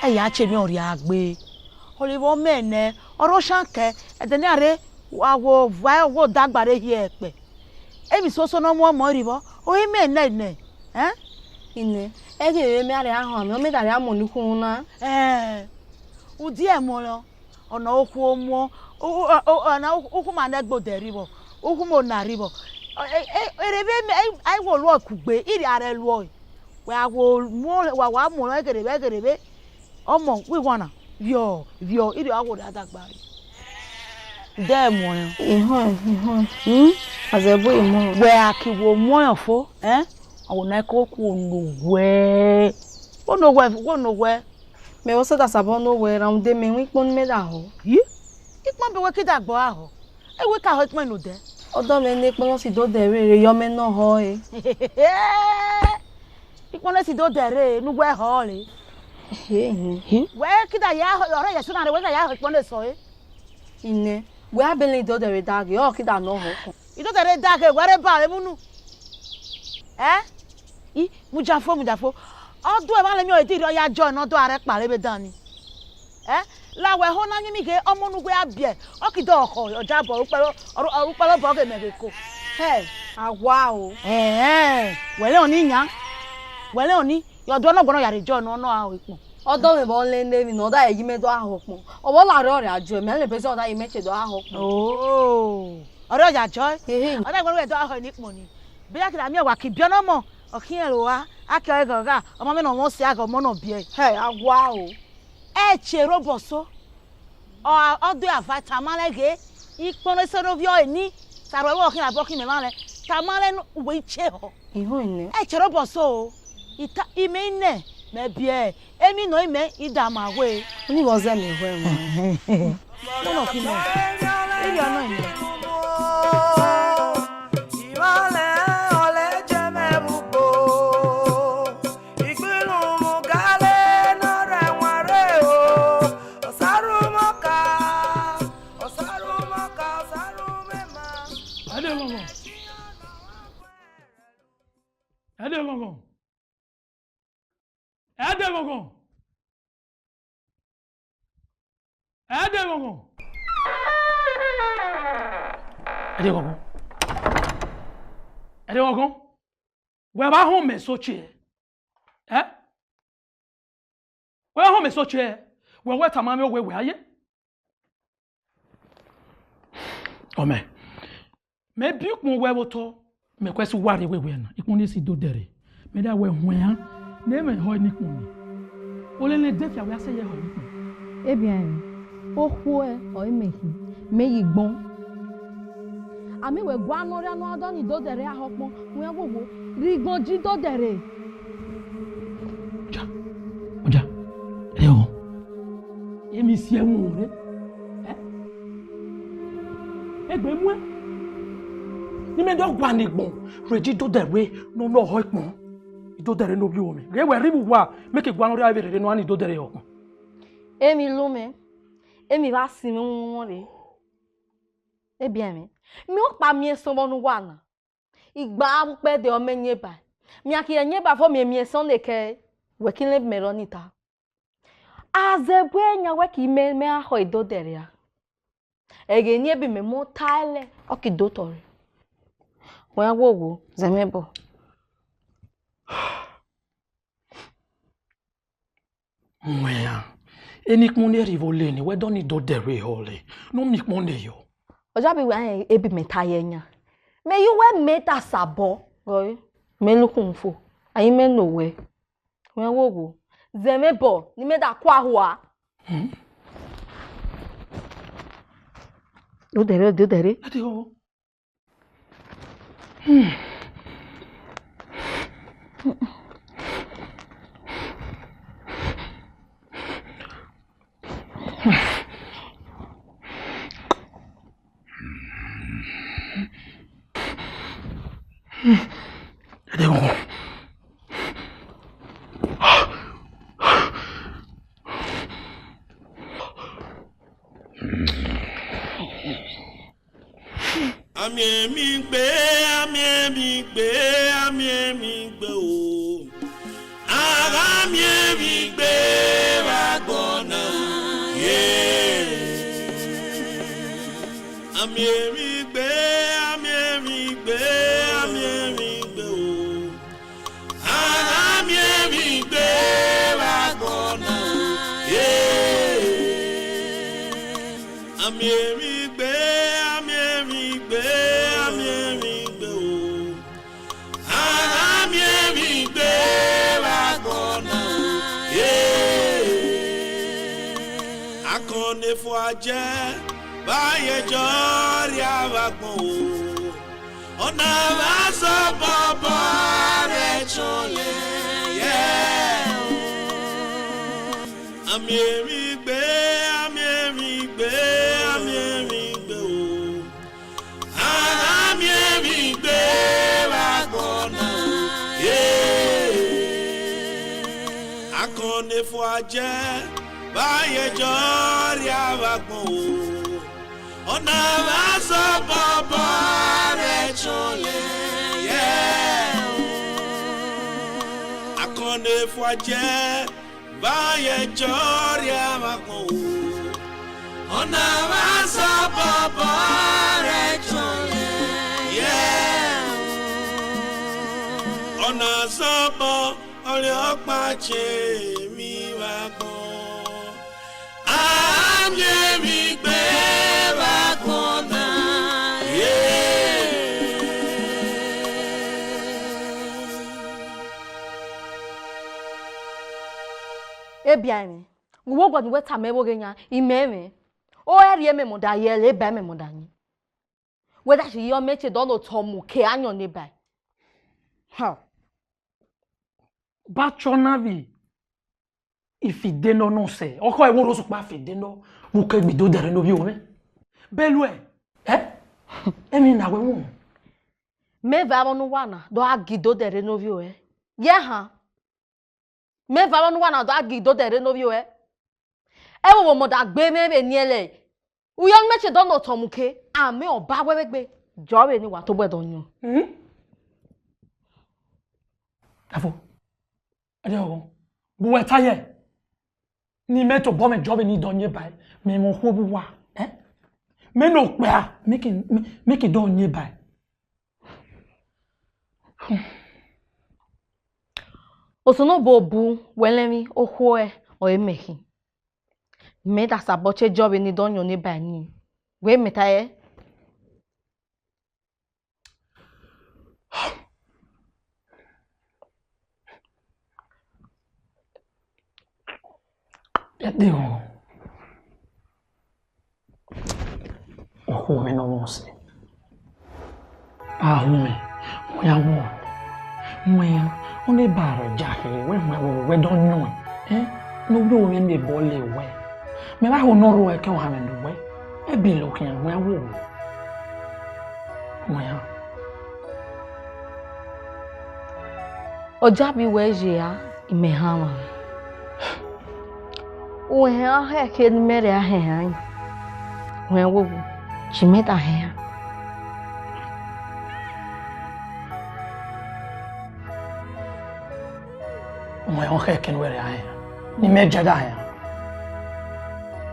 Ẹ ya che mẹ ọ rhia gbe. Ọ re vbọ mẹ nẹ, ọ rọ shan kẹ, ẹdẹ ne a rre, wa wo, wa wo dagba rre hiẹ ẹkpẹ. Emwi soso ne ọ mu ọmọ rri vbọ, ọ i mẹ nẹ nẹ, ẹn? Ine, ẹghe vbe mẹ a rre a họn amẹ, ọ mẹ da rre a mu onukhunmwu na. Ẹn, udiẹ ẹmwẹ ọnrẹn, ọna okhuo muọ, u-, u-, u-, ọna u-, ukhunmwu ma nẹ gbe odẹ rri vbọ, ukhunmwu ma ona rri vbọ. Ọ, e, e, ere vbe mẹ, e, a i wo luọ kugbe, irria rẹ luọ. Wẹ a wo muọ, wa, wa muọ egherevbe, egherevbe. Ọmọ, wẹ i wana, vbiọ, vbiọ, irria a wo rre a dagba rre. Ude ẹmwẹ ọnrẹn. Ihọn, ihọn. Hmm? Azẹbo imọ. Wẹ a ki wo muọ ọnrẹn fo, ẹn? Ọ wo na ko ku ono wẹ. Ono wẹ, wo ono wẹ. Mẹ vbe sẹ da sabọ no wẹ, rhunmwuda mẹ wẹ ikpọn ne mẹ da họ. Yi? Ikpọn be wẹ ki da gbọ a họ. E wẹ ka họ ikpọn ne odẹ. Ọdọ mwẹ ne ikpọn nọ si do dẹ rre, rre yọ mẹ nọ họ ẹre. Ikpọn ne si do dẹ rre, ne uwẹ họ re. Ehe. Wẹ ki da ya họ, ọrẹ yẹ sẹ na rre, wẹ ki da ya họ ikpọn ne sọ ẹre. Ine, wẹ a bẹlẹ idodẹ rre daghe, ọ ki da nọ họ. Idodẹ rre daghe, wẹ rre ba emunu. Ẹ? I, mudia fo, mudia fo. Ọ do emwa lẹ miẹn ọre, di rhie ọ ya join, ne ọ do a rre kpale vbe dan ni. Ẹ? La wẹ ho na yin mi ghe, ọmọ ne uwẹ a biẹ, ọ ki do khọ, ọ jabọ, ukpẹlẹ, ọ, ọ, ukpẹlẹ obọ ghe mẹ vbe ko. Hẹ, a wa o. Ẹhẹn, wẹ lẹ ọni yan. Wẹ lẹ ọni, yọ do nọ guan nọ ya rhie join nọ, nọ a ho ikpọn. Ọdọ mwẹ vbe ọ lele emwi nọ, ọ da ye yi mẹ do a ho ikpọn. Ọ vbe ọ la rre ọ rre a join, mẹ lele bẹzẹ ọ da ye mẹ che do a ho ikpọn. Oh, ọ rre ọ ya join. Ehe. Ọ da guan nọ wẹ do a ho ni ikpọn ni. Bẹ ya kida miẹn wa ki biẹ ọnọmọ, ọ khiẹn ro a, a ki ọre ghọgha, ọmọ mwẹ nọ mwẹ ọse a ghe ọmọ nọ biẹ. Hẹ, a wa o. Ẹ che robọ so. Ọ, ọ do a va tama lẹ ghe, ikpọn ne sẹ ne ovbi ọre ni, sa rhọ ẹvbo ọ khian abọ khin mẹ mwa lẹ, tama lẹ ne uwẹ i che họ. Ihọn nẹ. Ẹ che robọ so o. Ita, imẹ i nẹ, mẹ biẹ, emwi nọ imẹ, I da ma wẹ. Ni vbọ zẹ mẹ họe mwa. Nọ nọ khin mẹ. Ivbi ọ nọ imẹ. Ẹdeghọnghọn. Ẹdeghọnghọn. Ẹdeghọnghọn. Ẹdeghọnghọn. Ẹdeghọnghọn. Wẹ vbe a họn mẹ so che? Ẹ? Wẹ vbe a họn mẹ so che? Wẹ wẹ tama mwẹ owẹ wẹ a ye? Ọ mẹ, mẹ biẹ ukpọn wẹ vbe otọ, mẹ ku ẹse uwa rre wẹ wẹ na, ikpọn ne si do dẹrẹ. Mẹ da wẹ huẹn an, ne mẹ họ ẹre ne ikpọn ni. Olele de fia wẹ a sẹ ye họ ẹre ne ikpọn. Ebian, okhuo ẹ, ọ i mẹ khin, mẹ yi gbọn. Amẹ wẹ gua nọ rria nọ a dọ ni do dẹrẹ a họ kpọn, wẹ a wo wo, rri gbọn ji do dẹrẹ. Ọja, ọja, ẹ họ. Emwi si ẹmwẹ re. Ẹ? Egbe muẹ. Ne imẹ do guan egbọn, rhie ji do dẹrẹ ne ọ họ ikpọn. I do dẹrẹ ne ovbi uwẹ mẹ. Rhie wẹ rhie vbe uwa, mẹ ke guan rria vbe rere ne ọ gha ni do dẹrẹ họ ikpọn. Emwi lu mẹ, emwi vbe a si mwẹ winwinmwọ re. Ebian mwẹ, mẹ ọkpa miẹn sọn vbọ ne uwa na. Igba ukpẹdẹ ọ mẹ yin eba. Mẹ a khian yin eba fo, mẹ miẹn sọn ne kẹ, wẹ ki le mẹ rọ ni ta. Azẹbuẹ yan wẹ ki mẹ, mẹ a khọ Idodẹrẹ a. Ẹghẹ ne ebe mẹ mọ ta ẹlẹ, ọ ki do otọ rre. Wẹ a wo wo, zẹ mwẹ bọ. Wẹ a, eni kpọnẹ rhivọ le ni, wẹ dọ ni do dẹrẹ ehọ le, ne ọ miẹn kpọnẹ yọ. Ọ ya bi wẹ, ebe mẹ ta ye yan. Mẹ ye wẹ mẹ ta sabọ. Rọe, mẹ ne ukhunmwu fo, a i mẹ ne owẹ. Wẹ wo gho, zẹ mwẹ obọ ne imẹ da kua hua. Hmm. Do dẹrẹ, do dẹrẹ. Ade ho. Amiẹn mi gbe, amiẹn mi gbe, amiẹn mi gbe o. Agha miẹn mi gbe vbe agbọn na, yeah. Amiẹn mi gbe, amiẹn mi gbe, amiẹn mi gbe o. Amiẹn mi gbe vbe agbọn na, yeah. Amiẹn mi gbe, amiẹn mi gbe, amiẹn mi gbe o. Amiẹn mi gbe vbe agbọn na, yeah. Akọn ne fua jẹ, vbe a ye jọ rria vbe agbọn o. Ọna mwa sẹ obọ rre chọlẹ, yeah. Amiẹn mi gbe, amiẹn mi gbe, amiẹn mi gbe o. Amiẹn mi gbe vbe agbọn na, yeah. Akọn ne fua jẹ, vbe a ye jọ rria vbe agbọn o. Ọna mwa sẹ obọ rre chọlẹ, yeah. Akọn ne fua jẹ, vbe a ye jọ rria vbe agbọn o. Ọna mwa sẹ obọ rre chọlẹ, yeah. Ọna sẹ obọ, ọrọre ọkpa che emwi vbe agbọn. Amiẹn mi gbe vbe agbọn na, yeah. Ebiaẹmwẹ, uwẹ guan ne uwẹ tama ẹvbo ghe yan, imẹ mwẹ. Ọ rhie mẹ mọ da ye, eba mẹ mọ da yin. Wẹ da shi yọ mẹ che dọ ne otọ mu ke ayọn ne bae. Ha. Ba chọ na vbe ifide nọ nọ sẹ, ọkhọ ẹvbo rosukpa fide nọ, vbe u ke ghi do dẹrẹ ne ovbi owẹ. Bẹluẹ, ẹ? Emwi na wẹ wọn. Mẹ vbe avọ ne uwa na, do gha ghi do dẹrẹ ne ovbi owẹ. Ye han. Mẹ vbe avọ ne uwa na do gha ghi do dẹrẹ ne ovbi owẹ. Ẹvbo vbe ọmọ da gbe mwẹ vbe niẹn lẹ. Uyọ ne mẹ che dọ ne otọ mu ke, amẹ ọba wẹ vbe gbe. Jọ vbe ne wa tobọ dọ yọn. Hmm? Dafo. Ẹdẹ ọghọ. Bu wẹ ta ye. Ne imẹ tobọ mwẹ jọ vbe ne I dọ yin ba ẹe. Mẹ mwẹ okhuo vbe uwa. Eh? Mẹ ne okpia, mẹ ke, mẹ, mẹ ke dọ yin ba ẹe. Osunobua bu wẹ lẹ emwi okhuo ẹre ọre mẹ khin. Mẹ da sabọ che jọ vbe ne I dọ yọn ne ba ẹe ni. Wẹ mẹ ta ẹe. Ẹdẹ ọghọ. Okhuo mwẹ ne ọ mwẹ ọse. A hu mwẹ, wẹ ya wọ. Wẹ ya, ọ ne ba rẹ ja khere, wẹ wẹ wẹ wẹ dọ yọn. Eh? Ne ovbi owẹ miẹn miẹn bọ le wẹ. Mẹ vba ho ne ọ rre ẹkẹn ohanmwẹ ne uwẹ. Ẹbe lo khian wẹ wo. Wẹ ya. Ọ ja bi wẹ ye a, imẹ hanmwa. Uwẹ hẹn a hẹ ẹkẹ ne imẹ rre a hẹn an. Wẹ wo wo, chi mẹ da hẹn an. Wẹ ọ hẹ ẹkẹ ne uwẹ rre a hẹn an. Ne imẹ je da hẹn an.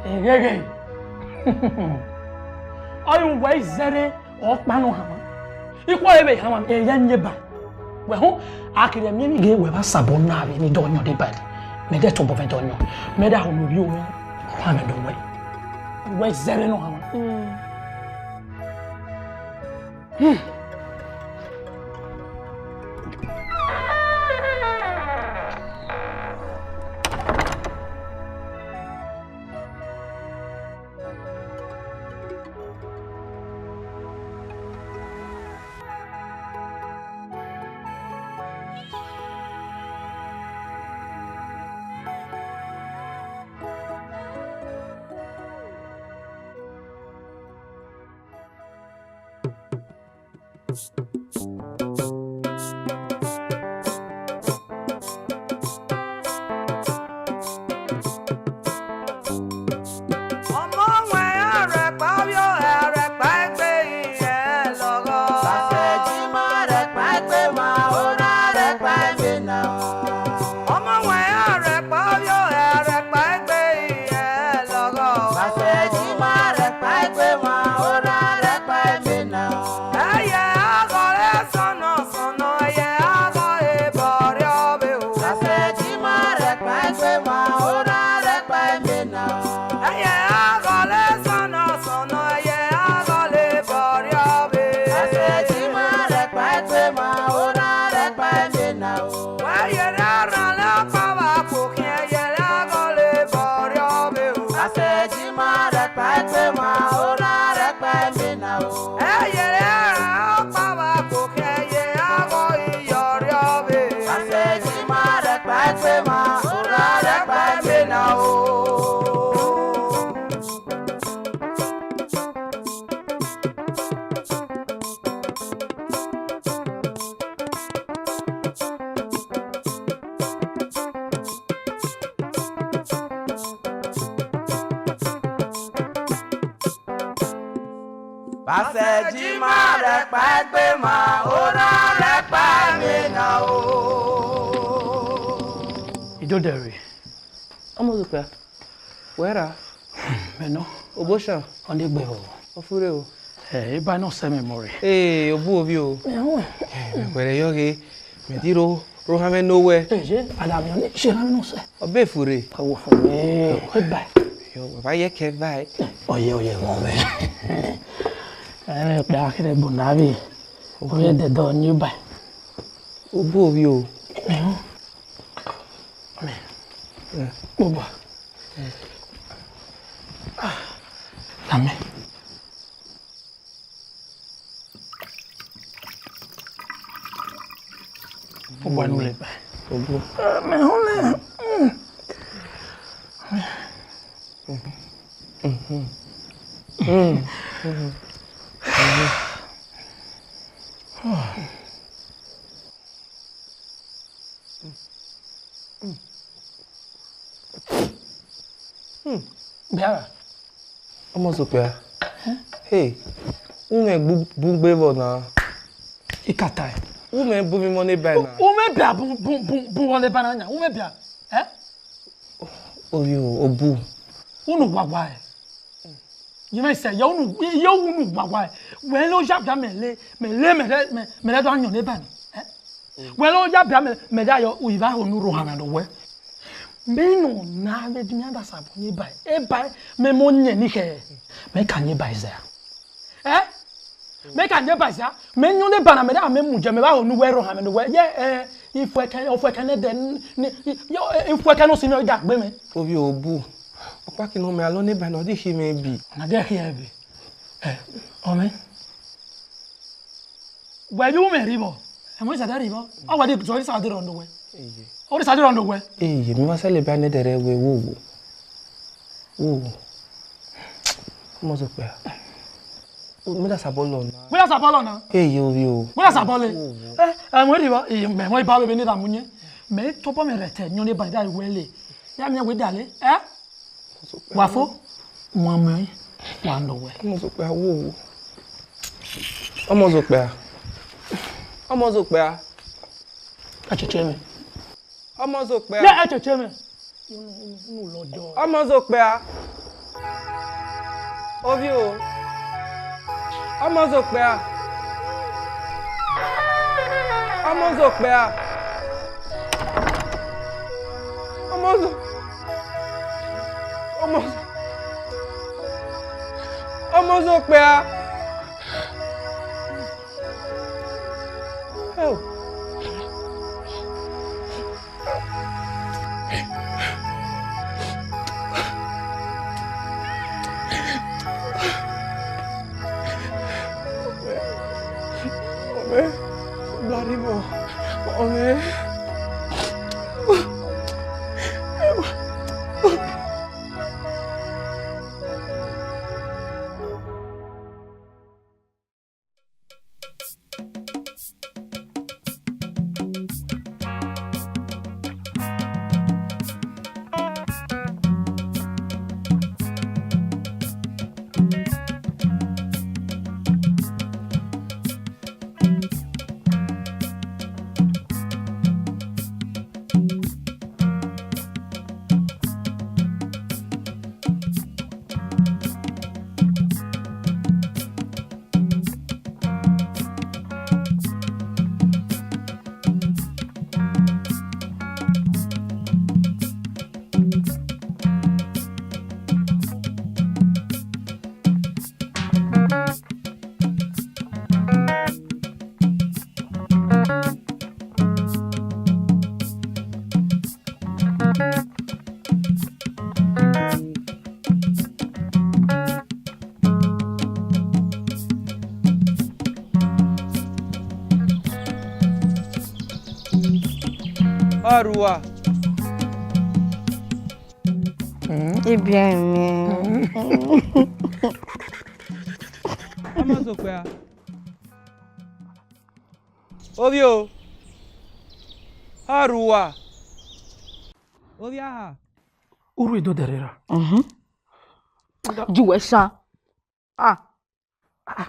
Egheghe. Ọ ru wẹ izẹrẹ. Ọ kpa nọ hanmwa. I khuo re vbe hanmwa, e ya yin ba. Wẹ họn, a kere miẹn emwi ghe wẹ vba sabọ na vbe ne I dọ yọn deba ẹre. Mẹ de tobọ vbe dọ yọn, mẹ da ho ne ovbi omwi, ọ ha mwẹ do wẹ. Wẹ zẹrẹ nọ hanmwa. Ọmọ wẹ a rẹkpa ovbi ẹ, a rẹkpa egbe, iyẹn lọghọ. Asẹjima rẹkpa egbe mwa, ora rẹkpa emena. Ọmọ wẹ a rẹkpa ovbi ẹ, a rẹkpa egbe, iyẹn lọghọ. Asẹjima rẹkpa egbe mwa, ora rẹkpa emena. Ẹyẹ aghọle sọnnọ sọnnọ, ẹyẹ aghọle bọrhiọvbe o. Asẹjima rẹkpa egbe mwa, ora rẹkpa emena. Ẹyẹ aghọle sọnnọ sọnnọ, ẹyẹ aghọle bọrhiọvbe. Asẹjima rẹkpa egbe mwa, ora rẹkpa emena o. Wẹ yẹrẹ rhan lẹ ọkpa vbe akpokhian, ẹyẹ aghọle bọrhiọvbe o. Asẹjima rẹkpa egbe mwa, ora rẹkpa emena o. Ẹyẹ rẹ ọkpa vbe akpokhian, ẹyẹ aghọ iyọrhiọvbe. Asẹjima rẹkpa egbe mwa, ora rẹkpa emena o. Asẹjima rẹkpa egbe mwa, ora rẹkpa emena o. Idodẹre. Ọmọ Zokpia, wẹ ra? Mẹ nọ. Oboshan. Ọ degbe o. Ọ fure o. Ẹ, eba nọ sẹ mẹ mọ re. Ee, obu ovbi o. Mẹ họn. Ẹ, mẹ wẹrẹ yọ ghe, mẹ di ro, ro hanmwẹ ne owẹ. Ẹ, ye, ada mẹ ọ ni, ye hanmwẹ nọ sẹ. Ọ be fure. Ọ wo fure. Eba. Yọ, wẹ ba yẹ kẹ ba ẹ. Ọyẹ, ọyẹ, ghọmẹ. Ẹ, mẹ kpẹ akẹrẹ bu na vbe. Ọyẹ dẹdẹ ọ ni eba. Obu ovbi o. Mẹ họn. Mẹ. Ẹ. Kpobọ. Ẹ. Ah. Dame. Obu anu le. Obu. Ẹ, mẹ họn lẹ. Bia. Ọmọ Zokpia. Hey, u mwẹ bu, bun gbe vbọ na? Ikata ẹ. U mwẹ bu mi mọ ne ba na? U mwẹ bia bu, bu, bu, bu vbọ ne ba na nya? U mwẹ bia? Ẹ? Ovbi o, obu. Unu wawa ẹ. Yẹmẹ sẹ, ye unu, ye unu wawa ẹ. Wẹ lọ ya bia mẹ le, mẹ le, mẹ rẹ, mẹ, mẹ rẹ do yọn ne ba ni. Ẹ? Wẹ lọ ya bia mẹ, mẹ ya yọ, u i vba ho nu ro hanmwẹ do wẹ. Mẹ nọ na vbe di mẹ da sabọ ye ba, e ba, mẹ mọ yẹn ni khẹ. Mẹ ka ye ba zẹ. Ẹ? Mẹ ka ye ba zẹ. Mẹ yọn ne ba na mẹ da mẹ mu jẹ, mẹ vba ho nu wẹ ro hanmwẹ do wẹ. Ye, ẹ, ifuẹkẹ, ifuẹkẹ nẹ dẹ, ni, ni, yo, ẹ, ifuẹkẹ nọ si mẹ, ọ da gbe mẹ. Ovbi obu. Ọkpa ki nọ mẹ alọ ne ba na, ọ di khi mẹ bi. Na de khi ẹ bi. Ẹ, ọ mẹ. Wẹ yu mẹ rhivbọ, ẹmwẹ Orisada rhivbọ, ọ wẹ de Orisada rhọ ndo wẹ. Eye. Orisada rhọ ndo wẹ. Eye, mẹ ma sẹ le ba nẹ dẹrẹ wẹ wo wo. Wo wo. Ọmọ Zokpia. Mẹ da sabọ lọ na. Mẹ da sabọ lọ na. Eye, ovbi o. Mẹ da sabọ le. Wo wo. Ẹ, ẹmwẹ rhivbọ, eye, mẹ mọ iba bẹbẹ ne da mu yẹn. Mẹ tobọ mẹ rẹ te, yọn ne ba da wẹ le. Ya mẹ wẹ dale. Ẹ? Wa fo, wa mẹ, wa lọ wẹ. Ọmọ Zokpia wo wo. Ọmọ Zokpia. Ọmọ Zokpia. Ẹchẹchẹ mẹ. Ọmọ Zokpia. Ye ẹchẹchẹ mẹ. Unu, unu, unu lọjọ. Ọmọ Zokpia. Ovbi o. Ọmọ Zokpia. Ọmọ Zokpia. Ọmọ Ọmọ, ọmọ zọ kpẹ a. Oh. Ọmọ, ọmọ, ọmọ. Arua. Mm, ibian mi. Ama zo kpẹ a. Ovie o. Arua. Ovie aha. Uru Idodẹre ra. Mhm. Ju wẹ sa. Ah. Ah.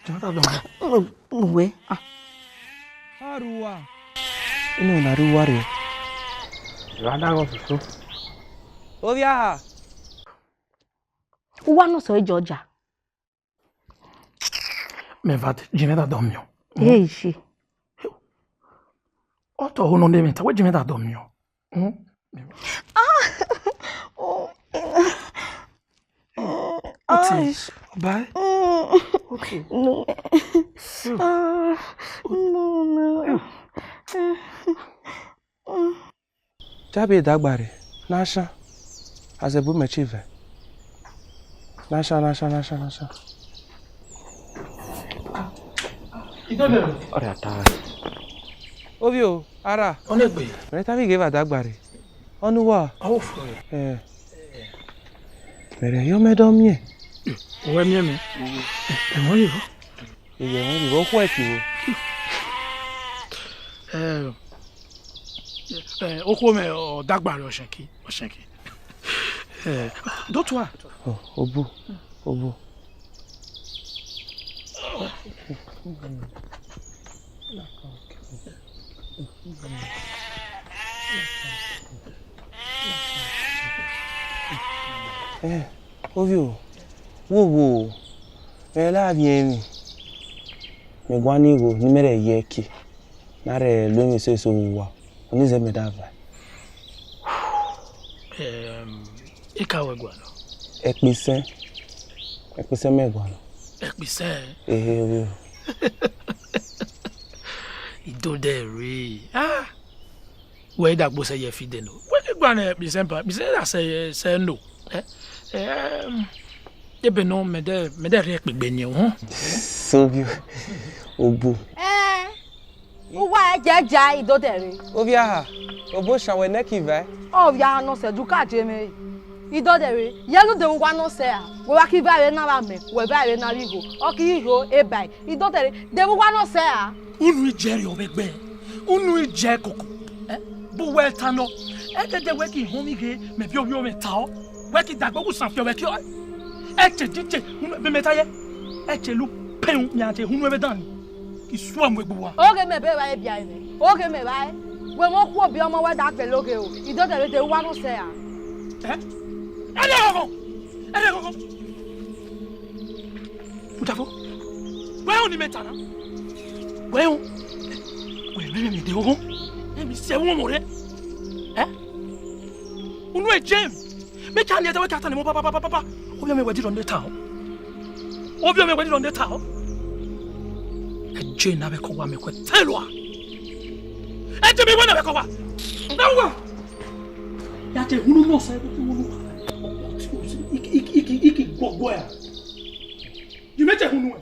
Jonathan dọ. Uwe. Ah. Arua. Inu na ru wa re. Ra da gho susu. Ovie aha. Uwa nọ sẹ Georgia. Mẹ va jinmwẹ da dọ miẹn. Ee, ishi. Ọ tọ ho nọ ne mẹ ta, wẹ jinmwẹ da dọ miẹn. Hmm? Ah. Oh. Oti, ah. Bye. Mm. Oti. No. Ah. No, no. Jabi dagba re, na shan, azẹ bu mẹ chi vẹ. Na shan, na shan, na shan, na shan. Ọrẹ ata. Ovie o, ara. Ọnegbe. Mẹ ta vbe ghe vba dagba re. Ọnu wa. Awo fo. Eh. Mẹ rẹ yọ mẹ dọ miẹn. Uwẹ miẹn mẹ. Ẹmọ yìí. Iye wọn yìí, ó kú ẹ̀ tì o. Eh, eh, okhuo mẹ ọ dagba re Ọshẹnki, Ọshẹnki. Eh, do tua. Ọ, obu, obu. Eh, ovie o, wo wo o, mẹ la vbiẹ emwi, mẹ guan ni igho ne imẹ rẹ ye ẹki, ne a rhe lo emwi eso eso vbe owa, ọni zẹ mẹ da vae. Em, ika wẹ gualọ? Ẹkpisẹn, ẹkpisẹn mẹ gualọ. Ẹkpisẹn? Ehe, ovie o. Idodẹ rre. Ah! Wẹ i dagbo sẹ ye fi de no. Wẹ ke guan ẹkpisẹn ba, ẹkpisẹn da sẹ, sẹ no. Eh? Em, ebe nọ, mẹ de, mẹ de rhie kpegbe nian, họn. So ovie o, obu. Eh, uwa ẹ jẹ ja Idodẹ rre. Ovie aha, obo shan wẹ nẹ ki vae. Ovie aha nọ sẹ, ju ka je mwẹ re. Idodẹ rre, ye lu de uwa nọ sẹ a. Wẹ wa ki vae vbe na vbe amẹ, wẹ vae vbe na vbe igho. Ọ ki igho, e bae. Idodẹ rre, de vbe uwa nọ sẹ a. Unu i jẹ rriọ vbe ẹgbẹ, unu i jẹ koko, eh, bu wẹ ta nọ, ẹdẹdẹ wẹ ki họn mi ghe, mẹ viọ ovbi mwẹ ta ọ, wẹ ki dagbe gu san fiọ vbe ẹkiọ, ẹchẹ dije, unu, vbe mẹ ta yẹ, ẹchẹ lu pẹn, mẹ a je hunu ẹvbe dan ni, ki sua mu egbe uwa. Oghe mẹ be vba e bia ẹmwẹ, oghe mẹ vba e, wẹ mọ khuo bi ọmọ wẹ da gbele oghe o, Idodẹ rre de uwa nọ sẹ a. Eh? Ẹdẹ ghọghọ, ẹdẹ ghọghọ. Udafo, wẹ ọn ni mẹ ta na? Wẹ ọn? Wẹ mẹ mẹ de ghọghọ. Emi sẹ wọn mọ rẹ. Eh? Unu e Jane. Mẹ ka ni ẹdẹ wẹ ka ta ni mọ papa papa papa. Ovbi ọmọ wẹ di rọ neta o. Ovbi ọmọ wẹ di rọ neta o. E Jane na vbe kọ wa mẹ kue tẹlua. E Jane mẹ wẹ na vbe kọ wa. Na wa. Ya te hunu mọ sẹ ko ko. Iki iki iki gbọgbọ ya. Di mẹ te hunu ẹ.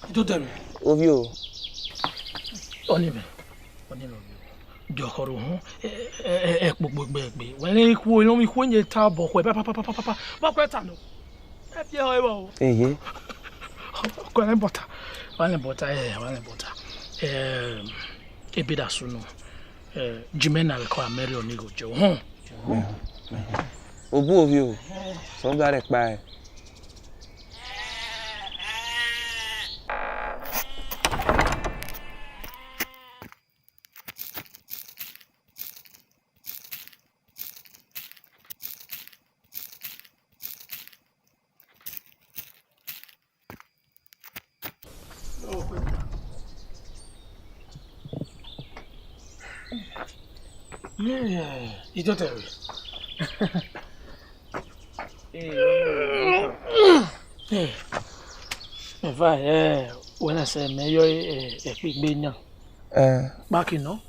Ido dẹrẹ. Ovbi o. Ọni mẹ. Ọni mẹ ovbi o. Jọ khọrọ họn. Ẹ ẹ ẹ kpogbo gbe gbe. Wẹ ne ikhuo, ne ikhuo ne ta bọ khwẹ pa pa pa pa pa pa. Bọ khwẹ ta nọ. Ẹ fi ẹhọ ẹvọ o. Eye. Wa lẹ bọta. Wa lẹ bọta. Ẹ wa lẹ bọta. Ẹ ebe da sunu. Ẹ jimẹ na vbe kọ a mẹ rri ọni gho jẹ o. Họn. Obu ovbi o, sẹ ọgha rẹ kpa ẹe. Yeah, yeah, yeah. Ido dẹrẹ. Eh, eva, eh, wẹ na sẹ mẹ yọ, eh, ẹkpigbe yan. Eh. Kpaki nọ,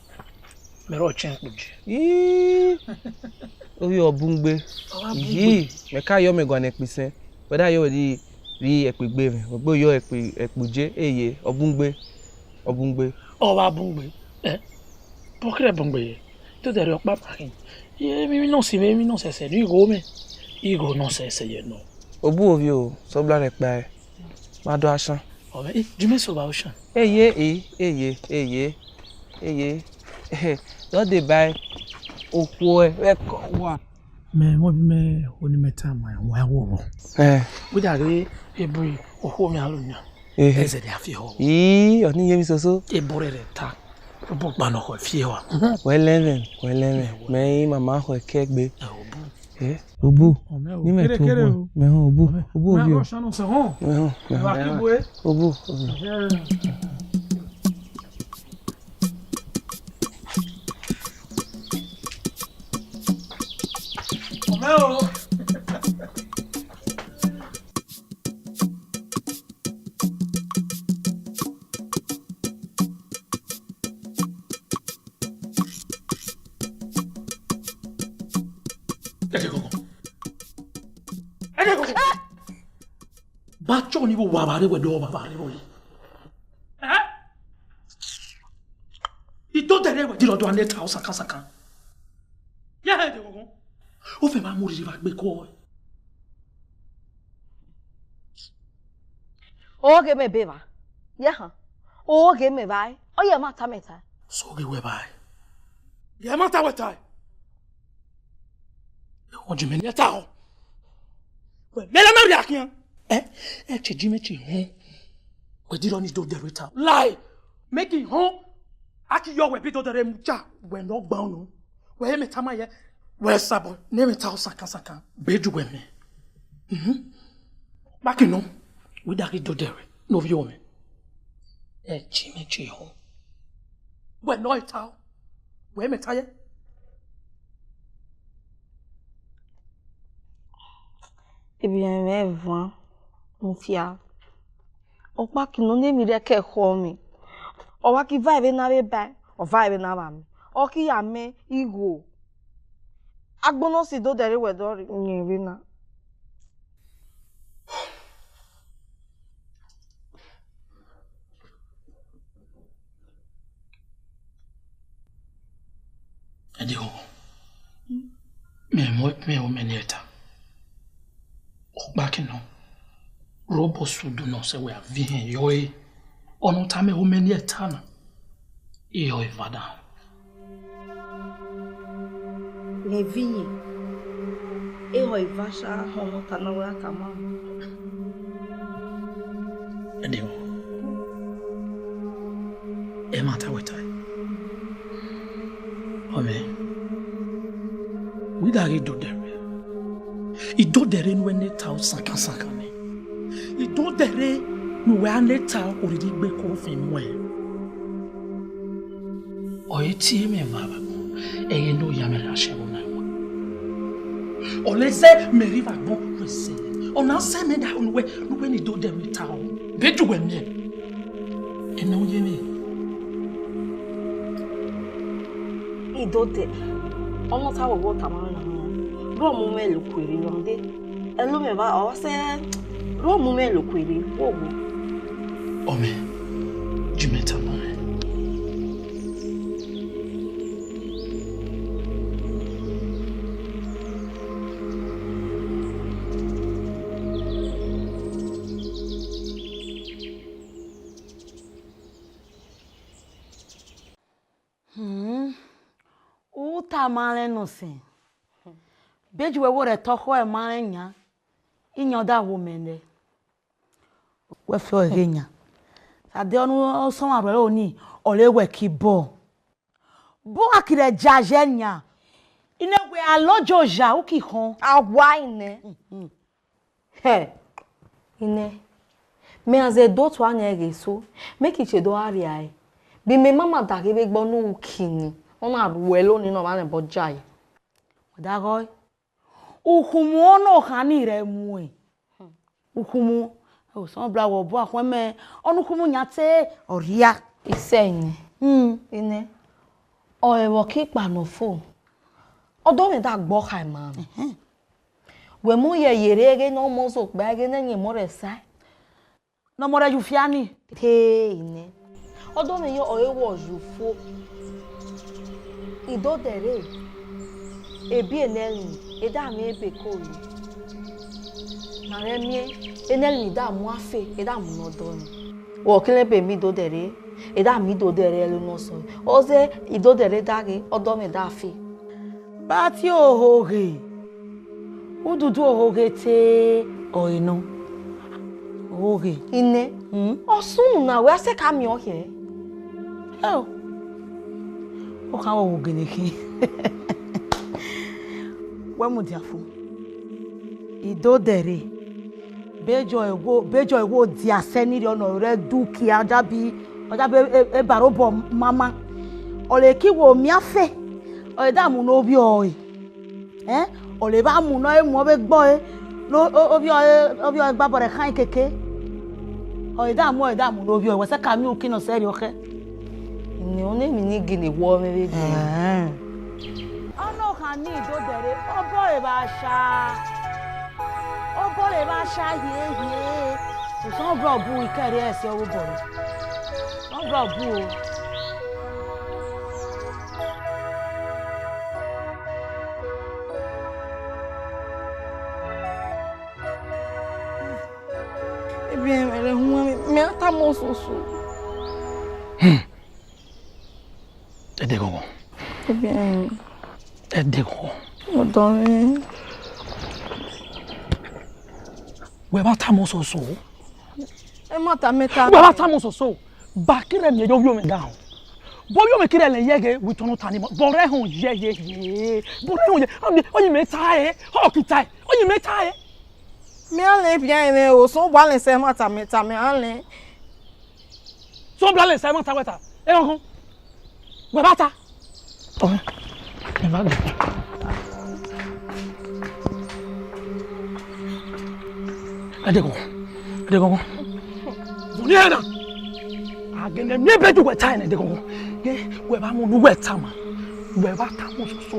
mẹ rọ chẹn kpo je. Ii, ovbi ọ bungbe. Ọ wa bungbe. Ii, mẹ ka yọ mẹ guan ẹkpi sẹn. Wẹ da yọ wẹ di rri ẹkpigbe mwẹ, wẹ gbe yọ ẹkpi, ẹkpo je, eye, ọ bungbe, ọ bungbe. Ọ wa bungbe, eh? Bọkẹrẹ bungbe ye. Ido dẹrẹ ọkpa ma khin. Emwi nọ si mwẹ, emwi nọ sẹsẹ, ne igho mwẹ. Igho nọ sẹsẹ ye nọ. Obu ovbi o, sẹ ọgha rẹ kpa ẹe. Ma do ashan. Ọmẹ, eh, jumẹ so ba oshan. Eye, eh, eye, eye, eye. Dọ de ba okhuo ẹ, vbe kọ wa. Mẹ, mọ bi mẹ, oni mẹ ta ma, wa wo wo. Eh. Wẹ da ghe, ebre, okhuo mẹ alo yan. Eh. Ẹzẹ de a fi họ. Ii, ọni ye mi soso. Ebo rẹ rẹ ta. Obu gba nọ khọ fi họ. Wẹ lẹ mwẹ, wẹ lẹ mwẹ. Mẹ i mama khọ kẹ gbe. Eh, obu. Eh, obu. Ọmẹ o. Ni mẹ kere, to kere obu. O. Mẹ họn obu. Ọmẹ. Obu ovbi o. Mẹ họn, mẹ họn. Wa ki bu e. Obu, obu. Eh. Ọmẹ o. Ẹdẹ gọgọ. Ẹdẹ gọgọ. Ba chọ ni vbe wa vba rre wẹ dọ vba rre vbọ yi. Eh? Ido dẹrẹ wẹ di rọ do a neta o sakan sakan. Ya hẹ ẹdẹ gọgọ. O fẹ ma mu rhirhi vba gbe kọ. Oghe mẹ be vba. Ye han. Oghe mẹ vba. Ọ ye ma ta mẹ ta. So ghe wẹ vba. Ye ma ta wẹ ta. Ọ je mẹ ne ta o. Wẹ mẹ la na ria khian. Eh, ẹ che ji mẹ che họn. Wẹ di rọ ni do dẹrẹ ta. Lie. Make it họn. A ki yọ wẹ bi do dẹrẹ mu cha. Wẹ nọ gban nọ. Wẹ mẹ tama yẹ. Wẹ sabọ. Ne mẹ ta o sakan sakan. Be ju wẹ mẹ. Mhm. Kpaki nọ, wẹ da ghi do dẹrẹ, ne ovbi ọ mwẹ. Ẹ ji mẹ ji họn. Wẹ nọ ta o. Wẹ mẹ ta yẹ. Ebi mwẹ van, mu fia. Ọkpa ki nọ ne emwi rẹ kẹ khọ mwẹ. Ọ wa ki va ẹvbe na vbe ba, ọ va ẹvbe na vba mwẹ. Ọ ki ya mẹ igho. Agbọn nọ si do dẹrẹ wẹ dọ rhie vbe na. Ẹdẹ o, mẹ mọ mẹ o mẹ ni ẹta. Ọkpa ki nọ, rhọbọ sudu nọ sẹ wẹ a viọ hẹ yọ e. Ọ nọ tama mẹ o mẹ ni ẹta na. Iyọ eva da. Mẹ viọ, ehọ eva sha họnmọ ta na wẹ a tama. Ẹdẹ o, ẹ ma ta wẹ ta. Ọ mẹ, wẹ da ghe do dẹrẹ. Ido dẹrẹ ne uwẹ nẹ ta o sankan sankan nẹ. Ido dẹrẹ ne uwẹ a nẹ ta oriri gbe ko fin muẹ. Ọ e tie mẹ vbe agbọn, ẹghẹ ne ọ ya mwẹ rhie ashẹ vbe ọna wa. Ọ lẹ zẹ mẹ rhie vbe agbọn wẹ sẹ. Ọ na sẹ mẹ da nuwẹ, nuwẹ ne I do dẹ mwẹ ta o. Bẹjẹ uwẹ miẹn. Ẹmwẹ u ye mwẹ. I do dẹ, ọ nọ ta wẹ wẹ ọ tama na. Bro, mu mwẹ lo kuerre, Rande. Ẹlo mwẹ ba, ọ sẹ, bro, mu mwẹ lo kuerre, wo wo. Ọmẹ, ju mẹ tama rẹ. Hmm. U tama rẹ nọ sẹ. Bẹjẹ uwẹ wo rẹ ẹtọ khọe ma rẹn yan, iyan da wo mẹ nẹ. Wẹ fẹ ọghe yan. Sade ọnu ọsọmwa rhuẹ ro ni, ọ re wẹ ki bọ. Bọ a kirẹ ja ye yan. Ine wẹ a lọjọ oja, u ki khọn. A wa ine. Mhm. Hẹ, ine. Mẹ a zẹ do tua nẹ ghe so, mẹ ki che do gha rria ẹre. Bi mẹ mama da ghe vbe gbe ọnu kini, ọ na rhuẹ lo ni nọ mwa nẹ bọ jae. Wẹ da ghọe. Ukhumu ọnọ khan ni rẹ muẹn. Ukhumu, Osanobua wẹ obọ akhuẹn mẹ, ọnukhumu yan te ọ rria. Isẹ ine. Hmm. Ine, ọ ẹvbo ki kpa nọ fo. Ọdọ mwẹ da gbe ọkha ima. Ẹhẹn. Wẹ mu ye yere ẹghe ne ọ mọ zẹ okpia, ẹghe ne ẹyin mọ rẹ sa. Ne ọ mọ rẹ yu fia ni. Te ine. Ọdọ mwẹ yọ ọre wọ yu fo. I do dẹ re. Ebi enẹrin, e da miẹn ebe ko re. Na rẹ miẹn, enẹrin da mu afe, e da mu ne ọdọ ni. Wọ kele ebe mi do dẹ re, e da mi do dẹ re ẹlo nọ sọ. Ọ zẹ I do dẹ re da ghe, ọdọ mwẹ da fe. Bati ohoghe. Ududu ohoghe te ọre nọ. Ohoghe. Ine. Hmm? Ọ sunu na, wẹ a sẹ ka miẹn ọkhẹ. Ẹ o. Ọ khan wẹ wo gele khin. Wẹ mudia fo. I do dẹ re. Bejọ ẹwo, bejọ ẹwo dia sẹ ni rhiọ nọ rẹ dukia, ọ jabi, ọ jabi e, e, e ba robọ mama. Ọ re ki wo miẹn afe, ọ re da mu ne ovbi ọre. Ẹn, ọ re vba mu ne ọ re mu ọ vbe gbe ọre, ne o, ovbi ọre, ovbi ọre gba bọ rẹ khan keke. Ọ re da mu, ọ re da mu ne ovbi ọre, wẹ sẹ ka miẹn uki nọ sẹ rriọ khẹ. Ine, ọ nẹ emwi ne gele wọ mwẹ vbe gbe. Ẹn. Ọnọ khan ni do dẹ re, obọ re vba sha. Obọ re vba sha hie hie. Osanobua bu ikẹre ẹse ọghe obọ re. Osanobua bu o. Ebi ẹmwẹ rẹ huan mẹ, mẹ a tama ososo. Hmm. Ẹdẹ ghọghọ. Ebi ẹmwẹ. Ẹdẹ ghọghọ. Ọdọ mwẹ. Wẹ vba tama ososo. Ẹ ma ta mẹ ta. Wẹ vba tama ososo. Ba kirẹ miẹn ye ovbi ọmwẹ da họn. Vbe ovbi ọmwẹ kirẹ lẹ yẹghe, wẹ tọn nọ ta ni ma. Bọ rẹ họn yẹghe. Bọ rẹ họn yẹ. Ọni, ọni mẹ ta ẹ. Ọ ki ta ẹ. Ọni mẹ ta ẹ. Mẹ a lẹ bia ẹmwẹ o, sẹ ọ wa lẹ sẹ ma ta mẹ ta mẹ a lẹ. Sẹ ọ wa lẹ sẹ ma ta wẹ ta. Ẹ họn. Wẹ vba ta. Ọ, ẹ vba gẹ. Ẹdẹ ghọghọ, ẹdẹ ghọghọ. Vuni ẹna. Agene miẹn bẹjẹ uwẹ ta ẹnẹ ẹdẹ ghọghọ. Ye, wẹ vba mu ne uwẹ tama. Wẹ vba tama ososo.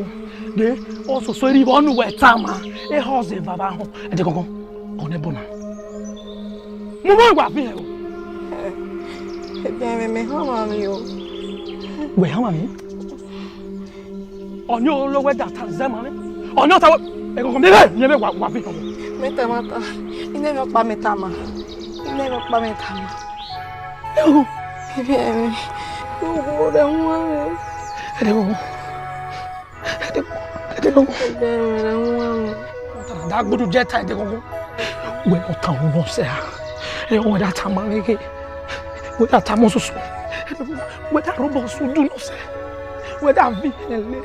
Ye, ososo rhivọ ne uwẹ tama. Ehọ zẹ vava họn. Ẹdẹ ghọghọ. Ọ nẹ ẹbọ na. Mu mọ wa viẹ o. Ẹdẹ mẹ, mẹ hama mi o. Wẹ hama mi? Ọni oro wẹ da ta zẹ ma mwẹ. Ọni ọta wẹ. Ẹghọghọ mẹ vẹ, mẹ vẹ wa, wa viẹ o. Mẹ ta ma ta. Ine mẹ ọkpa mẹ tama. Ine mẹ ọkpa mẹ tama. Ẹghọghọ. Ẹdẹ mẹ. Ugho rẹ wọn o. Ẹdẹ ghọghọ. Ẹdẹ, ẹdẹ ghọghọ. Ẹdẹ mẹ rẹ wọn o. Da gbudu je ta ẹdẹ ghọghọ. Wẹ nọ ta unu nọ sẹ a. Ẹ, wẹ da tama ghe. Wẹ da tama ososo. Wẹ da robọ sudu nọ sẹ. Wẹ da vi ẹlẹ.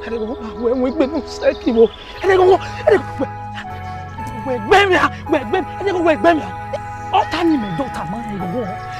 Ẹdẹ ghọghọ, wẹ wẹ egbe nọ sẹ ki vwo. Ẹdẹ ghọghọ, ẹdẹ ghọghọ, wẹ, wẹ gbe mia, wẹ gbe, ẹdẹ ghọghọ, wẹ gbe mia. Ọta ni mẹ dọ tama ẹdẹ ghọghọ.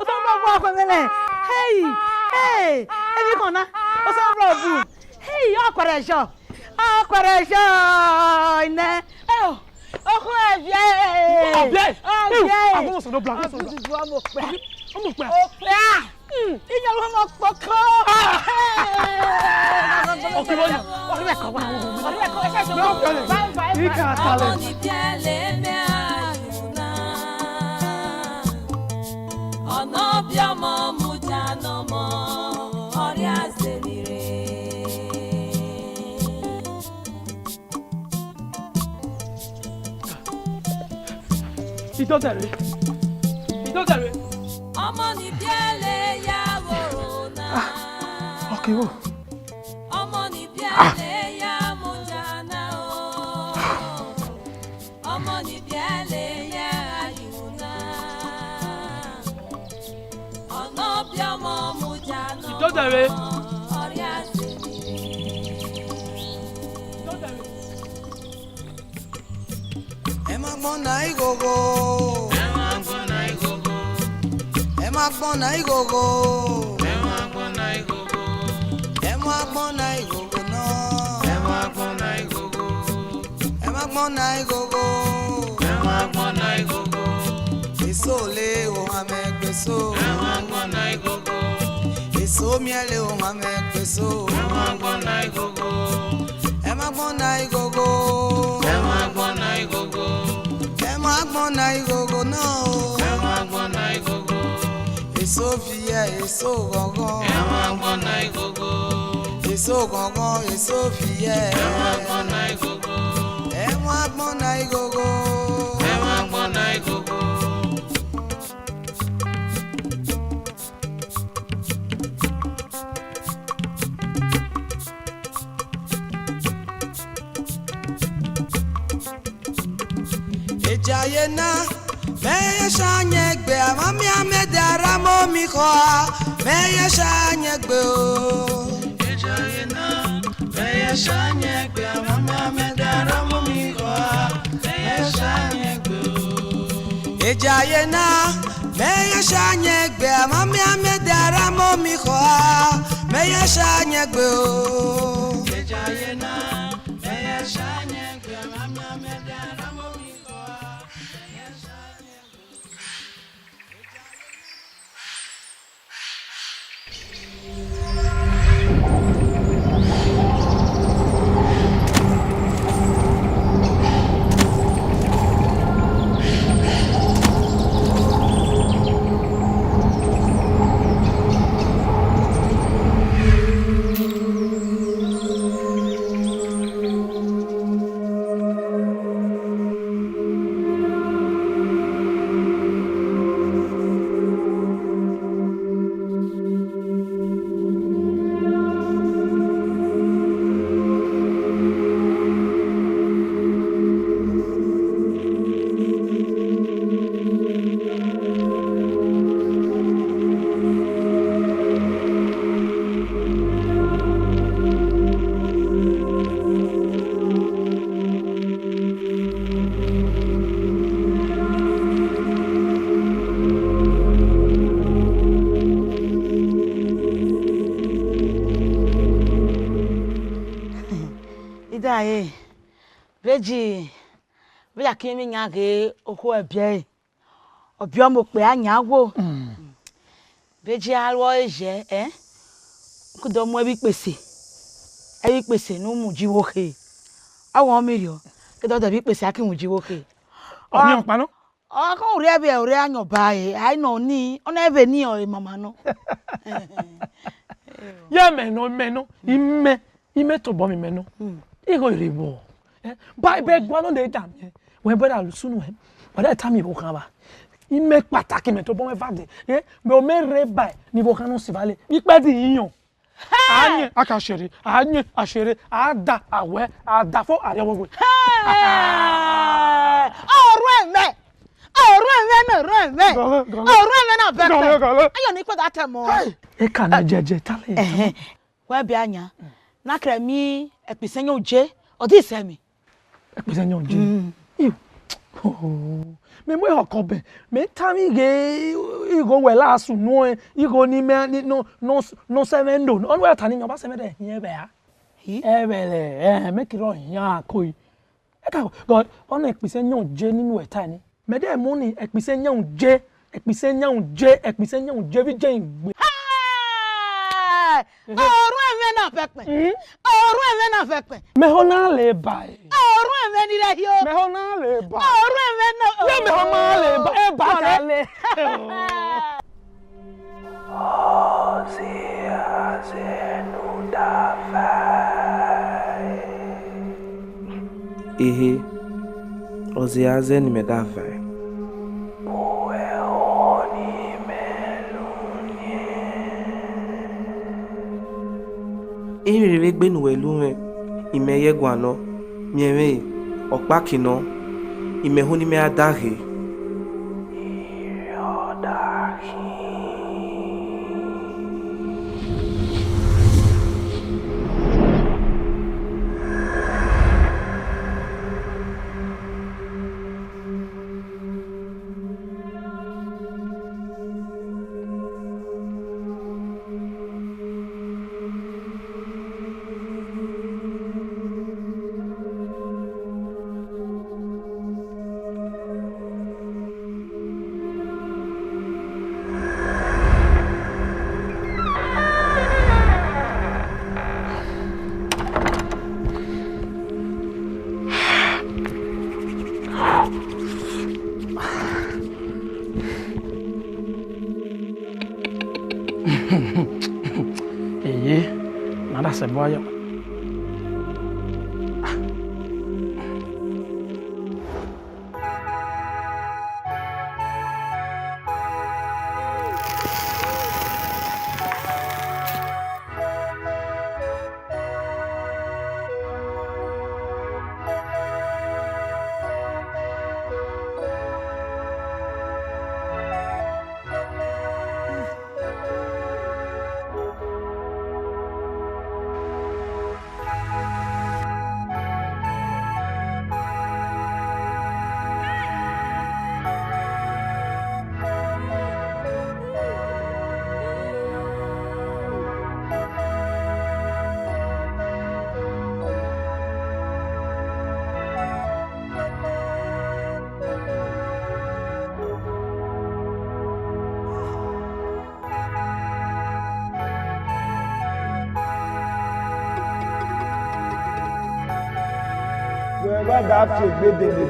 Osanobua bu akhuemhe nẹ. Hey, hey, emwi khọn na. Osanobua bu. Hey, ọ kuẹrẹ yọ. Ọ kuẹrẹ yọ nẹ. Eo, okhuo ẹviẹ. Ọviẹ. Ọviẹ. Agbọmọsọ nọ bla, agbọmọsọ nọ bla. Ọmọ pẹ. Ọmọ pẹ. Okpia. Hmm, iyọnrọn ọmọ kpọkọ. Ah! Ọkẹ wọnyi. Ọdún ẹ̀kọ́ wà. Ọdún ẹ̀kọ́, ẹ ṣe é ṣe. Bye, bye, bye. Ika talent. Ọnọbiọmọ mudia nọmọ, ọrịa zenire. Idodere. Idodere. Ọmọ ni biẹle ya ghoro na. Ah, okay, oh. Ọmọ ni biẹle ya mudia na o. Ọmọ ni biẹle ya ayu na. Ọnọbiọmọ mudia nọmọ, ọrịa zenire. Ẹ má gbọ́n na igogo. Ẹ má gbọ́n na igogo. Ẹ má gbọ́n na igogo. Ẹ má gbọ́n na igogo náà. Ẹ má gbọ́n na igogo. Ẹ má gbọ́n na igogo. Ẹ má gbọ́n na igogo. Eso le o ha mẹ gbe so. Ẹ má gbọ́n na igogo. Eso miẹn le o ha mẹ gbe so. Ẹ má gbọ́n na igogo. Ẹ má gbọ́n na igogo. Ẹ má gbọ́n na igogo. Ẹ má gbọ́n na igogo náà o. Ẹ má gbọ́n na igogo. Eso viẹ, eso ghọghọ. Ẹ má gbọ́n na igogo. Eso ghọghọ, eso viẹ. Ẹ má gbọ́n na igogo. Ẹ má gbọ́n na igogo. Ẹ má gbọ́n na igogo. Ejaye na, mẹ ye sha yẹn gbe, amami amẹdẹ ara mọ mi khọ a, mẹ ye sha yẹn gbe o. Ejaye na, mẹ ye sha yẹn gbe, amami amẹdẹ ara mọ mi khọ a, mẹ ye sha yẹn gbe o. Ejaye na, mẹ ye sha yẹn gbe, amami amẹdẹ ara mọ mi khọ a, mẹ ye sha yẹn gbe o. Ejaye na, mẹ ye sha yẹn gbe, amami amẹdẹ ara mọ mi khọ a, mẹ ye sha yẹn gbe o. Idaghe, vbe ji, vbe ya ki emwi yan ghe okhuo ẹbiẹre, ọ biẹ ọmọ okpia yan wo. Vbe ji a ru ẹre yẹ, ẹ, u ki do mu ẹvbo ikpese, ẹvbo ikpese ne u mu ji vbe okhe. A wẹ ọ mirriọ, ke dọdẹ vbe ikpese a ki mu ji vbe okhe. Ọ miẹn ọkpa nọ? Ọ khan u rhie vbe, u rhie ayọn ba ẹre, a i nọ ni, ọ na vbe ni ọre mama nọ. Ye mẹ nọ, mẹ nọ, imẹ, imẹ tobọ mwẹ imẹ nọ. Igho rre vbọ. Eh, ba, bẹ gualọ ne da miẹn. Wẹ brother, listen wẹ. Wa da tama ivbokhan vba. Imẹ kpataki mẹ tobọ mwẹ vade. Eh, mẹ o mẹ rre ba ni ivbokhan nọ sivale. Ikpẹdẹ iyan. Hey! A yẹn, a ka sere, a yẹn, a sere, a da, a wẹ, a da fo, a rrie ọvbọvbọ. Hey! Ọrhuẹn mwẹ, ọrhuẹn mwẹ na, ọrhuẹn mwẹ. Gọlẹ, gọlẹ. Ọrhuẹn mwẹ na bẹkẹ. Gọlẹ, gọlẹ. Ayọn ni kpẹdẹ a tẹ mọ. Hey! E ka nẹ jẹjẹ, ta lẹ. Ẹhẹn. Wẹ biẹ yan, na kẹrẹ mi ẹkpẹsẹn yan uje, ọ di sẹ mi. Ẹkpẹsẹn yan uje. Mm. Iyo. Oh. Mẹ mu ehọ kọ bẹ, mẹ tama ighe igho wẹ la sunu ẹn, igho ni mẹ ni nọ nọ nọ sẹ mwẹ ndo. Ọnẹ wẹ ta ni yan ọba sẹ mwẹ dẹ hiẹn vbe a. Hi? Ẹvbẹlẹ, eh, mẹ kire ọ hian koi. Eka, God, ọna ẹkpẹsẹn yan uje ninu ẹta ni. Mẹ de mu ni ẹkpẹsẹn yan uje, ẹkpẹsẹn yan uje, ẹkpẹsẹn yan uje vbe je gbe. Hey! Ọrhuẹn mwẹ na fẹkpẹn. Hmm? Ọrhuẹn mwẹ na fẹkpẹn. Mẹ ho na le ba e. Ọrhuẹn mwẹ ni rẹ hio. Mẹ ho na le ba. Ọrhuẹn mwẹ na. Ye mẹ ho na le ba. E ba ka le. Ọrhuẹn. Ehe, ọ zẹ a zẹ ne imẹ da vae. Emwi rre vbe egbe ne uwẹ lu mwẹ, imẹ ye gualọ, miẹn mwẹ, ọkpa kin nọ, imẹ hu ne imẹ a daghe. Eye, na da sẹ bọ ayọ. Wẹ gha da fi egbe dede,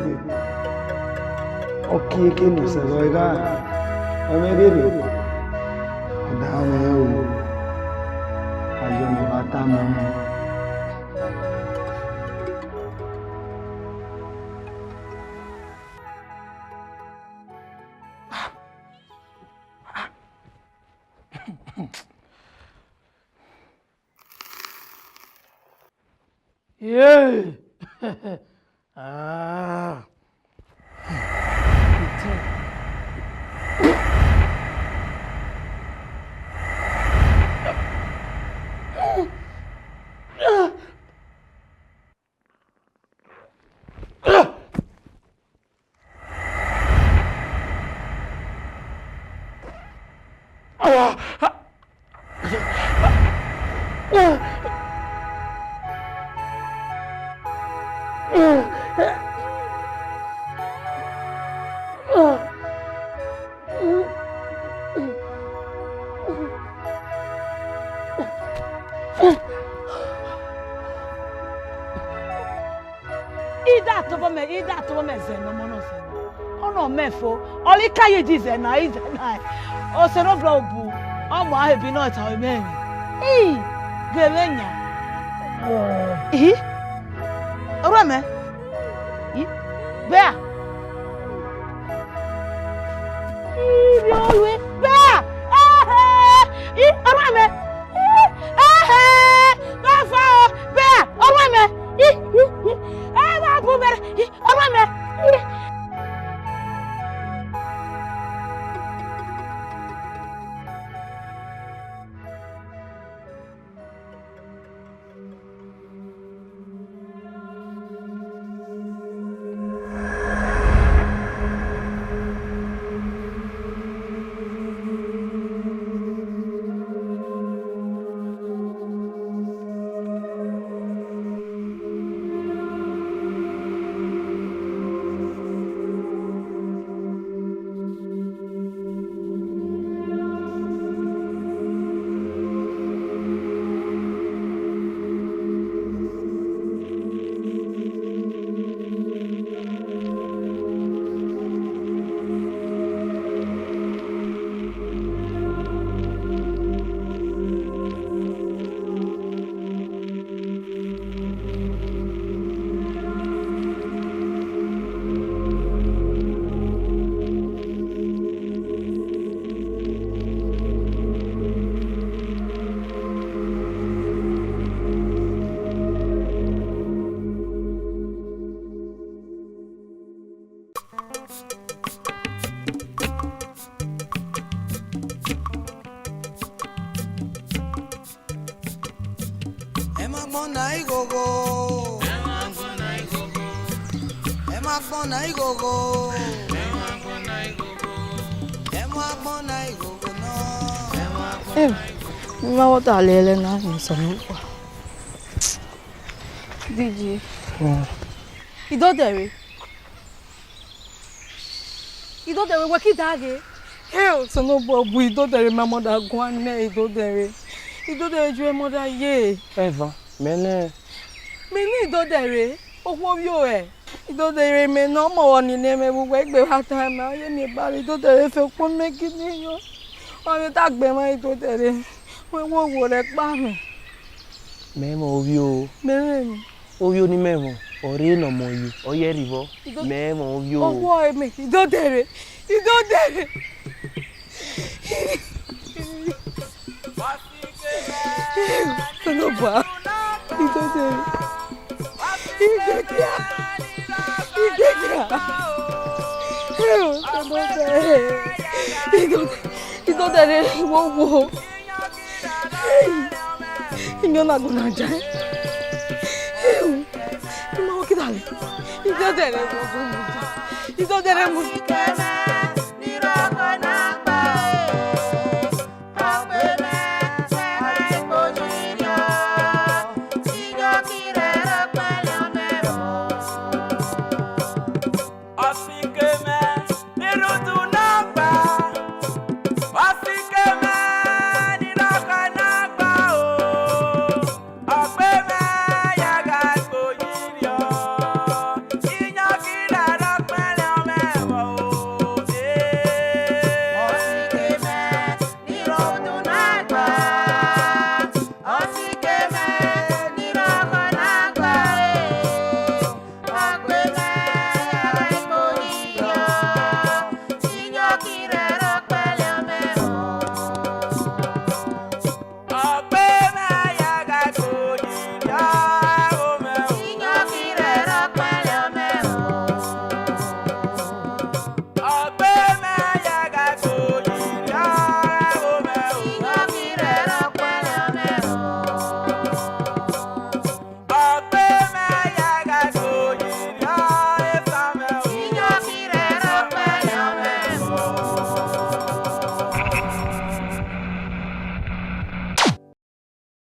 ọ kie eke ne sẹ vbe ọ gha, ọ mwẹ ghe rre, ọ da mwẹ o, ayọ ne ọ bha tama. Yeah. Ah. I da tobọ mẹ, I da tobọ mẹ zẹ ne ọmọ nọ zẹ. Ọ nọ mẹ fo, ọ ghi ka ye di zẹ na, I zẹ na. Osanobua obu, ọ mu a he bi nọ ta ọmẹ. I ghe vbe yan. Ihi. Ọrhuẹ mẹ. I, bẹa. I, bẹa. Ehe. I, ọrhuẹ mẹ. I, ehe. Baba o. Bẹa. Ọrhuẹ mẹ. I, i, i. E, baba o, bẹa. I, ọrhuẹ mẹ. I. Agbọn na ighogho. Ẹ ma gbọn na ighogho. Ẹ ma gbọn na ighogho nọ. Em, ma wọ ta lele na ni sọ nu pa. D J. Hmm. Idodẹre. Idodẹre, wẹ ki da ghe. Hell, Osanobua, bu Idodẹre, ma mother guan nẹ Idodẹre. Idodẹre, ju mother ye. Eva, mẹ nẹ. Mẹ nẹ Idodẹre, okhuo vbio ẹ. Idodẹre, mẹ nọ ọmọ vbọ ni nẹ mẹ vbe uwẹ egbe vbe a ta mẹ, ọ ye miẹn ba rre Idodẹre, fẹ ukpọn mẹ gidi yọ. Ọ vbe ta gbẹ mwa Idodẹre, wẹ wo wo rẹ kpa mẹ. Mẹ mọ ovbi o. Mẹ mẹ mọ. Ovbi o ni mẹ mọ, ọ rre ne ọ mọ ye, ọ ye rhivọ. Ido- Mẹ mọ ovbi o. Ọwọ ẹmẹ, Idodẹre, Idodẹre. Osanobua, Idodẹre. Igbegia, Igbegia. Osanobua, Idodẹre. Idodẹre, wo wo. Hey! Iyọn na gbọna ja. Hey! Ima wo kidale. Idodẹre wo gbọna ja. Idodẹre mu.